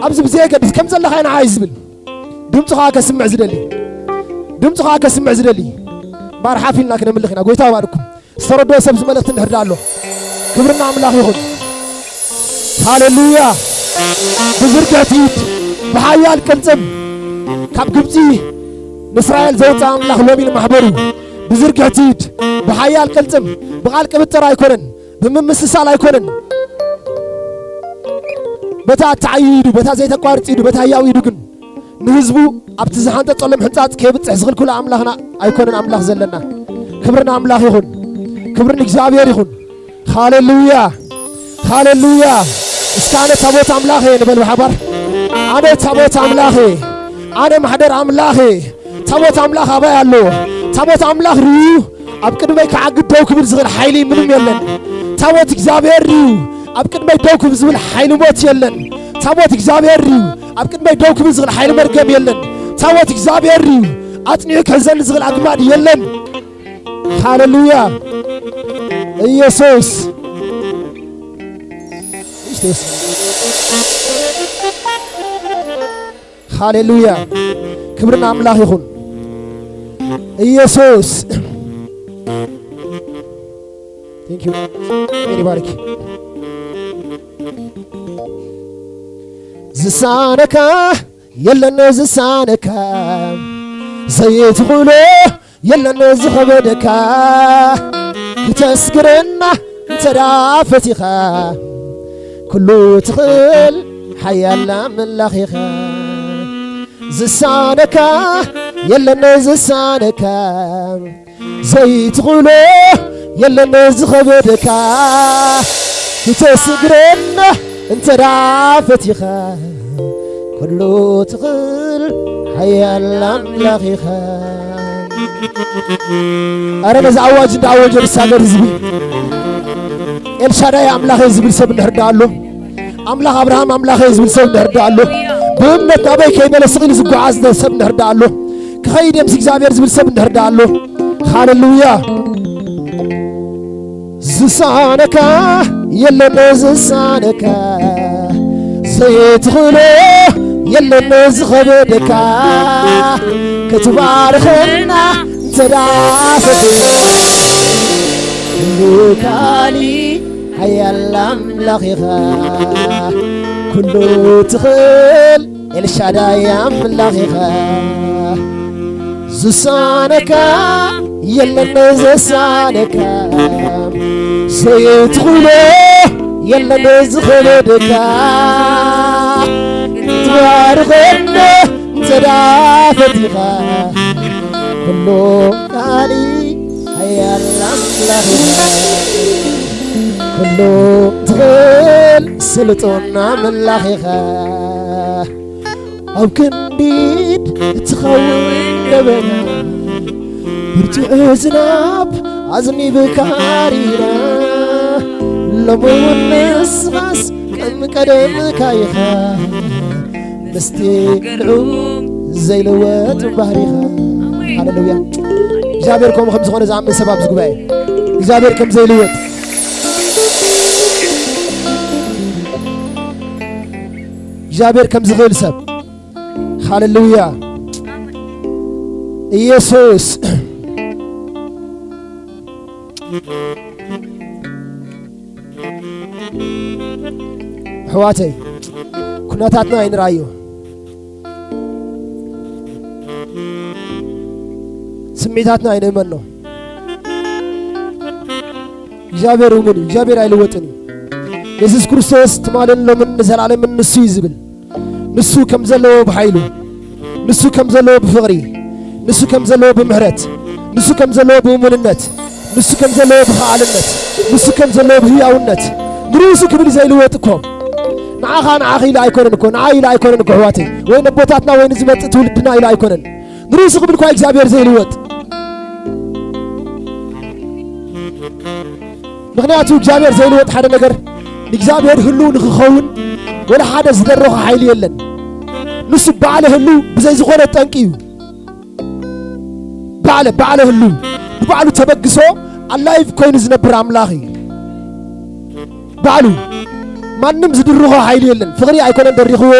ኣብዚ ብዘየገድስ ከም ዘለኻ ንዓይ ዝብል፣ ድምፁ ኸዓ ከስምዕ ዝደሊ፣ ድምፁ ኸዓ ከስምዕ ዝደሊ፣ እምበኣር ሓፍ ኢልና ክነምልኽ ኢና። ጎይታ ይባርኩም። ዝተረድኦ ሰብ እዚ መልእኽቲ እንድሕር ደኣ ኣሎ፣ ክብሪ ንኣምላኽ ይኹን። ሃሌሉያ። ብዝርግሕቲ ኢድ፣ ብሓያል ቅልጽም፣ ካብ ግብጺ ንእስራኤል ዘውፅኣ ኣምላኽ ሎሚ ንማሕበሩ ብዝርግሕቲ ኢድ፣ ብሓያል ቅልጽም፣ ብቓል ቅብጥር ኣይኮነን፣ ብምምስሳል ኣይኮነን። በታ እተዓይዩ ኢዱ፣ በታ ዘይተቋርጽ ኢዱ፣ በታ ህያው ኢዱ ግን ንህዝቡ ኣብቲ ዝሓንጸጸሎም ሕንጻጽ ከየብጽሕ ዝኽልክሎ ኣምላኽና ኣይኮነን ኣምላኽ ዘለና። ክብሪ ንኣምላኽ ይኹን። ክብሪ ንእግዚኣብሔር ይኹን። ሃሌሉያ፣ ሃሌሉያ። እስከ ኣነ ታቦት ኣምላኽ እየ ንበል ብሓባር። ኣነ ታቦት ኣምላኽ እየ። ኣነ ማሕደር ኣምላኽ እየ። ታቦት ኣምላኽ ኣባይ ኣሎ። ታቦት ኣምላኽ ርዩ ኣብ ቅድመይ ክዓግድ ደው ክብል ዝኽእል ሓይሊ ምንም የለን። ታቦት እግዚኣብሔር ርዩ ኣብ ቅድመይ ደው ክብል ዝብል ሓይሊ ሞት የለን። ታቦት እግዚኣብሔር ርዩ ኣብ ቅድመይ ደው ክብል ዝኽእል ሓይሊ መርገም የለን። ታቦት እግዚኣብሔር ርዩ ኣጽኒዑ ክሕዘኒ ዝኽእል ኣግማድ የለን። ሃሌሉያ። ኢየሱስ። ሃሌሉያ። ክብሪ ንኣምላኽ ይኹን። ኢየሱስ። Thank you። ኣሜን ይባርክ። ዝሳነካ የለን ዝሳነካ፣ ዘይትኽእሎ የለን ዝኸበደካ። ክተስግረና እንተ ደኣ ፈቲኻ፣ ኩሉ ትኽእል ሓያል ኣምላኽ ኢኻ። ዝሳነካ የለን ዝሳነካ፣ ዘይትኽእሎ የለን ዝኸበደካ። ክተስግረና እንተ ደኣ ፈቲኻ፣ ኩሉ ትኽእል ሓያል ኣምላኽ ኢኻ። ኣረ ነዚ ኣዋጅ እንዳኣወጀ ንሳገር ህዝቢ። ኤልሻዳይ ኣምላኽ እዩ ዝብል ሰብ እንድሕር ደኣ ኣሎ፣ ኣምላኽ ኣብርሃም ኣምላኽ እዩ ዝብል ሰብ እንድሕር ደኣ ኣሎ፣ ብእምነት ናበይ ከይበለ ስቕ ኢሉ ዝጓዓዝ ሰብ እንድሕር ደኣ ኣሎ፣ ክኸይድ እየ ምስ እግዚኣብሔር ዝብል ሰብ እንድሕር ደኣ ኣሎ። ሃሌሉያ። ዝሳነካ የለን ዝሳነካ፣ ዘይትኽእሎ የለን ዝኸበደካ። ክትባርኸና እንተ ደኣ ፈቲኻ፣ ኩሉ ከኣሊ ሓያል ኣምላኽ ኢኻ። ኩሉ ትኽእል ኤልሻዳይ ኣምላኽ ኢኻ። ዝሳነካ የለን ዘሳነካ፣ ዘይትኽእሎ የለን ዝኸበደካ። ትባርኸና እንተ ደኣ ፈቲኻ፣ ኩሉ ከኣሊ ሓያል ኣምላኽ ኢኻ። ኩሉ ትኽእል ስልጡን ኣምላኽ ኢኻ። ኣብ ክንዲድ እትኸውን ደበና፣ ብርቱዕ ዝናብ ኣዝኒብካ ሪራ። ሎሚ እውን ንስኻስ ከም ቀደምካ ኢኻ፣ ምስቲ ልዑል ዘይልወጥ ባህሪኻ። ሃሌሉያ። እግዚኣብሔር ከምኡ ከም ዝኾነ ዝኣምን ሰብ ኣብዚ ጉባኤ፣ እግዚኣብሔር ከም ዘይልወጥ፣ እግዚኣብሔር ከም ዝኽእል ሰብ። ሃሌሉያ። ኢየሱስ። ኣሕዋተይ፣ ኩነታትና ኣይንርኣዮ፣ ስምዒታትና ኣይንእመኖ። እግዚኣብሔር እውን እዩ። እግዚኣብሔር ኣይልወጥን እዩ። የሱስ ክርስቶስ ትማልን ሎምን ንዘላለምን ንሱ እዩ ዝብል። ንሱ ከም ዘለዎ ብሓይሉ፣ ንሱ ከም ዘለዎ ብፍቕሪ፣ ንሱ ከም ዘለዎ ብምሕረት፣ ንሱ ከም ዘለዎ ብእሙንነት፣ ንሱ ከም ዘለዎ ብኸኣልነት፣ ንሱ ከም ዘለዎ ብህያውነት፣ ንርእሱ ክብል ዘይልወጥ እኮ። ንዓኻ ንዓኺ ኢሉ ኣይኮነን እኮ፣ ንዓይ ኢሉ ኣይኮነን እኮ ኣሕዋተይ፣ ወይ ነቦታትና ወይ ንዝመጽእ ትውልድና ኢሉ ኣይኮነን። ንርእሱ ክብል እኳ እግዚኣብሔር ዘይልወጥ። ምኽንያቱ እግዚኣብሔር ዘይልወጥ ሓደ ነገር፣ ንእግዚኣብሔር ህልው ንኽኸውን ወላ ሓደ ዝደረኾ ሓይሊ የለን። ንሱ ባዕለ ህልው ብዘይ ዝኾነ ጠንቂ እዩ። ባዕለ፣ ባዕለ ህልው፣ ብባዕሉ ተበግሶ ኣላይቭ ኮይኑ ዝነብር ኣምላኽ እዩ። ባዕሉ ማንም ዝድርኾ ሓይሊ የለን። ፍቕሪ ኣይኮነን ደሪኽዎ፣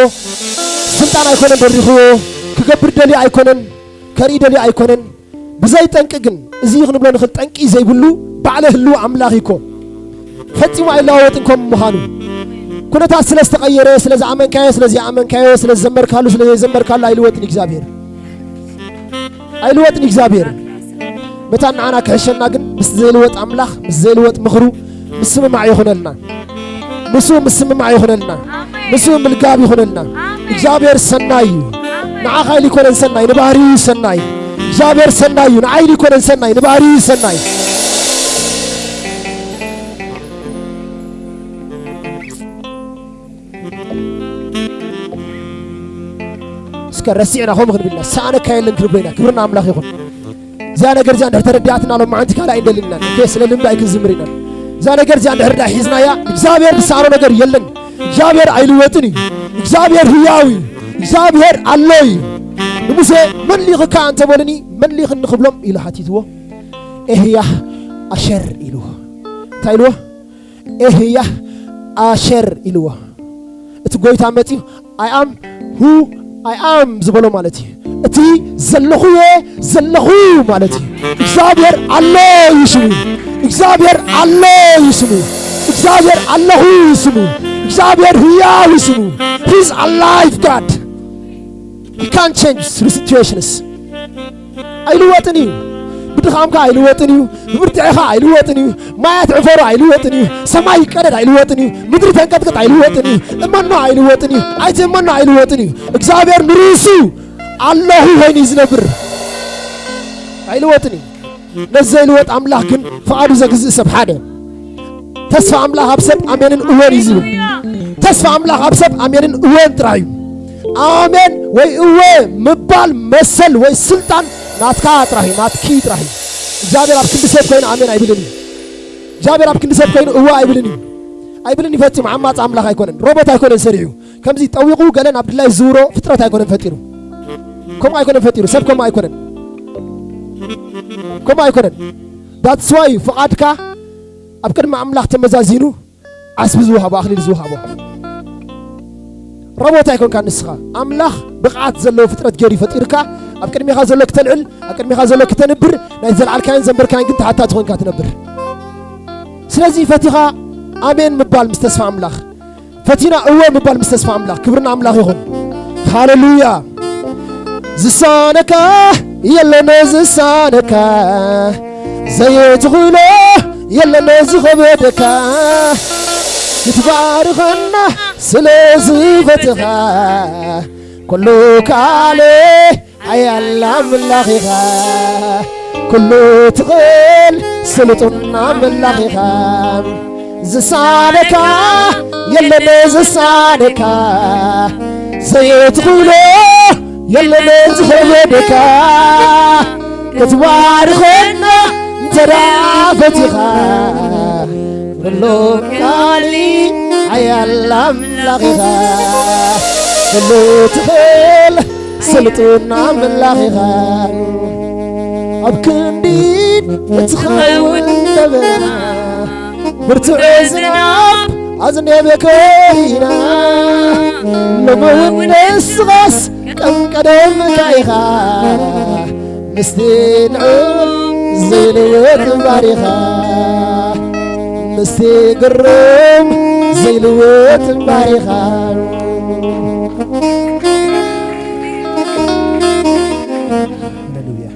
ስልጣን ኣይኮነን ደሪኽዎ፣ ክገብር ደልዩ ኣይኮነን፣ ከርኢ ደልዩ ኣይኮነን። ብዘይ ጠንቂ ግን፣ እዚ ክንብሎ ንኽእል ጠንቂ ዘይብሉ ባዕለ ህልው ኣምላኽ እኮ። ፈጺሙ ኣይለዋወጥን ከም ምዃኑ። ኩነታት ስለ ዝተቐየረ፣ ስለ ዝኣመንካዮ፣ ስለ ዘይኣመንካዮ፣ ስለ ዝዘመርካሉ፣ ስለ ዘይዘመርካሉ ኣይልወጥን እግዚኣብሔር። ኣይልወጥን እግዚኣብሔር። መታን ንዓና ክሕሸና ግን ምስ ዘይልወጥ ኣምላኽ፣ ምስ ዘይልወጥ ምኽሩ ምስምማዕ ይኹነልና። ምስኡ ምስምማዕ ይኹነልና። ምስኡ ምልጋብ ይኹነልና። እግዚኣብሔር ሰናይ እዩ። ንዓኻ ኢሉ ኣይኮነን ሰናይ፣ ንባህሪኡ እዩ ሰናይ። እግዚኣብሔር ሰናይ እዩ። ንዓይኒ ይኮነን ሰናይ፣ ንባህሪ እዩ ሰናይ። እስከ ረሲዕና ከምኡ ክንብል ኢና፣ ሰኣነካ የለን ክንብሎ ኢና። ክብርና ኣምላኽ ይኹን። እዚኣ ነገር እዚኣ እንድሕር ተረዲኣትና፣ ሎም መዓንቲ ካልእ ኣይንደልን ኢና። ኦኬ፣ ስለ ልምዲ ኣይክንዝምር ኢና። እዛ ነገር እዚኣ እንድሕር ዳ ሒዝናያ፣ እግዚኣብሔር ዝሰኣኖ ነገር የለን። እግዚኣብሔር ኣይልወጥን እዩ። እግዚኣብሔር ህያው እዩ። እግዚኣብሔር ኣሎ እዩ። ንሙሴ፣ "መን ልኢኽካ?" እንተ በሉኒ፣ "መን ልኢኽኒ?" ክብሎም ኢሉ ሓቲትዎ። "ኤህያህ ኣሸር" ኢልዎ። እንታይ ኢልዎ? "ኤህያህ ኣሸር" ኢልዎ። እቲ ጎይታ መጺኡ፣ "I am who I am" ዝበሎ ማለት እዩ። እቲ ዘለኹ እየ ዘለኹ ማለት እዩ። እግዚኣብሔር ኣሎ እዩ ስሙ። እግዚኣብሔር ኣሎ እዩ ስሙ። እግዚኣብሔር ኣለኹ እዩ ስሙ። እግዚኣብሔር ህያው እዩ ስሙ። He's alive God. He can't change the situations. ኣይልወጥን እዩ። ብድኻምካ ኣይልወጥን እዩ። ብብርትዕኻ ኣይልወጥን እዩ። ማያት ዕፈሩ ኣይልወጥን እዩ። ሰማይ ይቀደድ ኣይልወጥን እዩ። ምድሪ ተንቀጥቅጥ ኣይልወጥን እዩ። እመኖ ኣይልወጥን እዩ። ኣይትእመኖ ኣይልወጥን እዩ። እግዚኣብሔር ንርእሱ ኣለኹ ኮይኑ እዩ ዝነብር። ኣይልወጥን እዩ። ነዚ ዘይልወጥ ኣምላኽ ግን ፍቓዱ ዘግዝእ ሰብ ሓደ። ተስፋ ኣምላኽ ኣብ ሰብ ኣሜንን እወን እዩ ዝብል። ተስፋ ኣምላኽ ኣብ ሰብ ኣሜንን እወን ጥራይ እዩ። ኣሜን ወይ እወ ምባል መሰል ወይ ስልጣን ናትካ ጥራይ እዩ፣ ናትኪ ጥራይ እዩ። እግዚኣብሔር ኣብ ክንዲ ሰብ ኮይኑ ኣሜን ኣይብልን እዩ። እግዚኣብሔር ኣብ ክንዲ ሰብ ኮይኑ እወ ኣይብልን እዩ። ኣይብልን እዩ ፈጺሙ። ዓማጺ ኣምላኽ ኣይኮነን። ሮቦት ኣይኮነን ሰሪሑ። ከምዚ ጠዊቑ ገለ ናብ ድላይ ዝዝውሮ ፍጥረት ኣይኮነን ፈጢሩ። ከምኡ ኣይኮነን ፈጢሩ። ሰብ ከምኡ ኣይኮነን። ከምኡ ኣይኮነን። That's why ፍቓድካ ኣብ ቅድሚ ኣምላኽ ተመዛዚኑ ዓስቢ ዝወሃቦ፣ ኣኽሊል ዝወሃቦ። ሮቦት ኣይኮንካ ንስኻ። ኣምላኽ ብቕዓት ዘለዎ ፍጥረት ገይሩ ፈጢርካ፣ ኣብ ቅድሜኻ ዘሎ ክተልዕል፣ ኣብ ቅድሜኻ ዘሎ ክተንብር፣ ናይ ዘለዓልካዮን ዘንበርካዮን ግን ተሓታቲ ኮንካ ትነብር። ስለዚ ፈቲኻ ኣሜን ምባል ምስ ተስፋ ኣምላኽ፣ ፈቲና እወ ምባል ምስ ተስፋ ኣምላኽ። ክብሪ ንኣምላኽ ይኹን። ሃሌሉያ። ዝሳነካ የለን ዝሳነካ፣ ዘይትኽእሎ የለን ዝኸበደካ፣ ክትባርኸና ስለ ዝፈትኻ፣ ኩሉ ከኣለ ሓያል ኣምላኽ ኢኻ፣ ኩሉ ትኽእል ስልጡን ኣምላኽ ኢኻ። ዝሳነካ የለን ዝሳነካ፣ ዘይትኽእሎ የለን ዝኸበደካ፣ ክትባርኸና እንተ ደኣ ፈቲኻ፣ ኩሉ ከኣሊ ሓያል ኣምላኽ ኢኻ፣ ኩሉ ትኽእል ስልጡን ኣምላኽ ኢኻ። ኣብ ክንዲ እትኸውን ነበረ፣ ብርቱዕ ዝናብ ኣዝነበ ኮይና፣ ሎሚ እውን ንስኻስ ከም ቀደምካ ኢኻ። ምስቲ ንዑ ዘይልወጥ ባሪኻ፣ ምስቲ ግርም ዘይልወጥ ባሪኻ። ሃሌሉያ።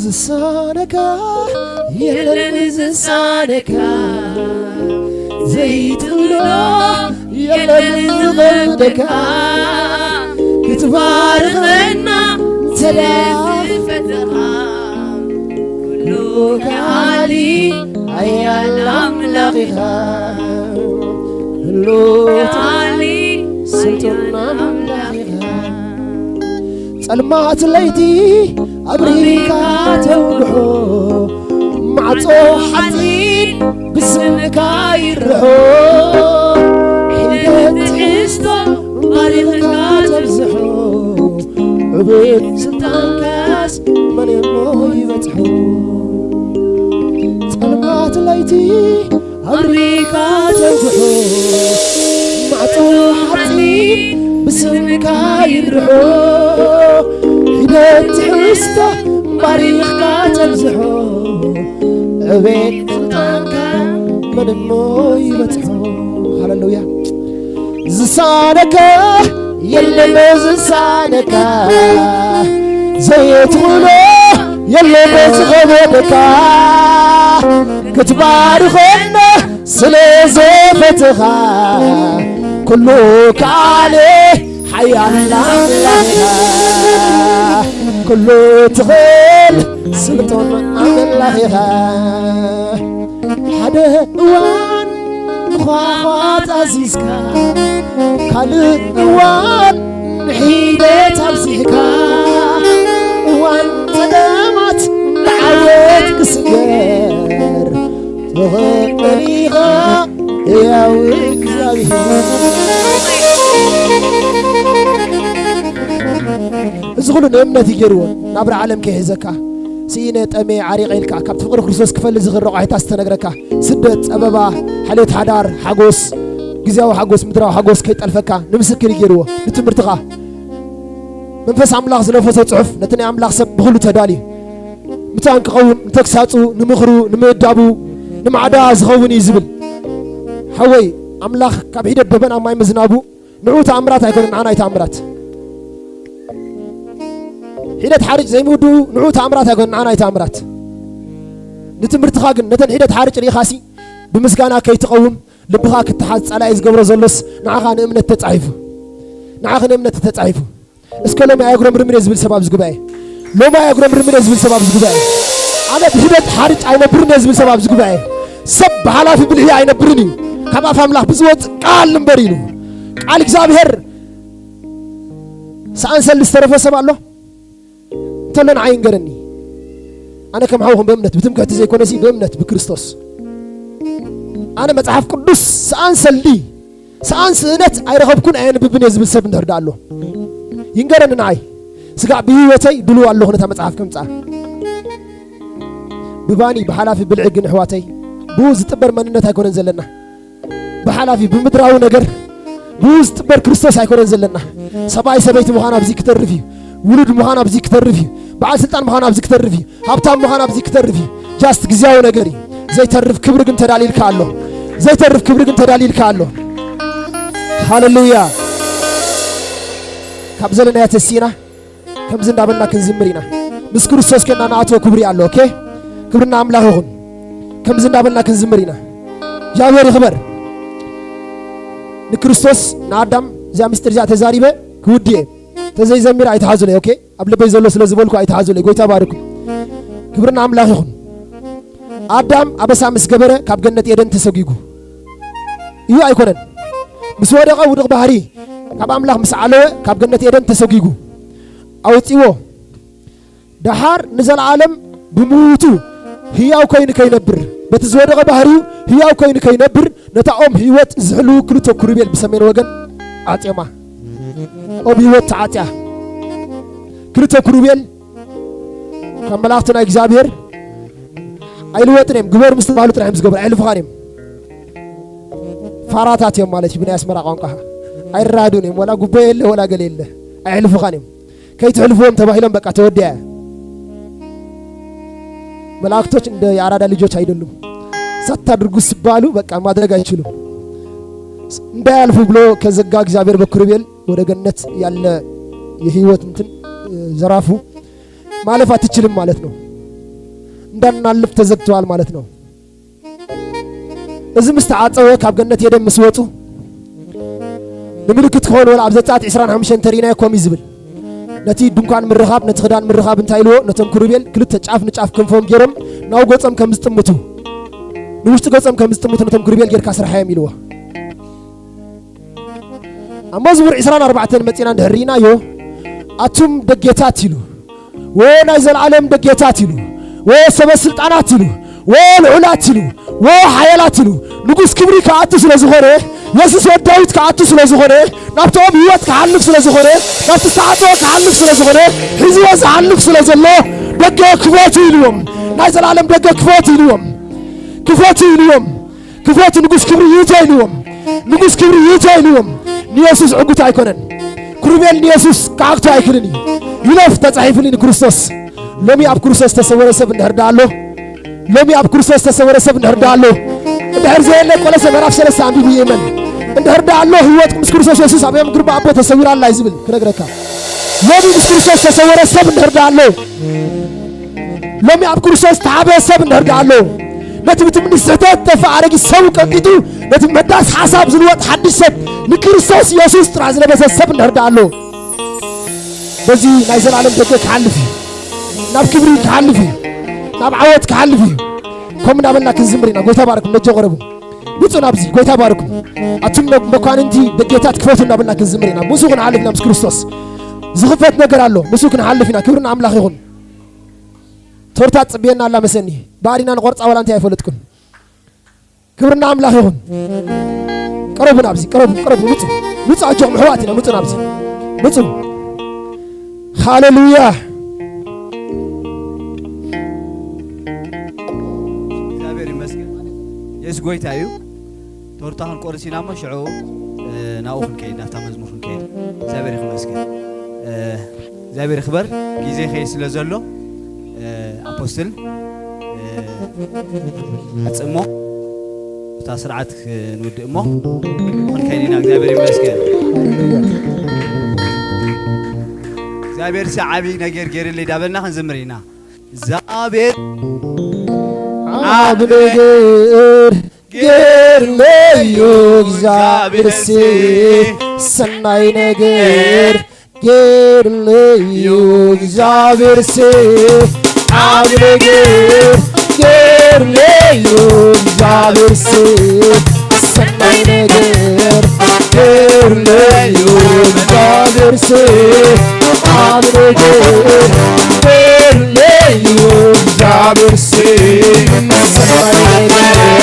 ዝሳነካ የለን ዝሳነካ፣ ዘይትብሎ የለን ዝኸብደካ፣ ክትባርኸና እንተ ደኣ ዝፈተኻ፣ ኩሉ ከኣሊ ሓያል ኣምላኽ ኢኻ፣ ኩሉ ከኣሊ ስልጡን ኣምላኽ ኢኻ። ጸልማት ለይቲ ኣብሪካ ተውግሖ፣ ማዕጾ ሓጺን ብስምካ ይርሖ፣ ሒደት ትሕዝቶ ባሪኽካ ተብዝሖ፣ ዕቤት ስልጣንካስ መን እሞ ይበጽሖ? ጸልማት ለይቲ ኣብሪካ ተውግሖ፣ ማዕጾ ሓጺን ብስምካ ይርሖ፣ ሒደት ትሕዝቶ ባሪኽካ ተብዝሖ፣ ዕቤት ስልጣንካ መን እሞ ይበጽሖ? ሃሌሉያ። ዝሳነካ የለን ዝሳነካ፣ ዘይትኽእሎ የለን ዝኸበደካ ክትባርኸና ስለ ዘፈተኻ ኩሉ ከኣለ ሓያል ኣምላኽ ኢኻ። ኩሉ ትኽእል ስልጡን ኣምላኽ ኢኻ። ሓደ እዋን ንዃዃት ኣዚዝካ ካልእ እዋን ንሒደት ኣብዚሕካ እዋን ጸገማት ንዓወት ክስገር ትኽእል ኢኻ ሕያው እግዚኣብሔር። እዚ ኩሉ ንእምነት እዩ ገይርዎ ናብራ ዓለም ከይሕዘካ ስኢነ ጠሜ ዓሪቐ ኢልካ ካብቲ ፍቕሪ ክርስቶስ ክፈልጥ ዝኽእል ረቋሒታት ዝተነግረካ ስደት፣ ጸበባ፣ ሓልዮት ሓዳር፣ ሓጎስ፣ ግዝያዊ ሓጎስ፣ ምድራዊ ሓጎስ ከይጠልፈካ ንምስክር እዩ ገይርዎ። ንትምህርትኻ መንፈስ ኣምላኽ ዝነፈሶ ጽሑፍ ነቲ ናይ ኣምላኽ ሰብ ብኹሉ ተዳልዩ ምታን ክኸውን ንተግሳጹ፣ ንምኽሩ፣ ንምእዳቡ፣ ንማዕዳ ዝኸውን እዩ ዝብል። ሓወይ ኣምላኽ ካብ ሒደት ደበና ማይ ምዝናቡ ንዑ ተኣምራት ኣይኮነን፣ ንዓና እዩ ተኣምራት። ሒደት ሓርጭ ዘይምውድኡ ንዑ ተኣምራት ኣይኮነን፣ ንዓና እዩ ተኣምራት። ንትምህርትኻ ግን ነተን ሒደት ሓርጭ ርኢኻሲ ብምስጋና ከይትቐውም ልብኻ ክትሓዝ ጸላኢ ዝገብሮ ዘሎስ ንዓኻ ንእምነት ተጻሒፉ፣ ንዓኺ ንእምነት ተጻሒፉ። እስከ ሎሚ ኣየጉረምርምን እየ ዝብል ሰብ ኣብዚ ጉባኤ፣ ሎሚ ኣየጉረምርምን እየ ዝብል ሰብ ኣብዚ ጉባኤ፣ ኣነ ብሒደት ሓርጭ ኣይነብርን እየ ዝብል ሰብ ኣብዚ ጉባኤ፣ ሰብ ብሓላፊ ብልሒ ኣይነብርን እዩ፣ ካብ ኣፍ ኣምላኽ ብዝወጽእ ቃል እምበር ኢሉ። ቃል እግዚኣብሔር ሰኣን ሰልዲ ዝተረፈ ሰብ ኣሎ? እንተሎ ንዓይ ይንገረኒ። ኣነ ከም ሓውኹም ብእምነት፣ ብትምክሕቲ ዘይኮነሲ ብእምነት ብክርስቶስ። ኣነ መጽሓፍ ቅዱስ ሰኣን ሰልዲ፣ ሰኣን ስእነት ኣይረኸብኩን ኣየንብብን እየ ዝብል ሰብ እንድሕር ደኣ ኣሎ፣ ይንገረኒ ንዓይ። ስጋዕ ብህይወተይ ድልው ኣለኹ ነታ መጽሓፍ ከምጽኣ። ብባኒ ብሓላፊ ብልዒ ግን ኣሕዋተይ፣ ብኡ ዝጥበር መንነት ኣይኮነን ዘለና። ብሓላፊ ብምድራዊ ነገር ብኡ ዝጥበር ክርስቶስ ኣይኮነን ዘለና። ሰብኣይ ሰበይቲ ምዃን ኣብዚ ክተርፍ እዩ። ውሉድ ምዃን ኣብዚ ክተርፍ እዩ። በዓል ስልጣን ምዃን ኣብዚ ክተርፍ እዩ። ሃብታም ምዃን ኣብዚ ክተርፍ እዩ። ጃስት ግዝያዊ ነገር እዩ። ዘይተርፍ ክብሪ ግን ተዳሊልካ ኣሎ። ዘይተርፍ ክብሪ ግን ተዳሊልካ ኣሎ። ሃሌሉያ። ካብ ዘለናዮ ተሲእና ከምዚ እንዳበልና ክንዝምር ኢና። ምስ ክርስቶስ ከና ንኣትዎ ክብሪ ኣሎ። ኦኬ፣ ክብርና ኣምላኽ ይኹን። ከምዚ እንዳበልና ክንዝምር ኢና። እግዚኣብሔር ይኽበር። ንክርስቶስ ንኣዳም እዚኣ ምስጢር እዚኣ ተዛሪበ ክውድእ እየ። ተዘይዘሚር ኣይትሓዙለይ። ኦኬ፣ ኣብ ልበይ ዘሎ ስለ ዝበልኩ ኣይትሓዙለይ። ጎይታ ባርኩ። ክብርና ኣምላኽ ይኹን። ኣዳም ኣበሳ ምስ ገበረ ካብ ገነት ኤደን ተሰጒጉ እዩ ኣይኮነን? ምስ ወደቐ ውድቕ ባህሪ ካብ ኣምላኽ ምስ ዓለወ ካብ ገነት ኤደን ተሰጒጉ ኣውጺዎ። ደሓር ንዘለዓለም ብምውቱ ህያው ኮይኑ ከይነብር፣ በቲ ዝወደቐ ባህሪኡ ህያው ኮይኑ ከይነብር ነታ ኦም ህይወት ዝሕልዉ ክልተ ክሩቤል ብሰሜን ወገን ዓጽዮማ። ኦም ህይወት ተዓጽያ። ክልተ ክሩቤል ካብ መላእኽቲ ናይ እግዚኣብሔር ኣይልወጥን እዮም። ግበር ምስ ተባህሉ ጥራሕ እዮም ዝገብሩ፣ ኣየሕልፉኻን እዮም። ፋራታት እዮም ማለት እዩ ብናይ ኣስመራ ቋንቋ። ኣይራዱን እዮም፣ ወላ ጉቦ የለ ወላ ገለ የለ፣ ኣየሕልፉኻን እዮም። ከይትሕልፍዎም ተባሂሎም በቃ ተወዲኣ። መላእክቶች እንደ የአራዳ ልጆች አይደሉም። ሳታደርጉ ሲባሉ በቃ ማድረግ አይችሉም። እንዳያልፉ ብሎ ከዘጋ እግዚአብሔር በኪሩቤል ወደ ገነት ያለ የህይወት እንትን ዘራፉ ማለፍ አትችልም ማለት ነው። እንዳናልፍ ተዘግተዋል ማለት ነው። እዚ ምስ ተዓጸወ ካብ ገነት ኤደን ምስ ወጹ ንምልክት ክኾን ወላ ኣብ ዘጸኣት ዕስራን ሓሙሽተን እንተሪእናዮ ከምኡ እዩ ዝብል። ነቲ ድንኳን ምርኻብ፣ ነቲ ክዳን ምርኻብ እንታይ ኢልዎ? ነቶም ክሩቤል ክልተ ጫፍ ንጫፍ ክንፎም ገይሮም ናብ ገጾም ከም ዝጥምቱ፣ ንውሽጢ ገጾም ከም ዝጥምቱ ነቶም ክሩቤል ጌርካ ስርሓዮም ኢልዎ። ኣብ መዝሙር ዕስራን ኣርባዕተን መጺና እንድሕር ርኢናዮ፣ ኣቱም ደጌታት ኢሉ፣ ወ ናይ ዘለዓለም ደጌታት ኢሉ፣ ወ ሰበ ስልጣናት ኢሉ፣ ወ ልዑላት ኢሉ፣ ወ ሓያላት ኢሉ፣ ንጉስ ክብሪ ክኣቱ ስለ ዝኾነ፣ የሱስ ወድ ዳዊት ክኣቱ ስለ ዝኾነ፣ ናብቲ ኦም ህይወት ክሓልፍ ስለ ዝኾነ፣ ናብቲ ዝተዓጸወ ክሓልፍ ስለ ዝኾነ፣ ሒዝዎ ዝሓልፍ ስለ ዘሎ፣ ደገ ክፈቱ ኢልዎም። ናይ ዘለዓለም ደገ ክፈቱ ኢልዎም። ክፈቱ ኢልዎም። ክፈቱ፣ ንጉስ ክብሪ ይእቶ ኢልዎም። ንጉስ ክብሪ ይእቶ ኢልዎም። ንየሱስ ዕጉት ኣይኮነን። ክሩቤል ንየሱስ ክዓግቶ ኣይክልን እዩ። ይለፍ ተጻሒፉሉ ንክርስቶስ። ሎሚ ኣብ ክርስቶስ ዝተሰወረ ሰብ እንድሕር ደኣ ኣሎ፣ ሎሚ ኣብ ክርስቶስ ዝተሰወረ ሰብ እንድሕር ደኣ ኣሎ፣ እንድሕር ዘየለ ቆሎሴ ምዕራፍ ሰለስተ ኣንቢቡ ይእመን። እንድሕር ደኣ ኣሎ ህይወት ምስ ክርስቶስ የሱስ ኣብ የማን ግርባ ኣቦ ተሰዊራ ኣላ እዩ ዝብል ክነግረካ። ሎሚ ምስ ክርስቶስ ዝተሰወረ ሰብ እንድሕር ደኣ ኣሎ፣ ሎሚ ኣብ ክርስቶስ ዝተሓበ ሰብ እንድሕር ደኣ ኣሎ፣ ነቲ ብትምኒት ስሕተት ዝጠፍአ ኣረጊት ሰቡ ቀንጢጡ፣ ነቲ ምሕዳስ ሓሳብ ዝልወጥ ሓድሽ ሰብ፣ ንክርስቶስ የሱስ ጥራሕ ዝለበሰ ሰብ እንድሕር ደኣ ኣሎ፣ በዚ ናይ ዘላለም ደገ ክሓልፍ እዩ። ናብ ክብሪ ክሓልፍ እዩ። ናብ ዓወት ክሓልፍ እዩ። ከምኡ እናበልና ክንዝምር ኢና። ጎይታ ባርኩም። ደጀ ቆረቡ። ውጹ ናብዚ። ጎይታ ባርኩም። ኣቱም መ-፣ መኳንንቲ ደጌታት ክፈቱ እናበልና ክንዝምር ኢና። ምስኡ ክንሓልፍ ኢና ምስ ክርስቶስ። ዝኽፈት ነገር ኣሎ። ምስኡ ክንሓልፍ ኢና። ክብሪ ንኣምላኽ ይኹን። ቶርታ ትጽብየና ኣላ መሰኒ። ባዕዲና ንቆርጻ ዋላ እንታይ ኣይፈለጥኩን። ክብሪ ንኣምላኽ ይኹን። ቅረቡ ናብዚ፣ ቅረቡ፣ ቅረቡ፣ ምጹ። ምጹ፣ ኣጆኹም ኣሕዋት ኢና፣ ምጹ ናብዚ። ምጹ። ሃሌሉያ። እግዚኣብሔር ይመስገን። የሱስ ጎይታ እዩ። ቶርታ ክንቆርስ ኢና እሞ ሽዑ፣ እ፣ ናብኡ ክንከይድ፣ ናብታ መዝሙር ክንከይድ። እግዚኣብሔር ይመስገን። እ፣ እግዚኣብሔር ይኽበር። ግዜ ከይ ስለ ዘሎ፣ እ፣ ኣፖስትል፣ እ፣ ዕጽ እሞ እታ ስርዓት ክንውድእ እሞ ክንከይድ ኢና። እግዚኣብሔር ይመስገን። እግዚኣብሔር ሲ ዓብዪ ነገር ገይርለይ ዳበልና ክንዝምር ኢና። እግዚኣብሔር ዓቢ ነገር ገይርለይ እዩ። እግዚኣብሔር ሲ ሰናይ ነገር ገይርለይ እዩ። እግዚኣብሔር ሲ ዓቢ ነገር ገይርለይ እዩ። እግዚኣብሔር ሲ ሰናይ ነገር ገይርለይ እዩ። እግዚኣብሔር ሲ ዓቢ ነገር ገይርለይ እዩ። እግዚኣብሔር ሲ ሰናይ ነገር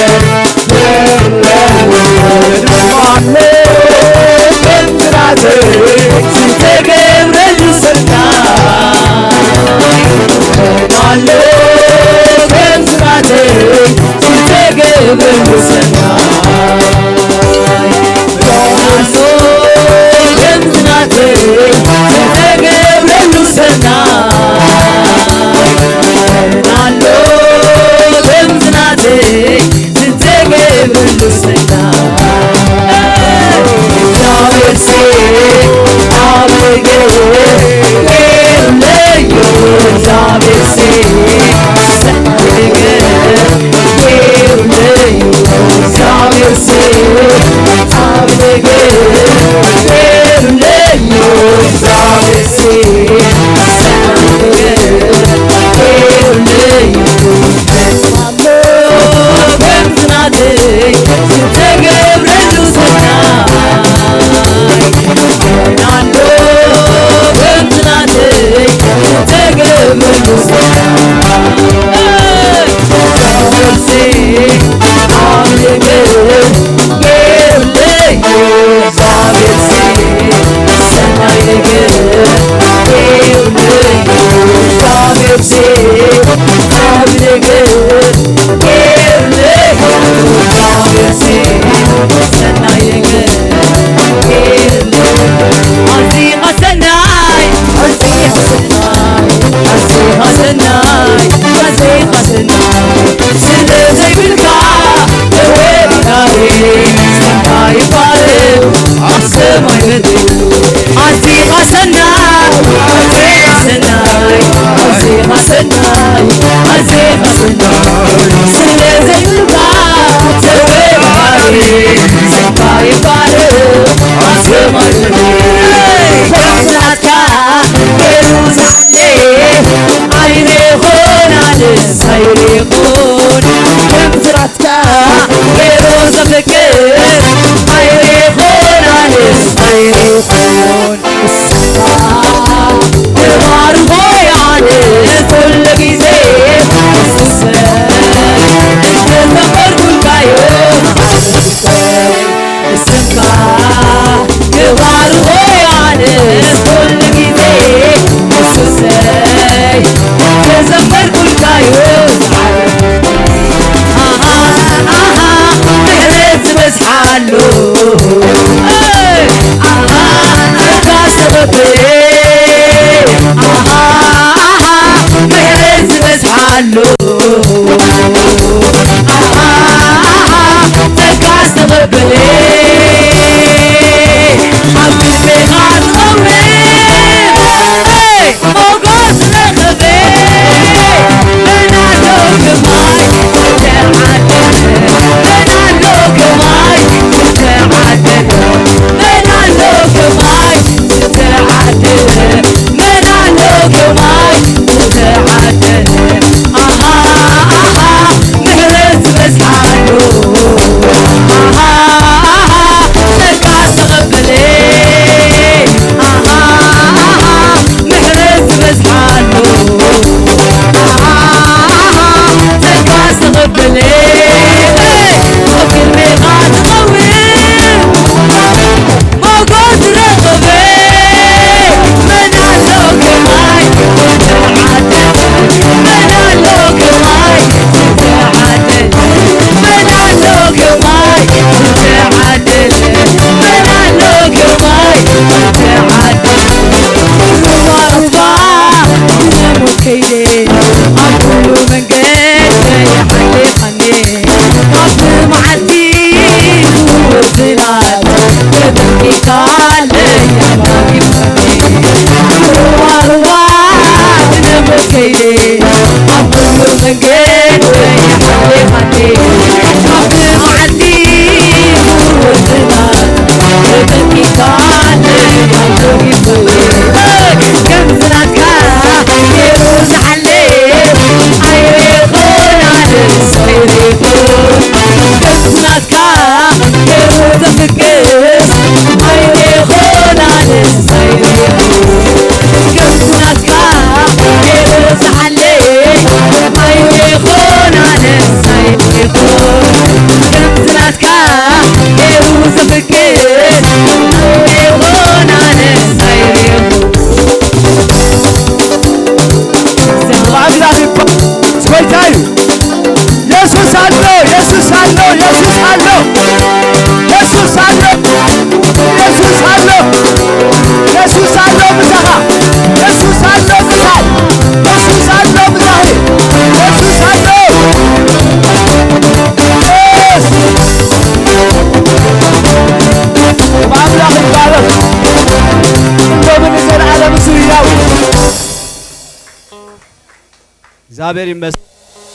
እግዚኣብሔር ይመስገን።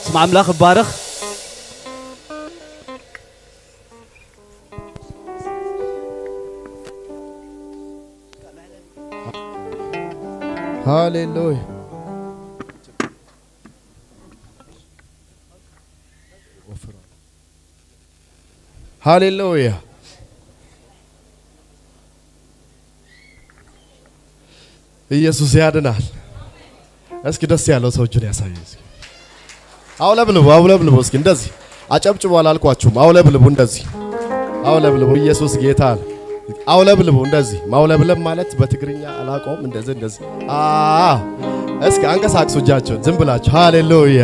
ስም ኣምላኽ ይባረኽ። ሃሌሉያ። ሃሌሉያ። ኢየሱስ ያድናል። እስኪ ደስ ያለው ሰው እጁን ያሳየ። እስኪ አውለብልቡ፣ አውለብልቡ። እስኪ እንደዚህ አጨብጭቡ አላልኳችሁም? አውለብልቡ፣ እንደዚህ አውለብልቡ። ኢየሱስ ጌታ ነው። አውለብልቡ። እንደዚህ ማውለብለብ ማለት በትግርኛ አላውቀውም። እንደዚህ እንደዚህ። አ እስኪ አንቀሳቅሱ እጃችሁን ዝም ብላችሁ። ሃሌሉያ።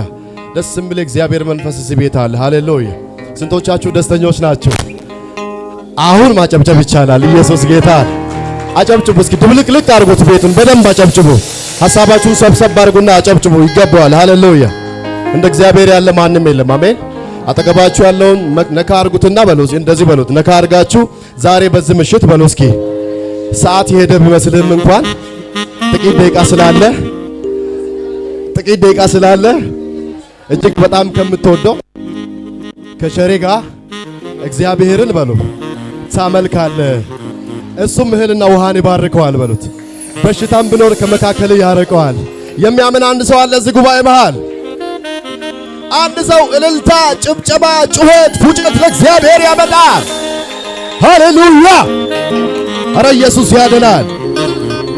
ደስ የሚል እግዚአብሔር መንፈስ እዚህ ቤት አለ። ሃሌሉያ። ስንቶቻችሁ ደስተኞች ናቸው? አሁን ማጨብጨብ ይቻላል። ኢየሱስ ጌታ። አጨብጭቡ እስኪ፣ ድብልቅልቅ አድርጉት ቤቱን፣ በደንብ አጨብጭቡ። ሐሳባችሁን ሰብሰብ አድርጉና አጨብጭቡ። ይገባዋል። ሃሌሉያ። እንደ እግዚአብሔር ያለ ማንም የለም። አሜን። አጠገባችሁ ያለውን መ- ነካ አድርጉትና በሉ እስኪ፣ እንደዚህ በሉት። ነካ አድርጋችሁ ዛሬ በዚህ ምሽት በሉ እስኪ። ሰዓት የሄደ ቢመስልህም እንኳን ጥቂት ደቂቃ ስላለ፣ ጥቂት ደቂቃ ስላለ እጅግ በጣም ከምትወደው ከቸሬ ጋር እግዚአብሔርን በሉ ታመልካለህ። እሱም እህልና ውሃን ይባርከዋል በሉት። በሽታም ቢኖር ከመካከል ያርቀዋል። የሚያምን አንድ ሰው አለ እዚህ ጉባኤ መሃል? አንድ ሰው እልልታ፣ ጭብጨባ፣ ጩኸት፣ ፉጨት ለእግዚአብሔር ያመጣል። ሃሌሉያ! ኧረ ኢየሱስ ያድናል።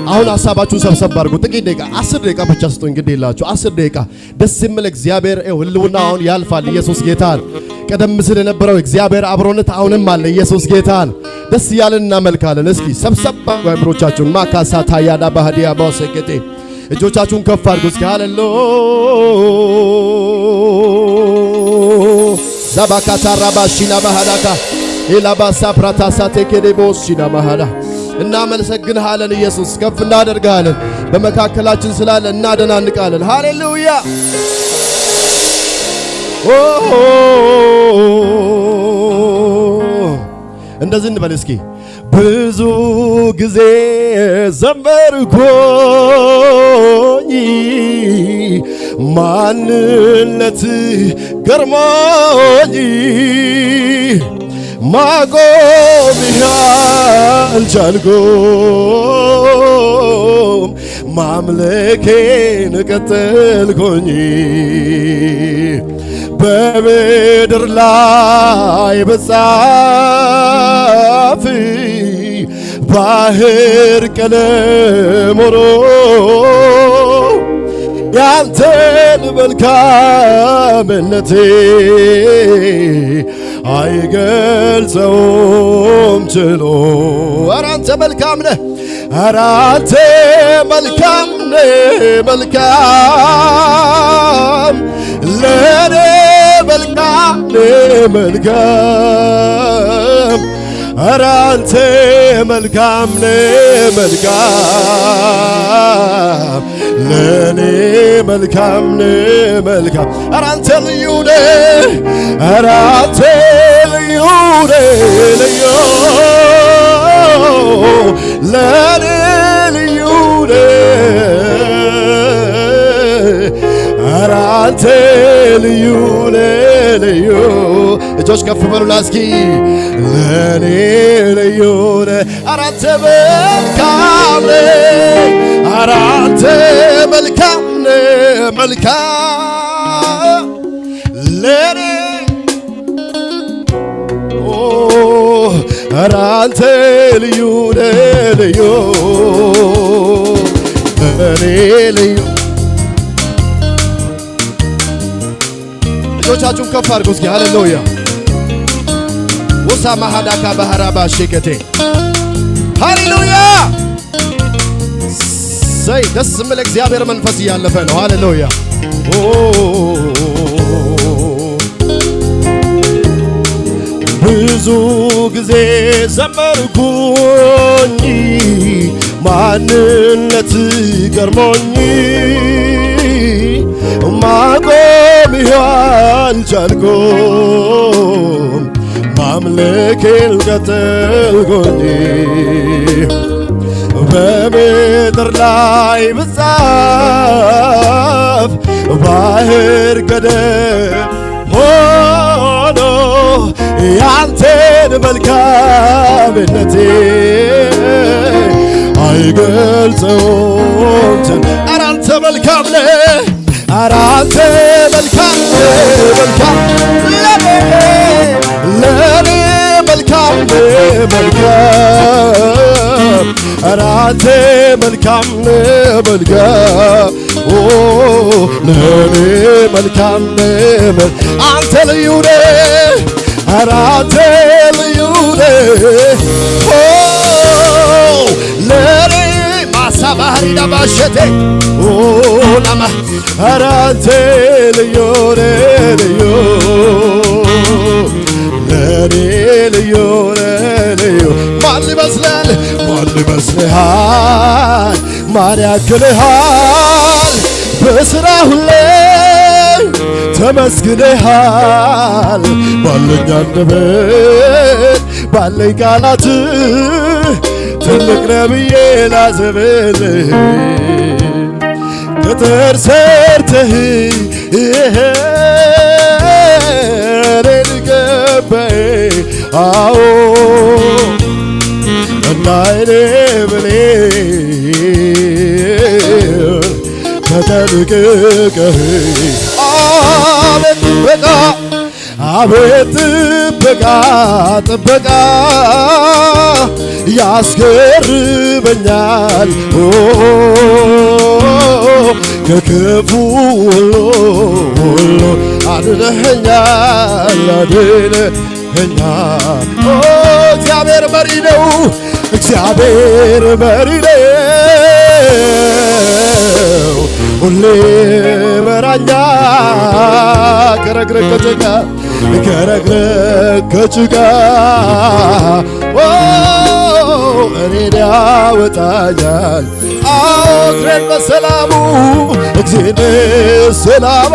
አሁን ሐሳባችሁን ሰብሰብ አድርጉ። ጥቂት ደቂቃ፣ አስር ደቂቃ ብቻ ስጡኝ። ግድ የላችሁ፣ አስር ደቂቃ። ደስ የሚል እግዚአብሔር፣ ይኸው ህልውና አሁን ያልፋል። ኢየሱስ ጌታ ነው። ቀደም ሲል የነበረው እግዚአብሔር አብሮነት አሁንም አለ። ኢየሱስ ጌታ ነው። ደስ እያለን እናመልካለን። እስኪ ሰብሰብ አድርጉ አእምሮቻችሁን። ማካሳ ታያዳ ባህዲያ ባሰገቴ እጆቻችሁን ከፍ አድርጉ እስኪ። ሃሌሉ ዛባካታ ራባሺና ማሃዳካ ኢላባሳ ፕራታሳ ቴኬዴቦ ሲና ማሃዳ። እናመሰግንሃለን ኢየሱስ፣ ከፍ እናደርግሃለን። በመካከላችን ስላለ እናደናንቃለን። ሃሌሉያ። ኦ እንደዚህ እንበል እስኪ። ብዙ ጊዜ ዘመርኩኝ ማንነት ገርሞኝ ማቆም አልቻልኩም፣ ማምለኬን ቀጠልኩኝ። በምድር ላይ ብጻፍ ባህር ቀለም ሆኖ ያንተን መልካምነት አይገልጸውም ችሎ። ኧረ አንተ መልካም ነህ። ኧረ አንተ መልካም ነህ፣ መልካም ለኔ መልካም ነህ፣ መልካም። ኧረ አንተ መልካም ነህ፣ መልካም ለኔ መልካም ነህ፣ መልካም። ኧረ አንተ ልዩ ነህ፣ ኧረ አንተ ልዩ ነህ፣ ልዩ ለኔ ልዩ ነህ። ኧረ አንተ ልዩ ነህ፣ ልዩ። እጆች ከፍ በሉና እስኪ። ለኔ ልዩ ነህ። ኧረ አንተ መልካም ነህ። ኧረ አንተ መልካም ነህ፣ መልካም ለኔ። ኦ፣ ኧረ አንተ ልዩ ነህ፣ ልዩ። ለኔ ልዩ። እጆቻችሁን ከፍ አድርጉ እስኪ። ሃሌሉያ። ወሳ ማሃዳካ ባህራባ ሼከቴ። ሃሌሉያ። ሰይ ደስ የሚል እግዚአብሔር መንፈስ እያለፈ ነው። ሃሌሉያ። ኦ፣ ብዙ ጊዜ ዘመርኩኝ ማንነት ገርሞኝ ማቆም አልቻልኩም፣ ማምለኬን ቀጠልኩኝ። በምድር ላይ ብጻፍ ባህር ገደል ሆኖ ያንተን መልካምነት አይገልጸውም። ኧረ አንተ መልካም ነህ። ኧረ አንተ መልካም ነህ፣ መልካም ለኔ፣ ለኔ መልካም ነህ፣ መልካም። ኧረ አንተ መልካም ነህ፣ መልካም። ኦ፣ ለኔ መልካም ነህ፣ መል-፣ አንተ ልዩ ነህ። ኧረ አንተ ልዩ ነህ። ኦ፣ ለኔ ማሳ ባህሪ ዳባሸቴ ኦ፣ ናማ ኧረ አንተ ልዩ ነህ፣ ልዩ። ለኔ ልዩ ነህ፣ ልዩ። ማን ይመስላል? ማን ይመስልሃል? ማን ያክልሃል? በስራ ሁሌ ተመስግነሃል። ባለኝ አንደበት ባለኝ ቃላት ትልቅ ነህ ብዬ ላዘምርልህ። ቅጥር ሰርተህ እኔን ገባህ። አዎ እና እኔ ብሌን ተጠንቅቀህ አቤት ጥበቃ አቤት ጥበቃ ጥበቃ ያስገርመኛል። ኦ፣ ከክፉ ሁሉ ሁሉ አድነኸኛል፣ አድነኸኛል። ኦ፣ እግዚአብሔር መሪ ነው። እግዚአብሔር መሪ ነው፣ ሁሌ መራኛ። ከረግረግ ከጭቃ፣ ከረግረግ ከጭቃ፣ ኦ፣ እኔን ያወጣኛል። አዎ፣ እግሬን በሰላሙ፣ እግሬን በሰላሙ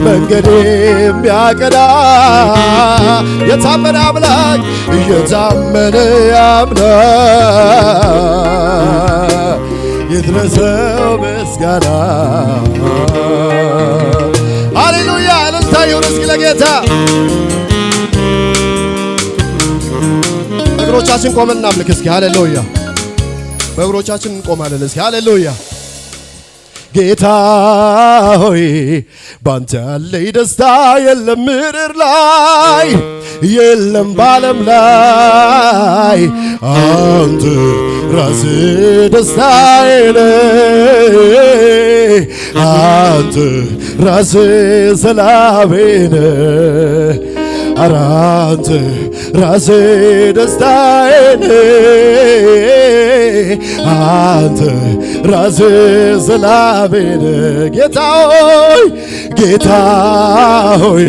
መንገድ የሚያቀና የታመነ አምላክ፣ የታመነ አምላክ ይድረሰው ምስጋና። ሃሌሉያ! እልልታ ይሁን እስኪ ለጌታ። እግሮቻችን ቆመን እናምልክ እስኪ። ሃሌሉያ! በእግሮቻችን እንቆማለን እስኪ። ሃሌሉያ! ጌታ ሆይ፣ ባንተ ያለኝ ደስታ የለም ምድር ላይ፣ የለም ባለም ላይ። አንተ ራስህ ደስታዬ ነህ፣ አንተ ራስህ ሰላሜ ነህ። ኧረ አንተ ራስህ ደስታዬ ነህ፣ አንተ ራስህ ሰላሜ ነህ። ጌታ ሆይ፣ ጌታ ሆይ፣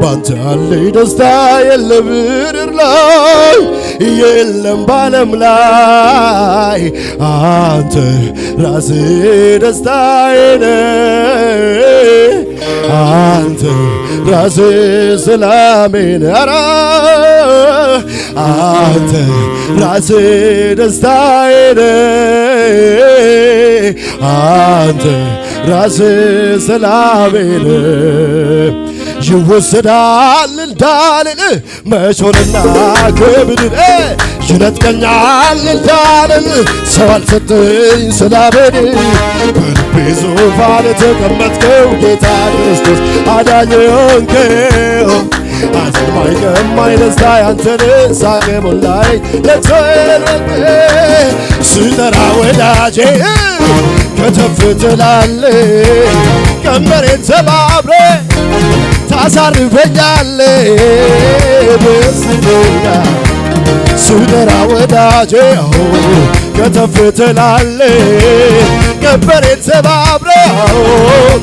ባንተ ያለኝ ደስታ የለም ምድር ላይ፣ የለም ባለም ላይ። አንተ ራስህ ደስታዬ ነህ፣ አንተ ራስህ ሰላሜ ነህ። ኧረ አንተ ራስህ ደስታዬ ነህ፣ አንተ ራስህ ሰላሜ ነህ። ይወሰዳል እንዳልል መች ሆነና ከምድር ይነጥቀኛል እንዳልል ሰው አልሰጠኝ ሰላሜን። በልቤ ዙፋን የተቀመጥከው ጌታ ክርስቶስ አዳኝ ሆንከው። አዝማኝ ከማይነሳ ያንተን ሳቅ ሞላኝ ለቅሶዬን ስጠራ ወዳጄ ከተፍ ትላለህ ቀንበሬን ሰባብረህ ታሳርፈኛለህ ደስ ይለኛል። ስጠራ ወዳጄ ከተፍ ትላለህ ቀንበሬን ሰባብረህ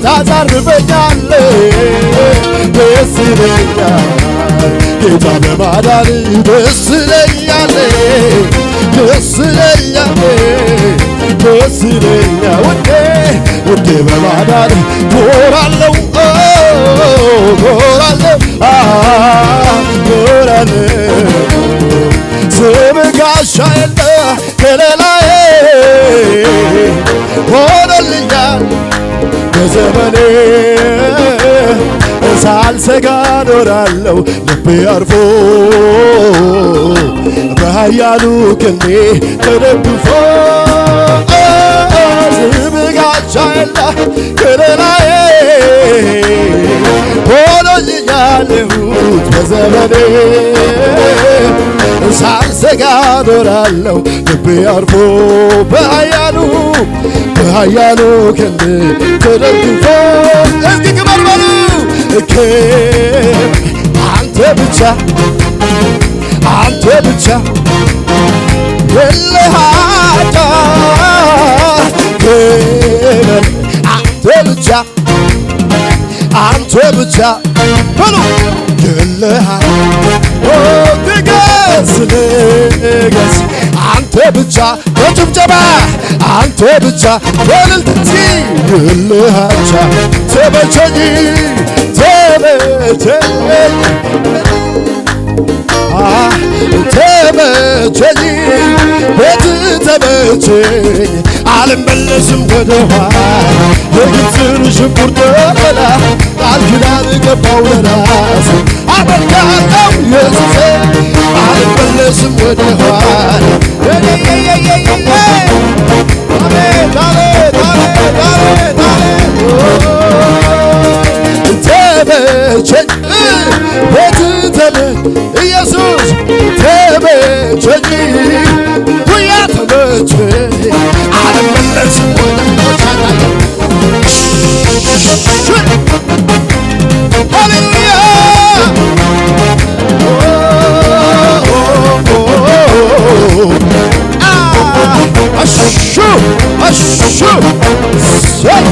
ታሳርፈኛለህ ደስ ይለኛል። ጌታ በማዳን ደስ ይለኛል ደስ ይለኛል ደስ ይለኛል ውዴ ውዴ በማዳን ኮራለሁ ኦ፣ ኮራለሁ አ፣ ኮራለሁ ስምህ ዘመኔ ሳልሰጋ ኖራለው ልቤ አርፎ በኃያሉ ክንዴ ተደግፎ። ስምህ ጋሻዬና ከለላዬ ሆኖልኛለሁ በዘመኔ። ሳልሰጋ ኖራለው ልቤ አርፎ በኃያሉ በኃያሉ ክንድ ተደግፎ። እስኪ ክበር በሉ። ክብር አንተ ብቻ፣ አንተ ብቻ የለህ አቻ። ክብር አንተ ብቻ፣ አንተ ብቻ በሉ የለህ። ኦ ንገስ፣ ንገስ አንተ ብቻ በጭብጨባ አንተ ብቻ በእልልታ እስኪ የለህ አቻ። ተመቸኝ፣ ተመቸኝ፣ አ፣ ተመቸኝ፣ ቤት ተመቸኝ፣ አልመለስም ወደ ኋላ። የግብፅን ሽንኩርት በላ ቃል ኪዳን ገባው ለራስ አመልካለሁ ኢየሱሴ፣ አልመለስም ወደ ኋላ። አቤት፣ አቤት፣ አቤት፣ አቤት፣ አቤት። ተመቸኝ፣ ቤት ተመ-፣ ኢየሱስ ተመቸኝ፣ ጉያ ተመቸኝ፣ አልመለስም ወደ ሃሌሉያ። አሹ፣ አሹ፣ ሰይ።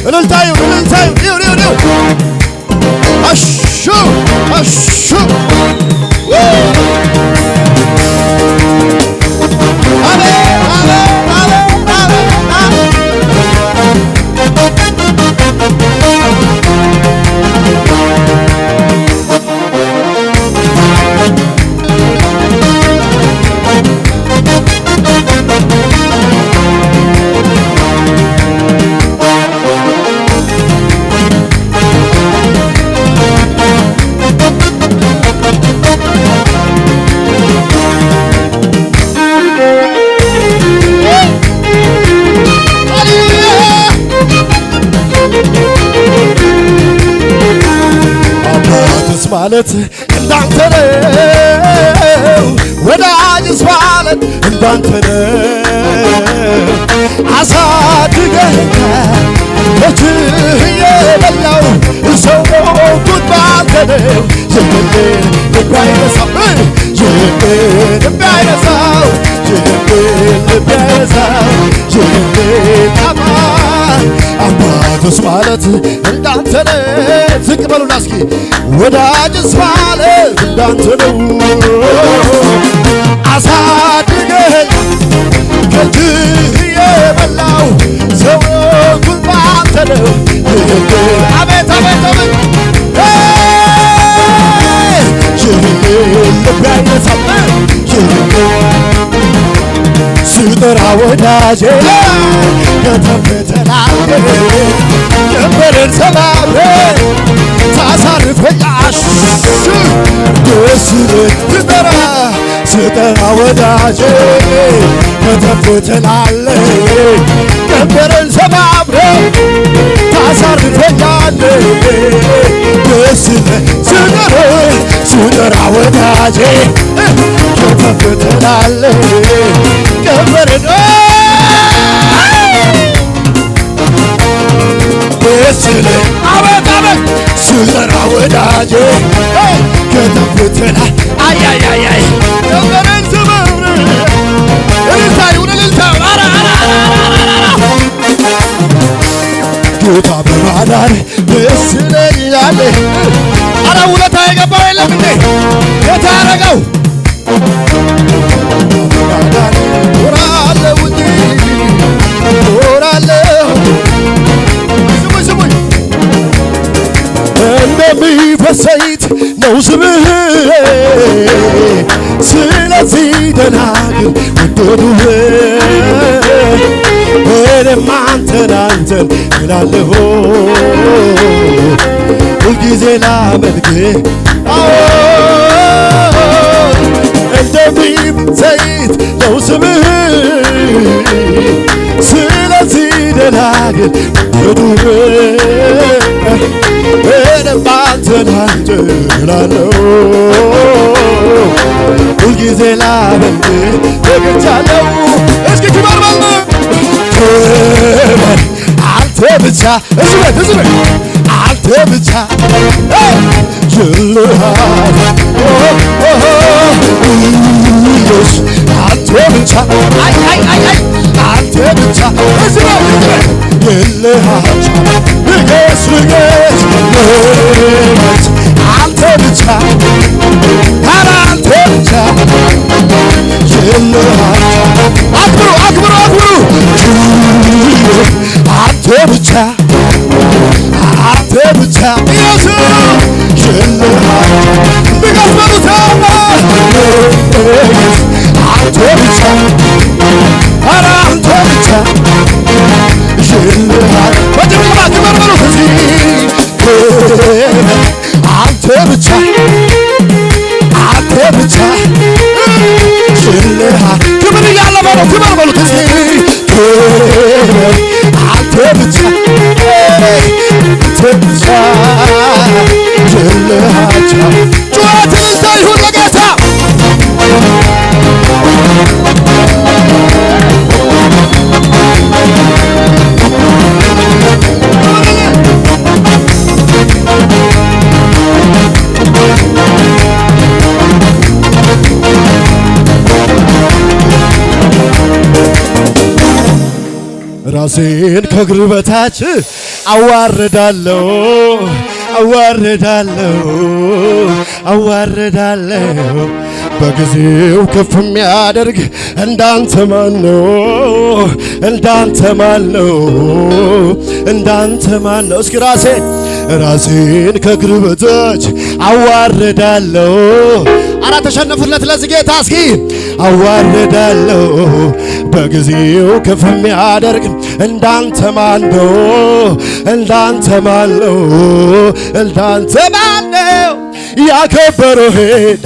እልልታ ይሁን፣ እልልታ ይሁን፣ ይሁን፣ ይሁን፣ ይሁን። አሹ፣ አሹ። አቤት፣ አቤት፣ አቤት፣ አቤት፣ አቤት። አባትስ ማለት እንዳንተ ነው፣ ወዳጅስ ማለት እንዳንተ ነው። አሳድገኸኛል በእጅህ እየበላሁ ሰው ሆንኩት ባንተ ነው። ይህን ልብ አይረሳው፣ ይህን ልብ አይረሳው፣ ይህን ልብ አይረሳው፣ ይህን ጣፋጭ አባትስ ማለት እንዳንተ ነው። ዝቅ በሉና እስኪ ወዳጅስ ማለት እንዳንተ ነው። አሳድገኸኝ ከእጅህ እየበላሁ ሰው ሆንኩት ባንተ ነው። አቤት፣ አቤት፣ አቤት። ሄይ! ይህን ልብ አይረሳም። ይህን ስጠራ ወዳጄ ከተፍ ትላለህ። ቀንበርን ሰባብረህ ታሳርፈኛለህ። ደስ ይበል ስጠራ፣ ስጠራ ወዳጄ ከተፍ ትላለህ። ቀንበርን ሰባብረህ ታሳርፈኛለህ። ደስ ይበል ስጠራ፣ ስጠራ ወዳጄ ከተፍ ትላለህ። ቀንበርን ደስ ይበል። አቤት፣ አቤት ስጠራ ወዳጄ ከተፍ ትላለህ። አይ፣ አይ፣ አይ፣ አይ። ቀንበርን ሰባብረህ እልልታ ይሁን፣ እልልታ ይሁን። ኧረ፣ ኧረ፣ ኧረ። ጌታ በማዳን ደስ ይለኛል። ኧረ ውለታ የገባው የለም እንዴ? ጌታ ያረገው በማዳን እኮራለሁ እንጂ እኮራለሁ። ስሙኝ፣ ስሙኝ። እንደሚፈስ ዘይት ነው ስምህ። ስለዚህ ደናግል ወደዱህ። እኔም አንተን አንተን እላለሁ ሁልጊዜ ላመልክ። አዎ እንደ ጢፍ ዘይት ነው ስምህ። ስለዚህ ደናግል ክዱር እኔም አንተን አንተን እላለሁ ሁልጊዜ ላመልክ ተገቻለሁ። እስኪ ክበር በል ክበር አንተ ብቻ እዚህ በል እዚህ በል አንተ ብቻ ይልሃል ኢየሱስ አንተ ብቻ አይ አይ አይ አይ አንተ ብቻ እዚህ በል እዚህ በል ይልሃል ንገስ ንገስ ንገስ አንተ ብቻ ኧረ አንተ ብቻ ይልሃል አክብሩ አክብሩ አክብሩ አንተ ብቻ አንተ ብቻ ኢየሱስ ይልሃል ንገስ በሉት ንገስ አንተ ብቻ ኧረ አንተ ብቻ ይልሃል በጭብጨባ ክበር በሉት እስኪ አንተ ብቻ አንተ ብቻ ይልሃል ክብር እያለ በለው ክበር በሉት እስኪ ክብር አንተ ብቻ አንተ ብቻ ይልሃል ጩኸት እልልታ ይሁን ለጌታ ራሴን ከእግር በታች አዋርዳለሁ አዋርዳለሁ አዋርዳለሁ በጊዜው ከፍ የሚያደርግ እንዳንተ ማን ነው እንዳንተ ማን ነው እንዳንተ ማን ነው እስኪ ራሴን ራሴን ከእግር በታች አዋርዳለሁ አራ ተሸነፉለት ለዚህ ጌታ እስኪ አዋርዳለሁ በጊዜው ከፍ የሚያደርግ እንዳንተ ማን ነው እንዳንተ ማን ነው እንዳንተ ማን ነው ያከበረህን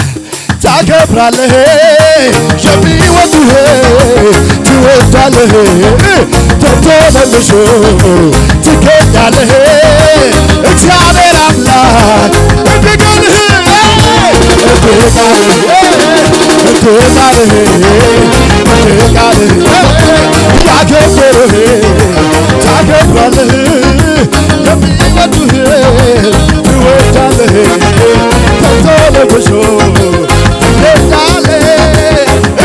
ታከብራለህ የሚወዱህ ትወዳለህ ተተመልሶ ትገኛለህ እግዚአብሔር አምላክ እንድገንህ እንድቃልህ እንድቃልህ እንድቃልህ ያከበረህ ታከብራለህ የሚወዱህ ትወዳለህ ተተመልሶ ትገኛለህ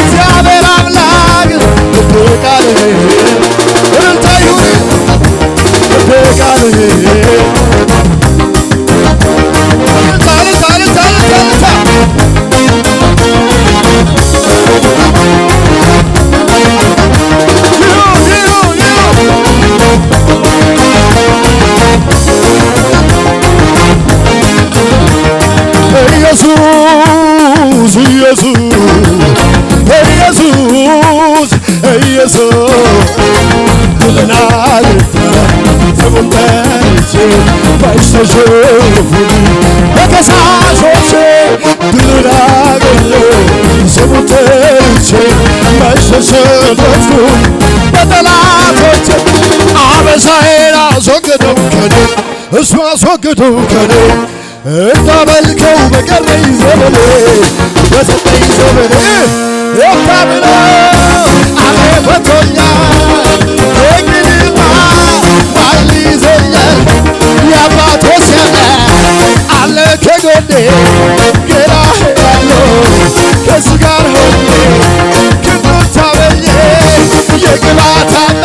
እግዚአብሔር አምላክ እንድቃልህ እልልታ ይሁን እንድቃልህ ኢየሱስ ኢየሱስ ኢየሱስ ኢየሱስ ድልና ልትራ ስሙን ጠርቼ ባይሸሸጉ በከሳሾቼ ድልና ገኘ ስሙን ጠርቼ መሸሸጎቹ በጠላቶቼ አበሳዬን አስወገደው ከኔ እሱ አስወገደው ከኔ እንዳመልከው በቀረኝ ዘመኔ በሰጠኝ ዘመኔ የታምነው አፌ ፈቶኛል። እንግዲህማ ማን ይዘኛል? የአባቶች ያለ አለ ከጎኔ ገና ሄዳለሁ ከሱ ጋር ሆኜ ክብሩን ታበዬ የቅባት አባ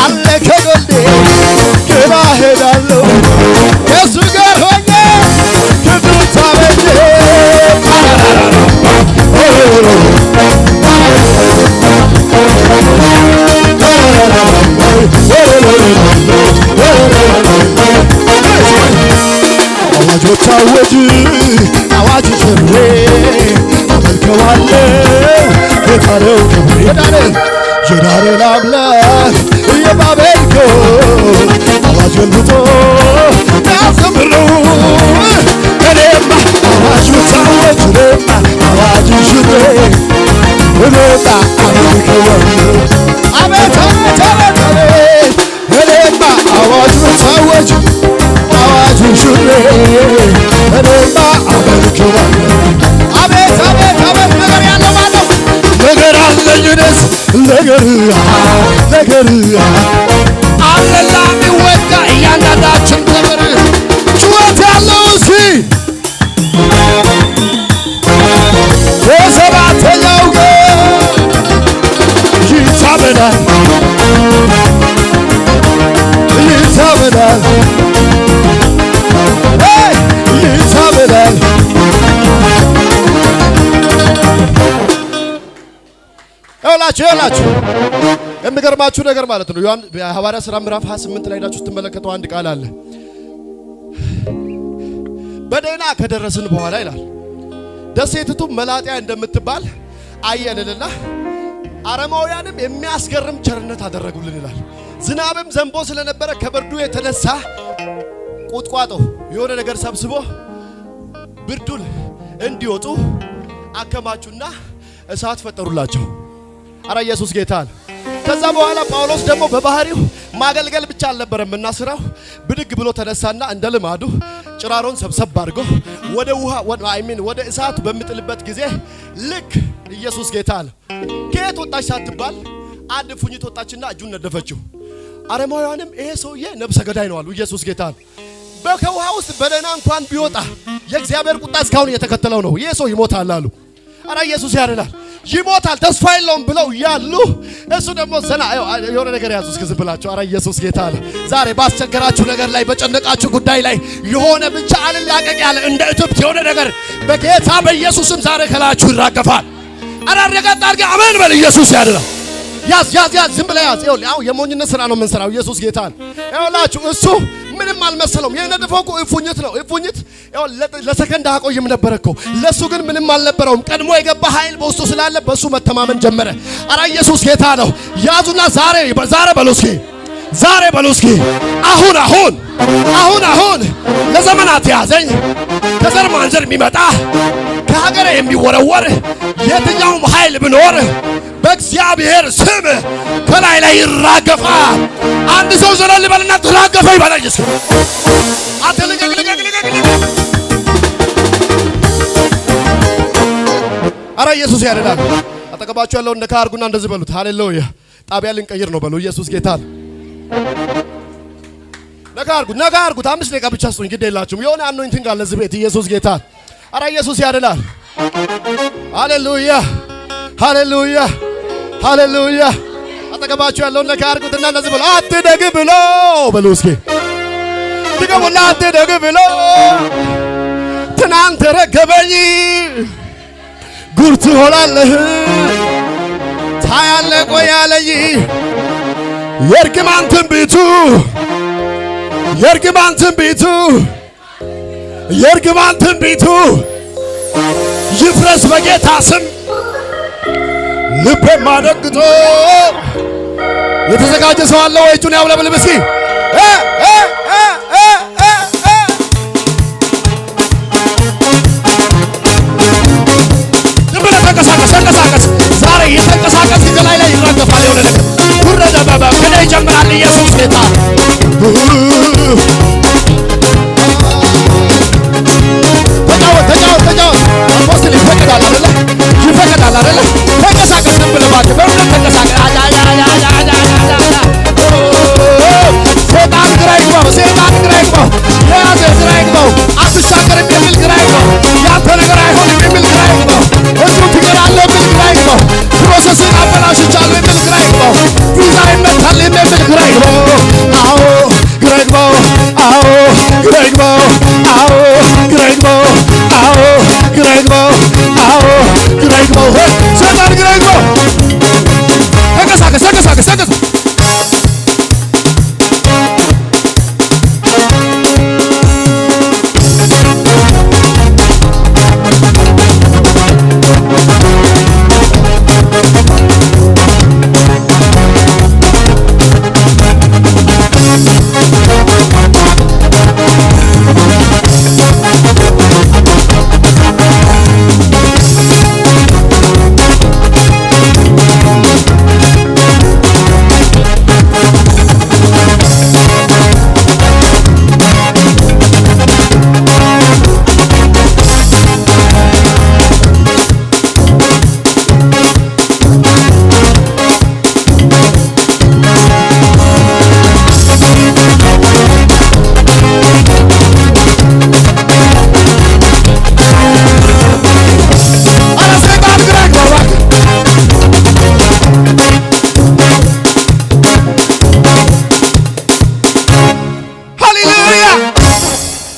አለ ከጎኔ ገና ሄዳለሁ ከሱ ጋር ሆኜ ክብሩን ታበዬ አዋጆች አወጅ አዋጅ ሽሬ አመልከዋለሁ ጌታ ነው ክብሬ የዳነ የዳነ አምላክ እየባበልኩ አዋጅ ገልብጦ ያዘምረው። እኔማ አዋጅ ብታወጅ፣ እኔማ አዋጅ ሽሬ፣ እኔማ አዋጅ ክወን። አቤት፣ አቤት፣ አቤት፣ አቤት። እኔማ አዋጅ ብታወጅ፣ አዋጅ ሽሬ፣ እኔማ አመልክዋለሁ። አቤት፣ አቤት፣ አቤት፣ ነገር ያለው ማነው? ነገር አለኝ እኔስ፣ ነገር፣ ነገር አለላ የሚወጋ እያንዳንዳችን ክብር ጩኸት ያለው እስኪ በሰባተኛው ቀን ይታመናል፣ ይታመናል፣ ሄይ! ይታመናል። ይኸውላችሁ፣ ይኸውላችሁ የሚገርማችሁ ነገር ማለት ነው። ዮሐን-፣ የሐዋርያ ሥራ ምዕራፍ ሃያ ስምንት ላይ ሄዳችሁ ስትመለከተው አንድ ቃል አለ። በደህና ከደረስን በኋላ ይላል፣ ደሴቲቱ መላጥያ እንደምትባል አየንንና አረማውያንም የሚያስገርም ቸርነት አደረጉልን ይላል። ዝናብም ዘንቦ ስለነበረ ከብርዱ የተነሳ ቁጥቋጦ የሆነ ነገር ሰብስቦ ብርዱን እንዲወጡ አከማቹና እሳት ፈጠሩላቸው። አረ ኢየሱስ ጌታ ነው። ከዛ በኋላ ጳውሎስ ደግሞ በባህሪው ማገልገል ብቻ አልነበረም እና ስራው፣ ብድግ ብሎ ተነሳና እንደ ልማዱ ጭራሮን ሰብሰብ አድርጎ ወደ ውሃ፣ ወደ፣ I mean፣ ወደ እሳት በሚጥልበት ጊዜ ልክ ኢየሱስ ጌታ ነው። ከየት ወጣች ሳትባል አንድ እፉኝት ወጣችና እጁን ነደፈችው። አረማውያንም «ይሄ ሰውዬ ነብሰ ገዳይ ነው» አሉ። ኢየሱስ ጌታ ነው። በ-፣ ከውሃ ውስጥ በደህና እንኳን ቢወጣ የእግዚአብሔር ቁጣ እስካሁን እየተከተለው ነው። «ይሄ ሰው ይሞታል» አሉ። አረ ኢየሱስ ያድናል። «ይሞታል፣ ተስፋ የለውም» ብለው ያሉ፣ እሱ ደግሞ ዘና፣ ይኸው፣ የሆነ ነገር ያዙ እስኪ ዝም ብላችሁ። አረ ኢየሱስ ጌታ ነው። ዛሬ ባስቸገራችሁ ነገር ላይ፣ በጨነቃችሁ ጉዳይ ላይ የሆነ ብቻ አልላቀቅ ያለ እንደ እትብት የሆነ ነገር በጌታ በኢየሱስም ዛሬ ከላያችሁ ይራገፋል። አረ ረገጥ አድርገህ አሜን በል። ኢየሱስ ያድናል። ያዝ፣ ያዝ፣ ያዝ፣ ዝም ብለህ ያዝ። ይኸውልህ፣ አሁን የሞኝነት ስራ ነው የምንሰራው። ኢየሱስ ጌታ ነው። ይኸውላችሁ፣ እሱ ምንም አልመሰለውም። የነደፈው እኮ እፉኝት ነው። እፉኝት፣ ይኸው፣ ለ-፣ ለሰከንድ አቆይም ነበረ እኮ። ለእሱ ግን ምንም አልነበረውም። ቀድሞ የገባ ኃይል በውስጡ ስላለ በእሱ መተማመን ጀመረ። አረ ኢየሱስ ጌታ ነው። ያዙና ዛሬ፣ ዛሬ በሉ እስኪ፣ ዛሬ በሉ እስኪ፣ አሁን፣ አሁን፣ አሁን፣ አሁን ለዘመናት የያዘኝ፣ ከዘር ማንዘር የሚመጣ፣ ከሀገር የሚወረወር የትኛውም ኃይል ቢኖር በእግዚአብሔር ስም ከላይ ላይ ይራገፋል። አንድ ሰው ዘለል ይበልና «ተራገፈ» ይበላል እስኪ። አንተ ልቀቅ፣ ልቀቅ፣ ልቀቅ፣ ልቀቅ። አረ ኢየሱስ ያድናል። አጠገባችሁ ያለውን ነካ አርጉና እንደዚህ በሉት፣ «ሃሌሉያ! ጣቢያ ልንቀይር ነው» በሉ። ኢየሱስ ጌታ ነው። ነካ አርጉት፣ ነካ አርጉት። አምስት ደቂቃ ብቻ ስጡኝ፣ ግድ የላችሁም። የሆነ አኖይንቲንግ አለ እዚህ ቤት። ኢየሱስ ጌታ። አረ ኢየሱስ ያድናል። ሃሌሉያ፣ ሃሌሉያ፣ ሃሌሉያ። አጠገባችሁ ያለውን ነካ አርጉትና እንደዚህ በሉ፣ «አትደግ ብሎ» በሉ እስኪ። ድገሙና፣ «አትደግ ብሎ ትናንት ረገመኝ፣ ጉድ ትሆናለህ ታያለህ ቆይ» ያለኝ የእርግማን ትንቢቱ፣ የእርግማን ትንቢቱ፣ የእርግማን ትንቢቱ ይፍረስ በጌታ ስም። ልቤማ ደንግጦ። የተዘጋጀ ሰው አለ ወይ? እጁን ያውለብልብ እስኪ። እ፣ እ፣ እ፣ እ፣ እ፣ እ። ዝም ብለህ ተንቀሳቀስ፣ ተንቀሳቀስ። ዛሬ የተንቀሳቀስ እጅ ላይ ላይ ይራገፋል የሆነ ነገር። ውረደ በበ-፣ ከኔ ይጀምራል ኢየሱስ ጌታ። ተጫወት፣ ተጫወት፣ ተጫወት። አፖስትል ይፈቅዳል አይደለ? ይፈቅዳል አይደለ? ተንቀሳቀስ፣ ዝም ብለህ እባክህ በእውነት ተንቀሳቀስ። አያ፣ አያ፣ አያ። ሰይጣን ግራ ይግባው፣ ሰይጣን ግራ ይግባው። ያ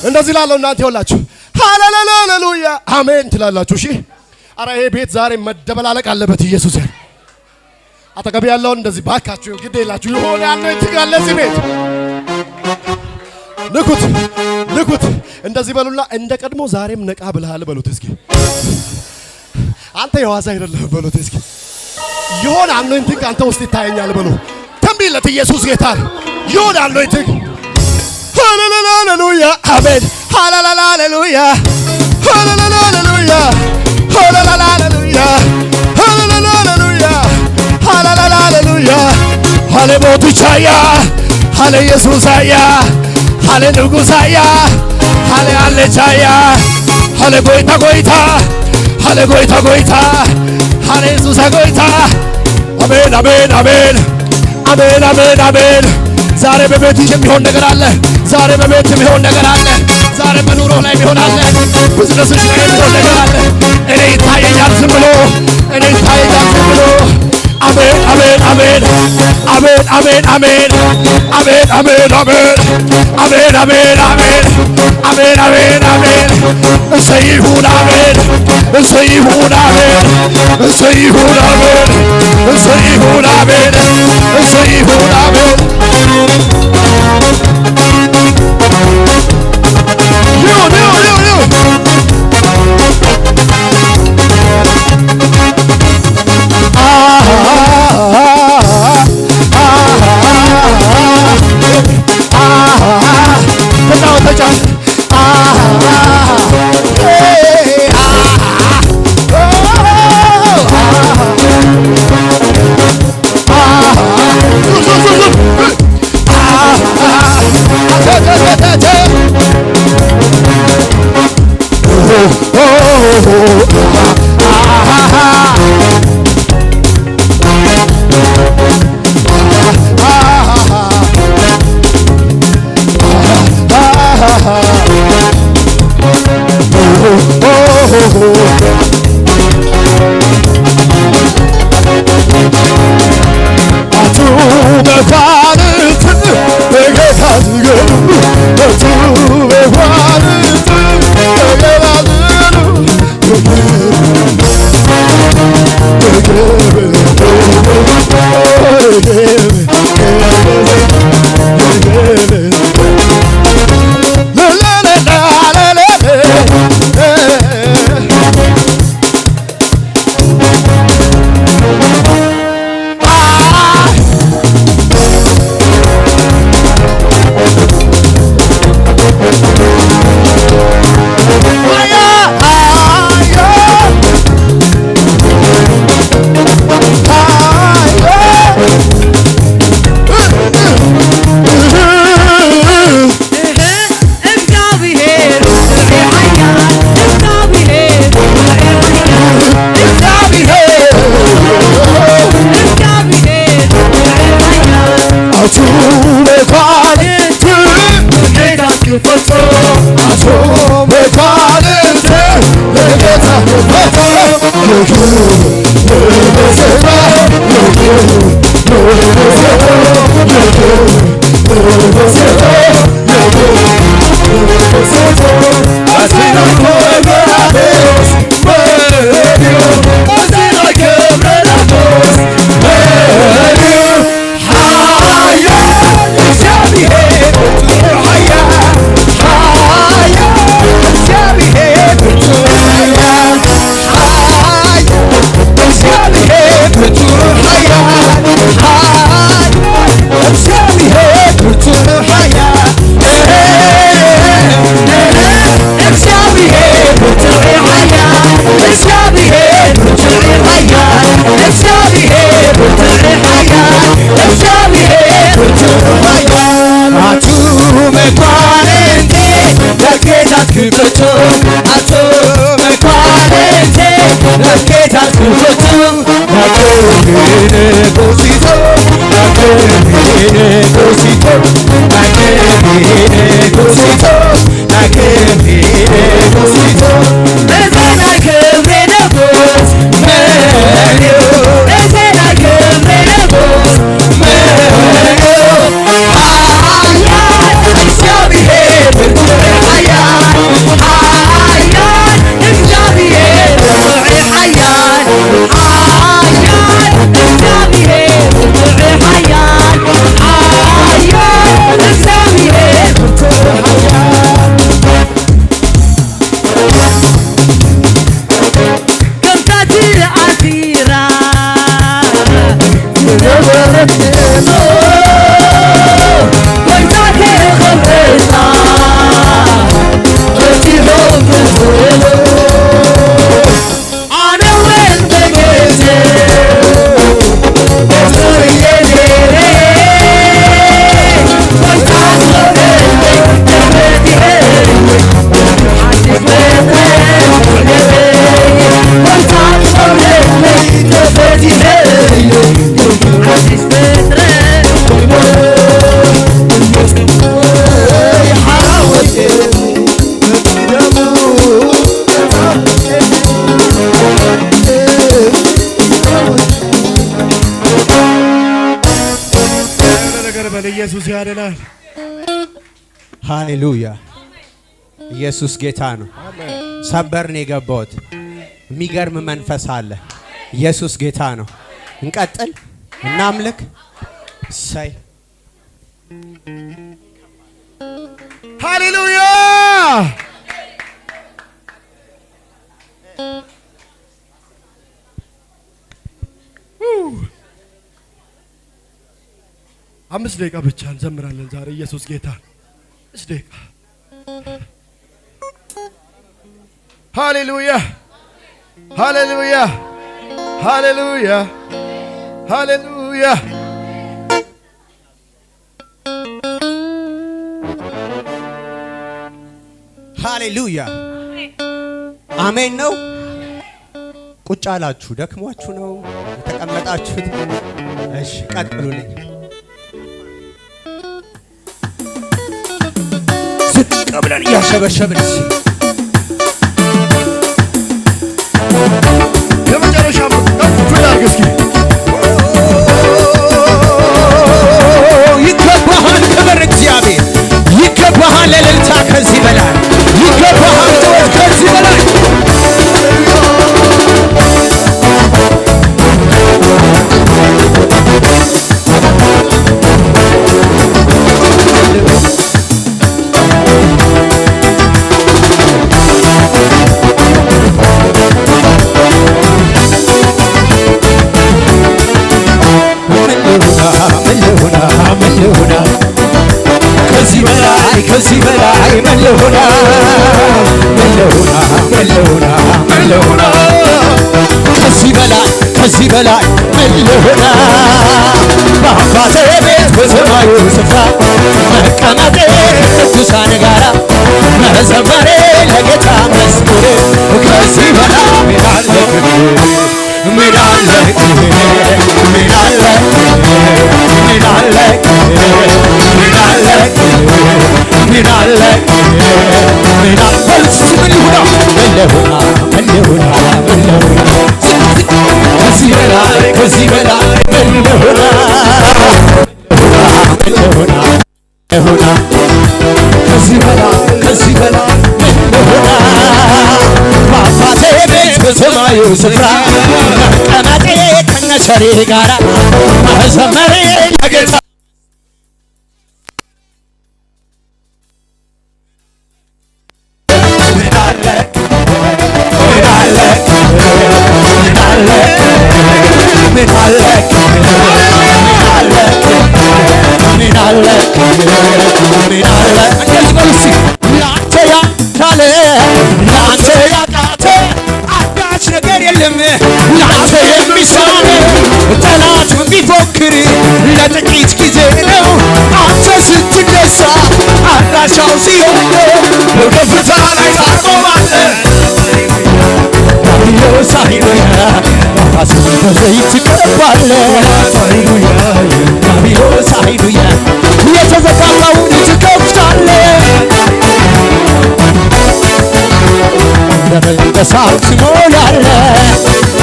እንደዚህ ላለው እናንተ ይኸውላችሁ ሃሌሉያ አሜን ትላላችሁ። እሺ፣ አረ ይሄ ቤት ዛሬ መደበላለቅ አለበት። ኢየሱስ አጠገብ ያለውን እንደዚህ ባካችሁ፣ ግድ የላችሁ፣ የሆነ አኖይንቲንግ አለ እዚህ ቤት። ንኩት፣ ንኩት። እንደዚህ በሉና፣ እንደ ቀድሞ ዛሬም ነቃ ብለሃል በሉት እስኪ። አንተ የዋዛ አይደለህም በሉት እስኪ። የሆነ አኖይንቲንግ አንተ ውስጥ ይታየኛል በሉ። ተንቢለት ኢየሱስ ጌታ ነው። የሆነ አኖይንቲንግ። ሃሌሉያ አሜን። ሃሌሉያ ሃሌሉያ ሃሌሉያ ሃሌሉያ ሃሌሉያ ሃሌሉያ ሃሌሉያ ሃሌሉያ። ሃሌ ቦቱ ቻያ፣ ሃሌ ኢየሱስ አያ፣ ሃሌ ንጉስ አያ፣ ሃሌ አለ ቻያ፣ ሃሌ ጎይታ ጎይታ፣ ሃሌ ጎይታ ጎይታ፣ ሃሌ ኢየሱስ ጎይታ። አሜን አሜን አሜን አሜን አሜን አሜን። ዛሬ በቤት የሚሆን ነገር አለ። ዛሬ በቤት የሚሆን ነገር አለ። ዛሬ በኑሮ ላይ የሚሆን አለ። ቢዝነስሽ ላይ የሚሆን ነገር አለ። እኔ ይታየኛል ዝም ብሎ፣ እኔ ይታየኛል ዝም ብሎ። አሜን አሜን አሜን አሜን አሜን አሜን አሜን አሜን አሜን አሜን አሜን አሜን አሜን አሜን አሜን። እሰይ ይሁን አሜን። እሰይ ይሁን አሜን። እሰይ ይሁን አሜን። እሰይ ይሁን አሜን። እሰይ ይሁን አሜን። ይሁን፣ ይሁን፣ ይሁን፣ ይሁን። ተጫወት፣ ተጫወት። አቱ መኳንንት በጌታ ዝገዙ፣ አቱ መኳንንት በጌታ ዝገዙ። ያድናል። ሃሌሉያ። ኢየሱስ ጌታ ነው። ሰበር ነው የገባሁት። የሚገርም መንፈስ አለ። ኢየሱስ ጌታ ነው። እንቀጥል፣ እናምልክ። እሰይ። ሃሌሉያ። አምስት ደቂቃ ብቻ እንዘምራለን ዛሬ። ኢየሱስ ጌታ። አምስት ደቂቃ። ሃሌሉያ፣ ሃሌሉያ፣ ሃሌሉያ፣ ሃሌሉያ። ሃሌሉያ። አሜን ነው። ቁጭ አላችሁ፣ ደክሟችሁ ነው የተቀመጣችሁት? እሺ፣ ቀጥሉልኝ። ዝቅ ብለን እያሸበሸብን እስኪ የመጨረሻ ከፍ ላድርግ እስኪ። ይገባሃል ክብር እግዚአብሔር፣ ይገባሃል እልልታ ከዚህ በላይ፣ ይገባሃል ጩኸት ከዚህ በላይ። ምን ልሁና፣ ምን ልሁና፣ ምን ልሁና? ከዚህ በላይ፣ ከዚህ በላይ ምን ልሁና? ምን ልሁና፣ ምን ልሁና፣ ምን ልሁና? ከዚህ በላይ፣ ከዚህ በላይ ምን ልሁና? በአባቴ ቤት በሰማዩ ስፍራ መቀመጤ ከቅዱሳን ጋራ መዘመሬ ለጌታ መዝሙሬ። ከዚህ በላይ ምን አለ? ምን አለ? ምን አለ? ምን አለ? ምን አለ? ምን አለ? ምን አለ? ምን ልሁና? ምን ልሁና? ምን ልሁና? ምን ልሁና? ከዚህ በላይ፣ ከዚህ በላይ ምን ልሁና? ምን ልሁና? ሆና ከዚህ በላይ፣ ከዚህ በላይ ምን ልሆና? በአባቴ ቤት በሰማዩ ስፍራ መቀመጤ ከነቸሬ ጋራ መዘመሬ ለጌታ። ምን አለ? ምን አለ? ምን አለ? ምን አለ? ምን አለ? ምን አለ? ምን አለ? እንደዚህ በሉ እስኪ። ላንተ ያልቻለ፣ ላንተ ያቃተ አንዳች ነገር የለም። ላንተ የሚሳን ጠላት ቢፎክር ለጥቂት ጊዜ ነው። አንተ ስትነሳ አድራሻው ሲሆን ነው። በከፍታ ላይ ታቆማለህ። ዳቢሎስ ሃሌሉያ፣ ራስን በዘይት ትቀባለህ። ዳቢሎስ ሃሌሉያ፣ የተዘጋውን ትከፍታለህ። በሳት ትሞላለህ።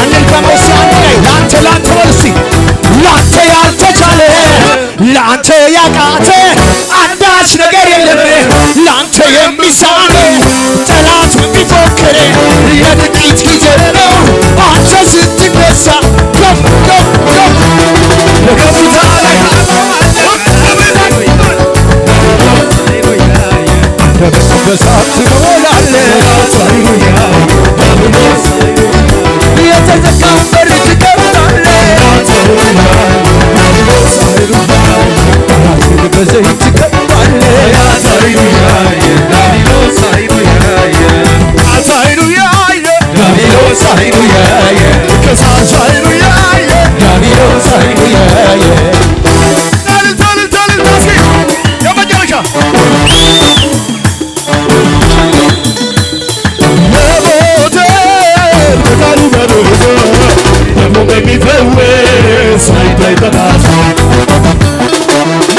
አንድ ከመሳት ላይ ላንተ፣ ላንተ በል እስኪ። ላንተ ያልተቻለ፣ ላንተ ያቃተ አንዳች ነገር የለም። ላንተ የሚሳን ጠላት የሚፎክር የጥቂት ጊዜ ነው። አንተ ስትነሳ ከፍ፣ ከፍ፣ ከፍ፣ በከፍታ ላይ በሳት ትሞላለህ። የተዘጋን በር ትከፍታለህ። ራስን በዘይት ትቀባለህ። ዳቢሎስ ሃሌሉያ፣ ከሳሽ ሃሌሉያ፣ ዳቢሎስ ሃሌሉያ። እልልታ፣ እልልታ፣ እልልታ እስኪ የመጨረሻ። ለሞተ በቃሉ መርቶ ደግሞ በሚፈወስ ሳይታይ በራሱ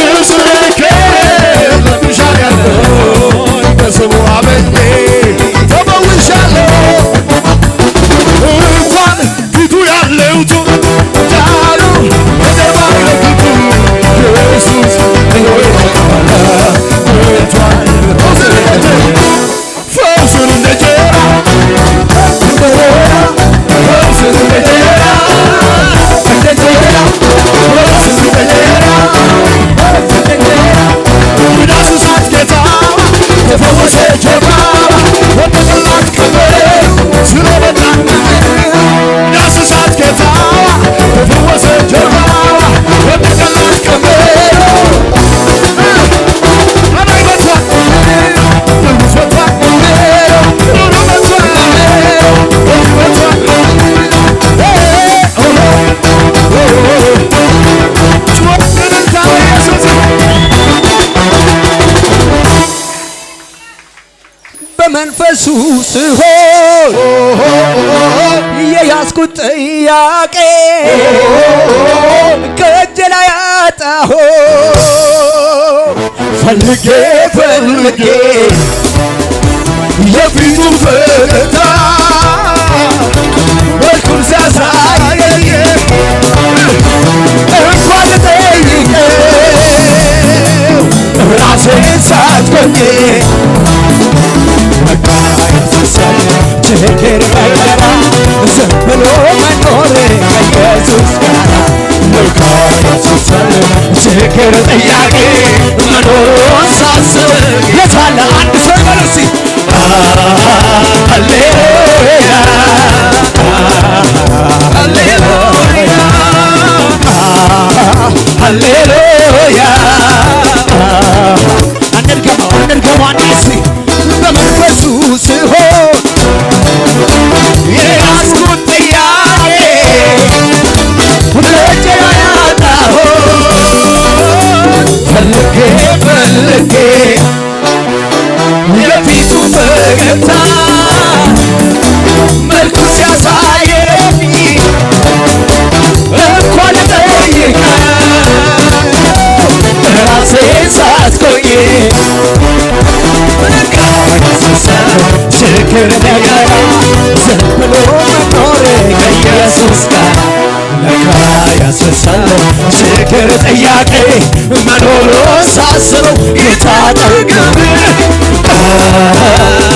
ምስክር ለብሻለሁ። በስሙ አምኜ ተፈውሻለሁ። እንኳን ፊቱ ያለው ዳሩ በጀርባ ምልክቱ ኢየሱስ መንፈሱ ስሆን የያዝኩት ጥያቄ ከእጄ ላይ አጣሁ። ፈልጌ ፈልጌ የፊቱ ፈገግታ መልኩን ሲያሳየኝ እንኳን ልጠይቀው ራሴን ሳትቆኝ ችግር መከራ ዝም ብሎ መኖር ከኢየሱስ ጋር ችግር ጥያቄ መኖሩን ሳስብ የታለ አንድ ሰው ይበል እስቲ ሃሌሉያ ሃሌሉያ ሃሌሉያ እንድገመው እንድገመው አንድ እስቲ በመንፈሱ ስሆን የያዝኩት ጥያቄ ወደ እጄ ያጣሁት ፈልጌ ፈልጌ የፊቱ ፈገግታ መልኩ ሲያሳየኝ እንኳን ልጠይቀው ራሴን ሳትቆይ ችግር መከራ ዝም ብሎ መኖር ከኢየሱስ ጋር ለካ ያስረሳል ችግር ጥያቄ መኖሩን ሳስበው ጌታ ጠገብ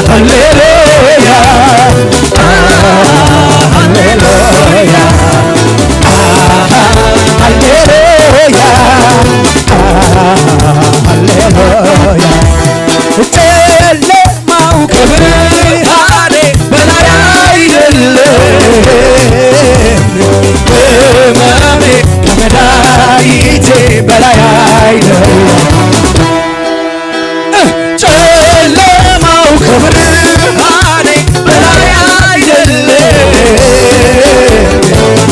ሃሌሉያ ሃሌሉያ ሃሌሉያ ሃሌሉያ ጨለማው ከብርሃኔ በላይ አይደለም፣ ህመሜ ከመድኃኒቴ በላይ አይደለም። ጨለማው ከብርሃኔ በላይ አይደለም፣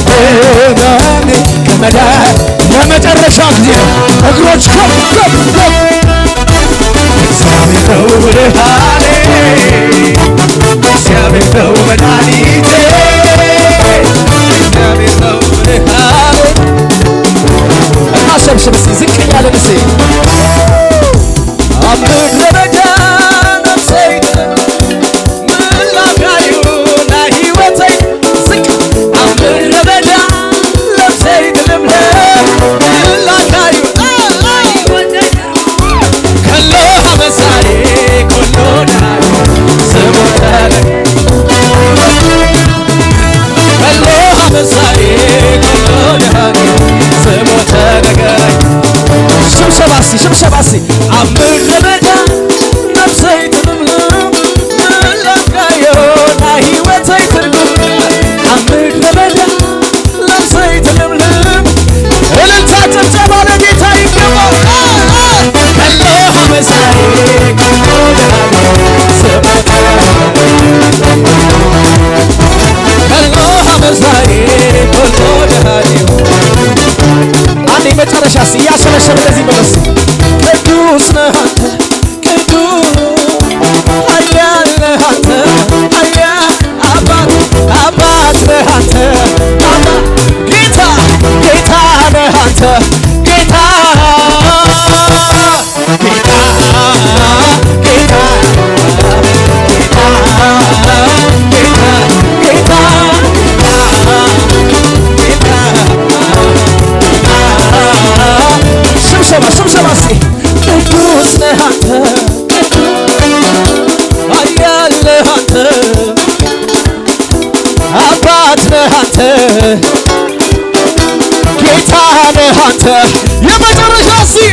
ህመሜ ከመድኃኒ ለመጨረሻ ጊዜ እግሮች ከፍ ከፍ ከፍ እግዚአብሔር ነው መድኃኒቴ፣ እግዚአብሔር ነው መድኃኒቴ፣ እግዚአብሔር ነው መድኃኒቴ። እናሸብሽብ እስቲ ዝቅ እያለን እስቲ። ምድረ በዳ ነፍሴ ምን ላካዩ ለሕይወቴ ዝቅ ምድረ በዳ ነፍሴ ትልምለም ምን ላካዩ ከሎ ሀበሳዬ ኮሎ ዳይ ስሞታለ ከሎ ሀበሳዬ ኮሎ ዳይ ስሞታለ ሽብሸባ እስቲ ሽብሸባ እስቲ ኣብ ምድረ በዳ ነፍሰይ ትልምልም ምን ላካዮ ናይ ህይወተይ ትርጉም ኣብ ምድረ በዳ ነፍሰይ ትልምልም እልልታ ጭብጨባ ለጌታ ይገባል። ከሎ ሀበሳዬ ከሎ ሀበሳዬ ከሎ ደሃኔ አንድ የመጨረሻ እስቲ እያሸበሸበ እንደዚህ በሉ እስቲ። ቅዱስ ነህ አንተ ቅዱስ ኃያል ነህ አንተ ኃያል አባት አባት ነህ አንተ አባት ጌታ ጌታ ነህ አንተ ጌታ ጌታ ጌታ ሽብሸባ ሽብሸባ እስኪ ቅዱስ ነህ አንተ ኃያል ነህ አንተ አባት ነህ አንተ ጌታ ነህ አንተ የመጨረሻ እስኪ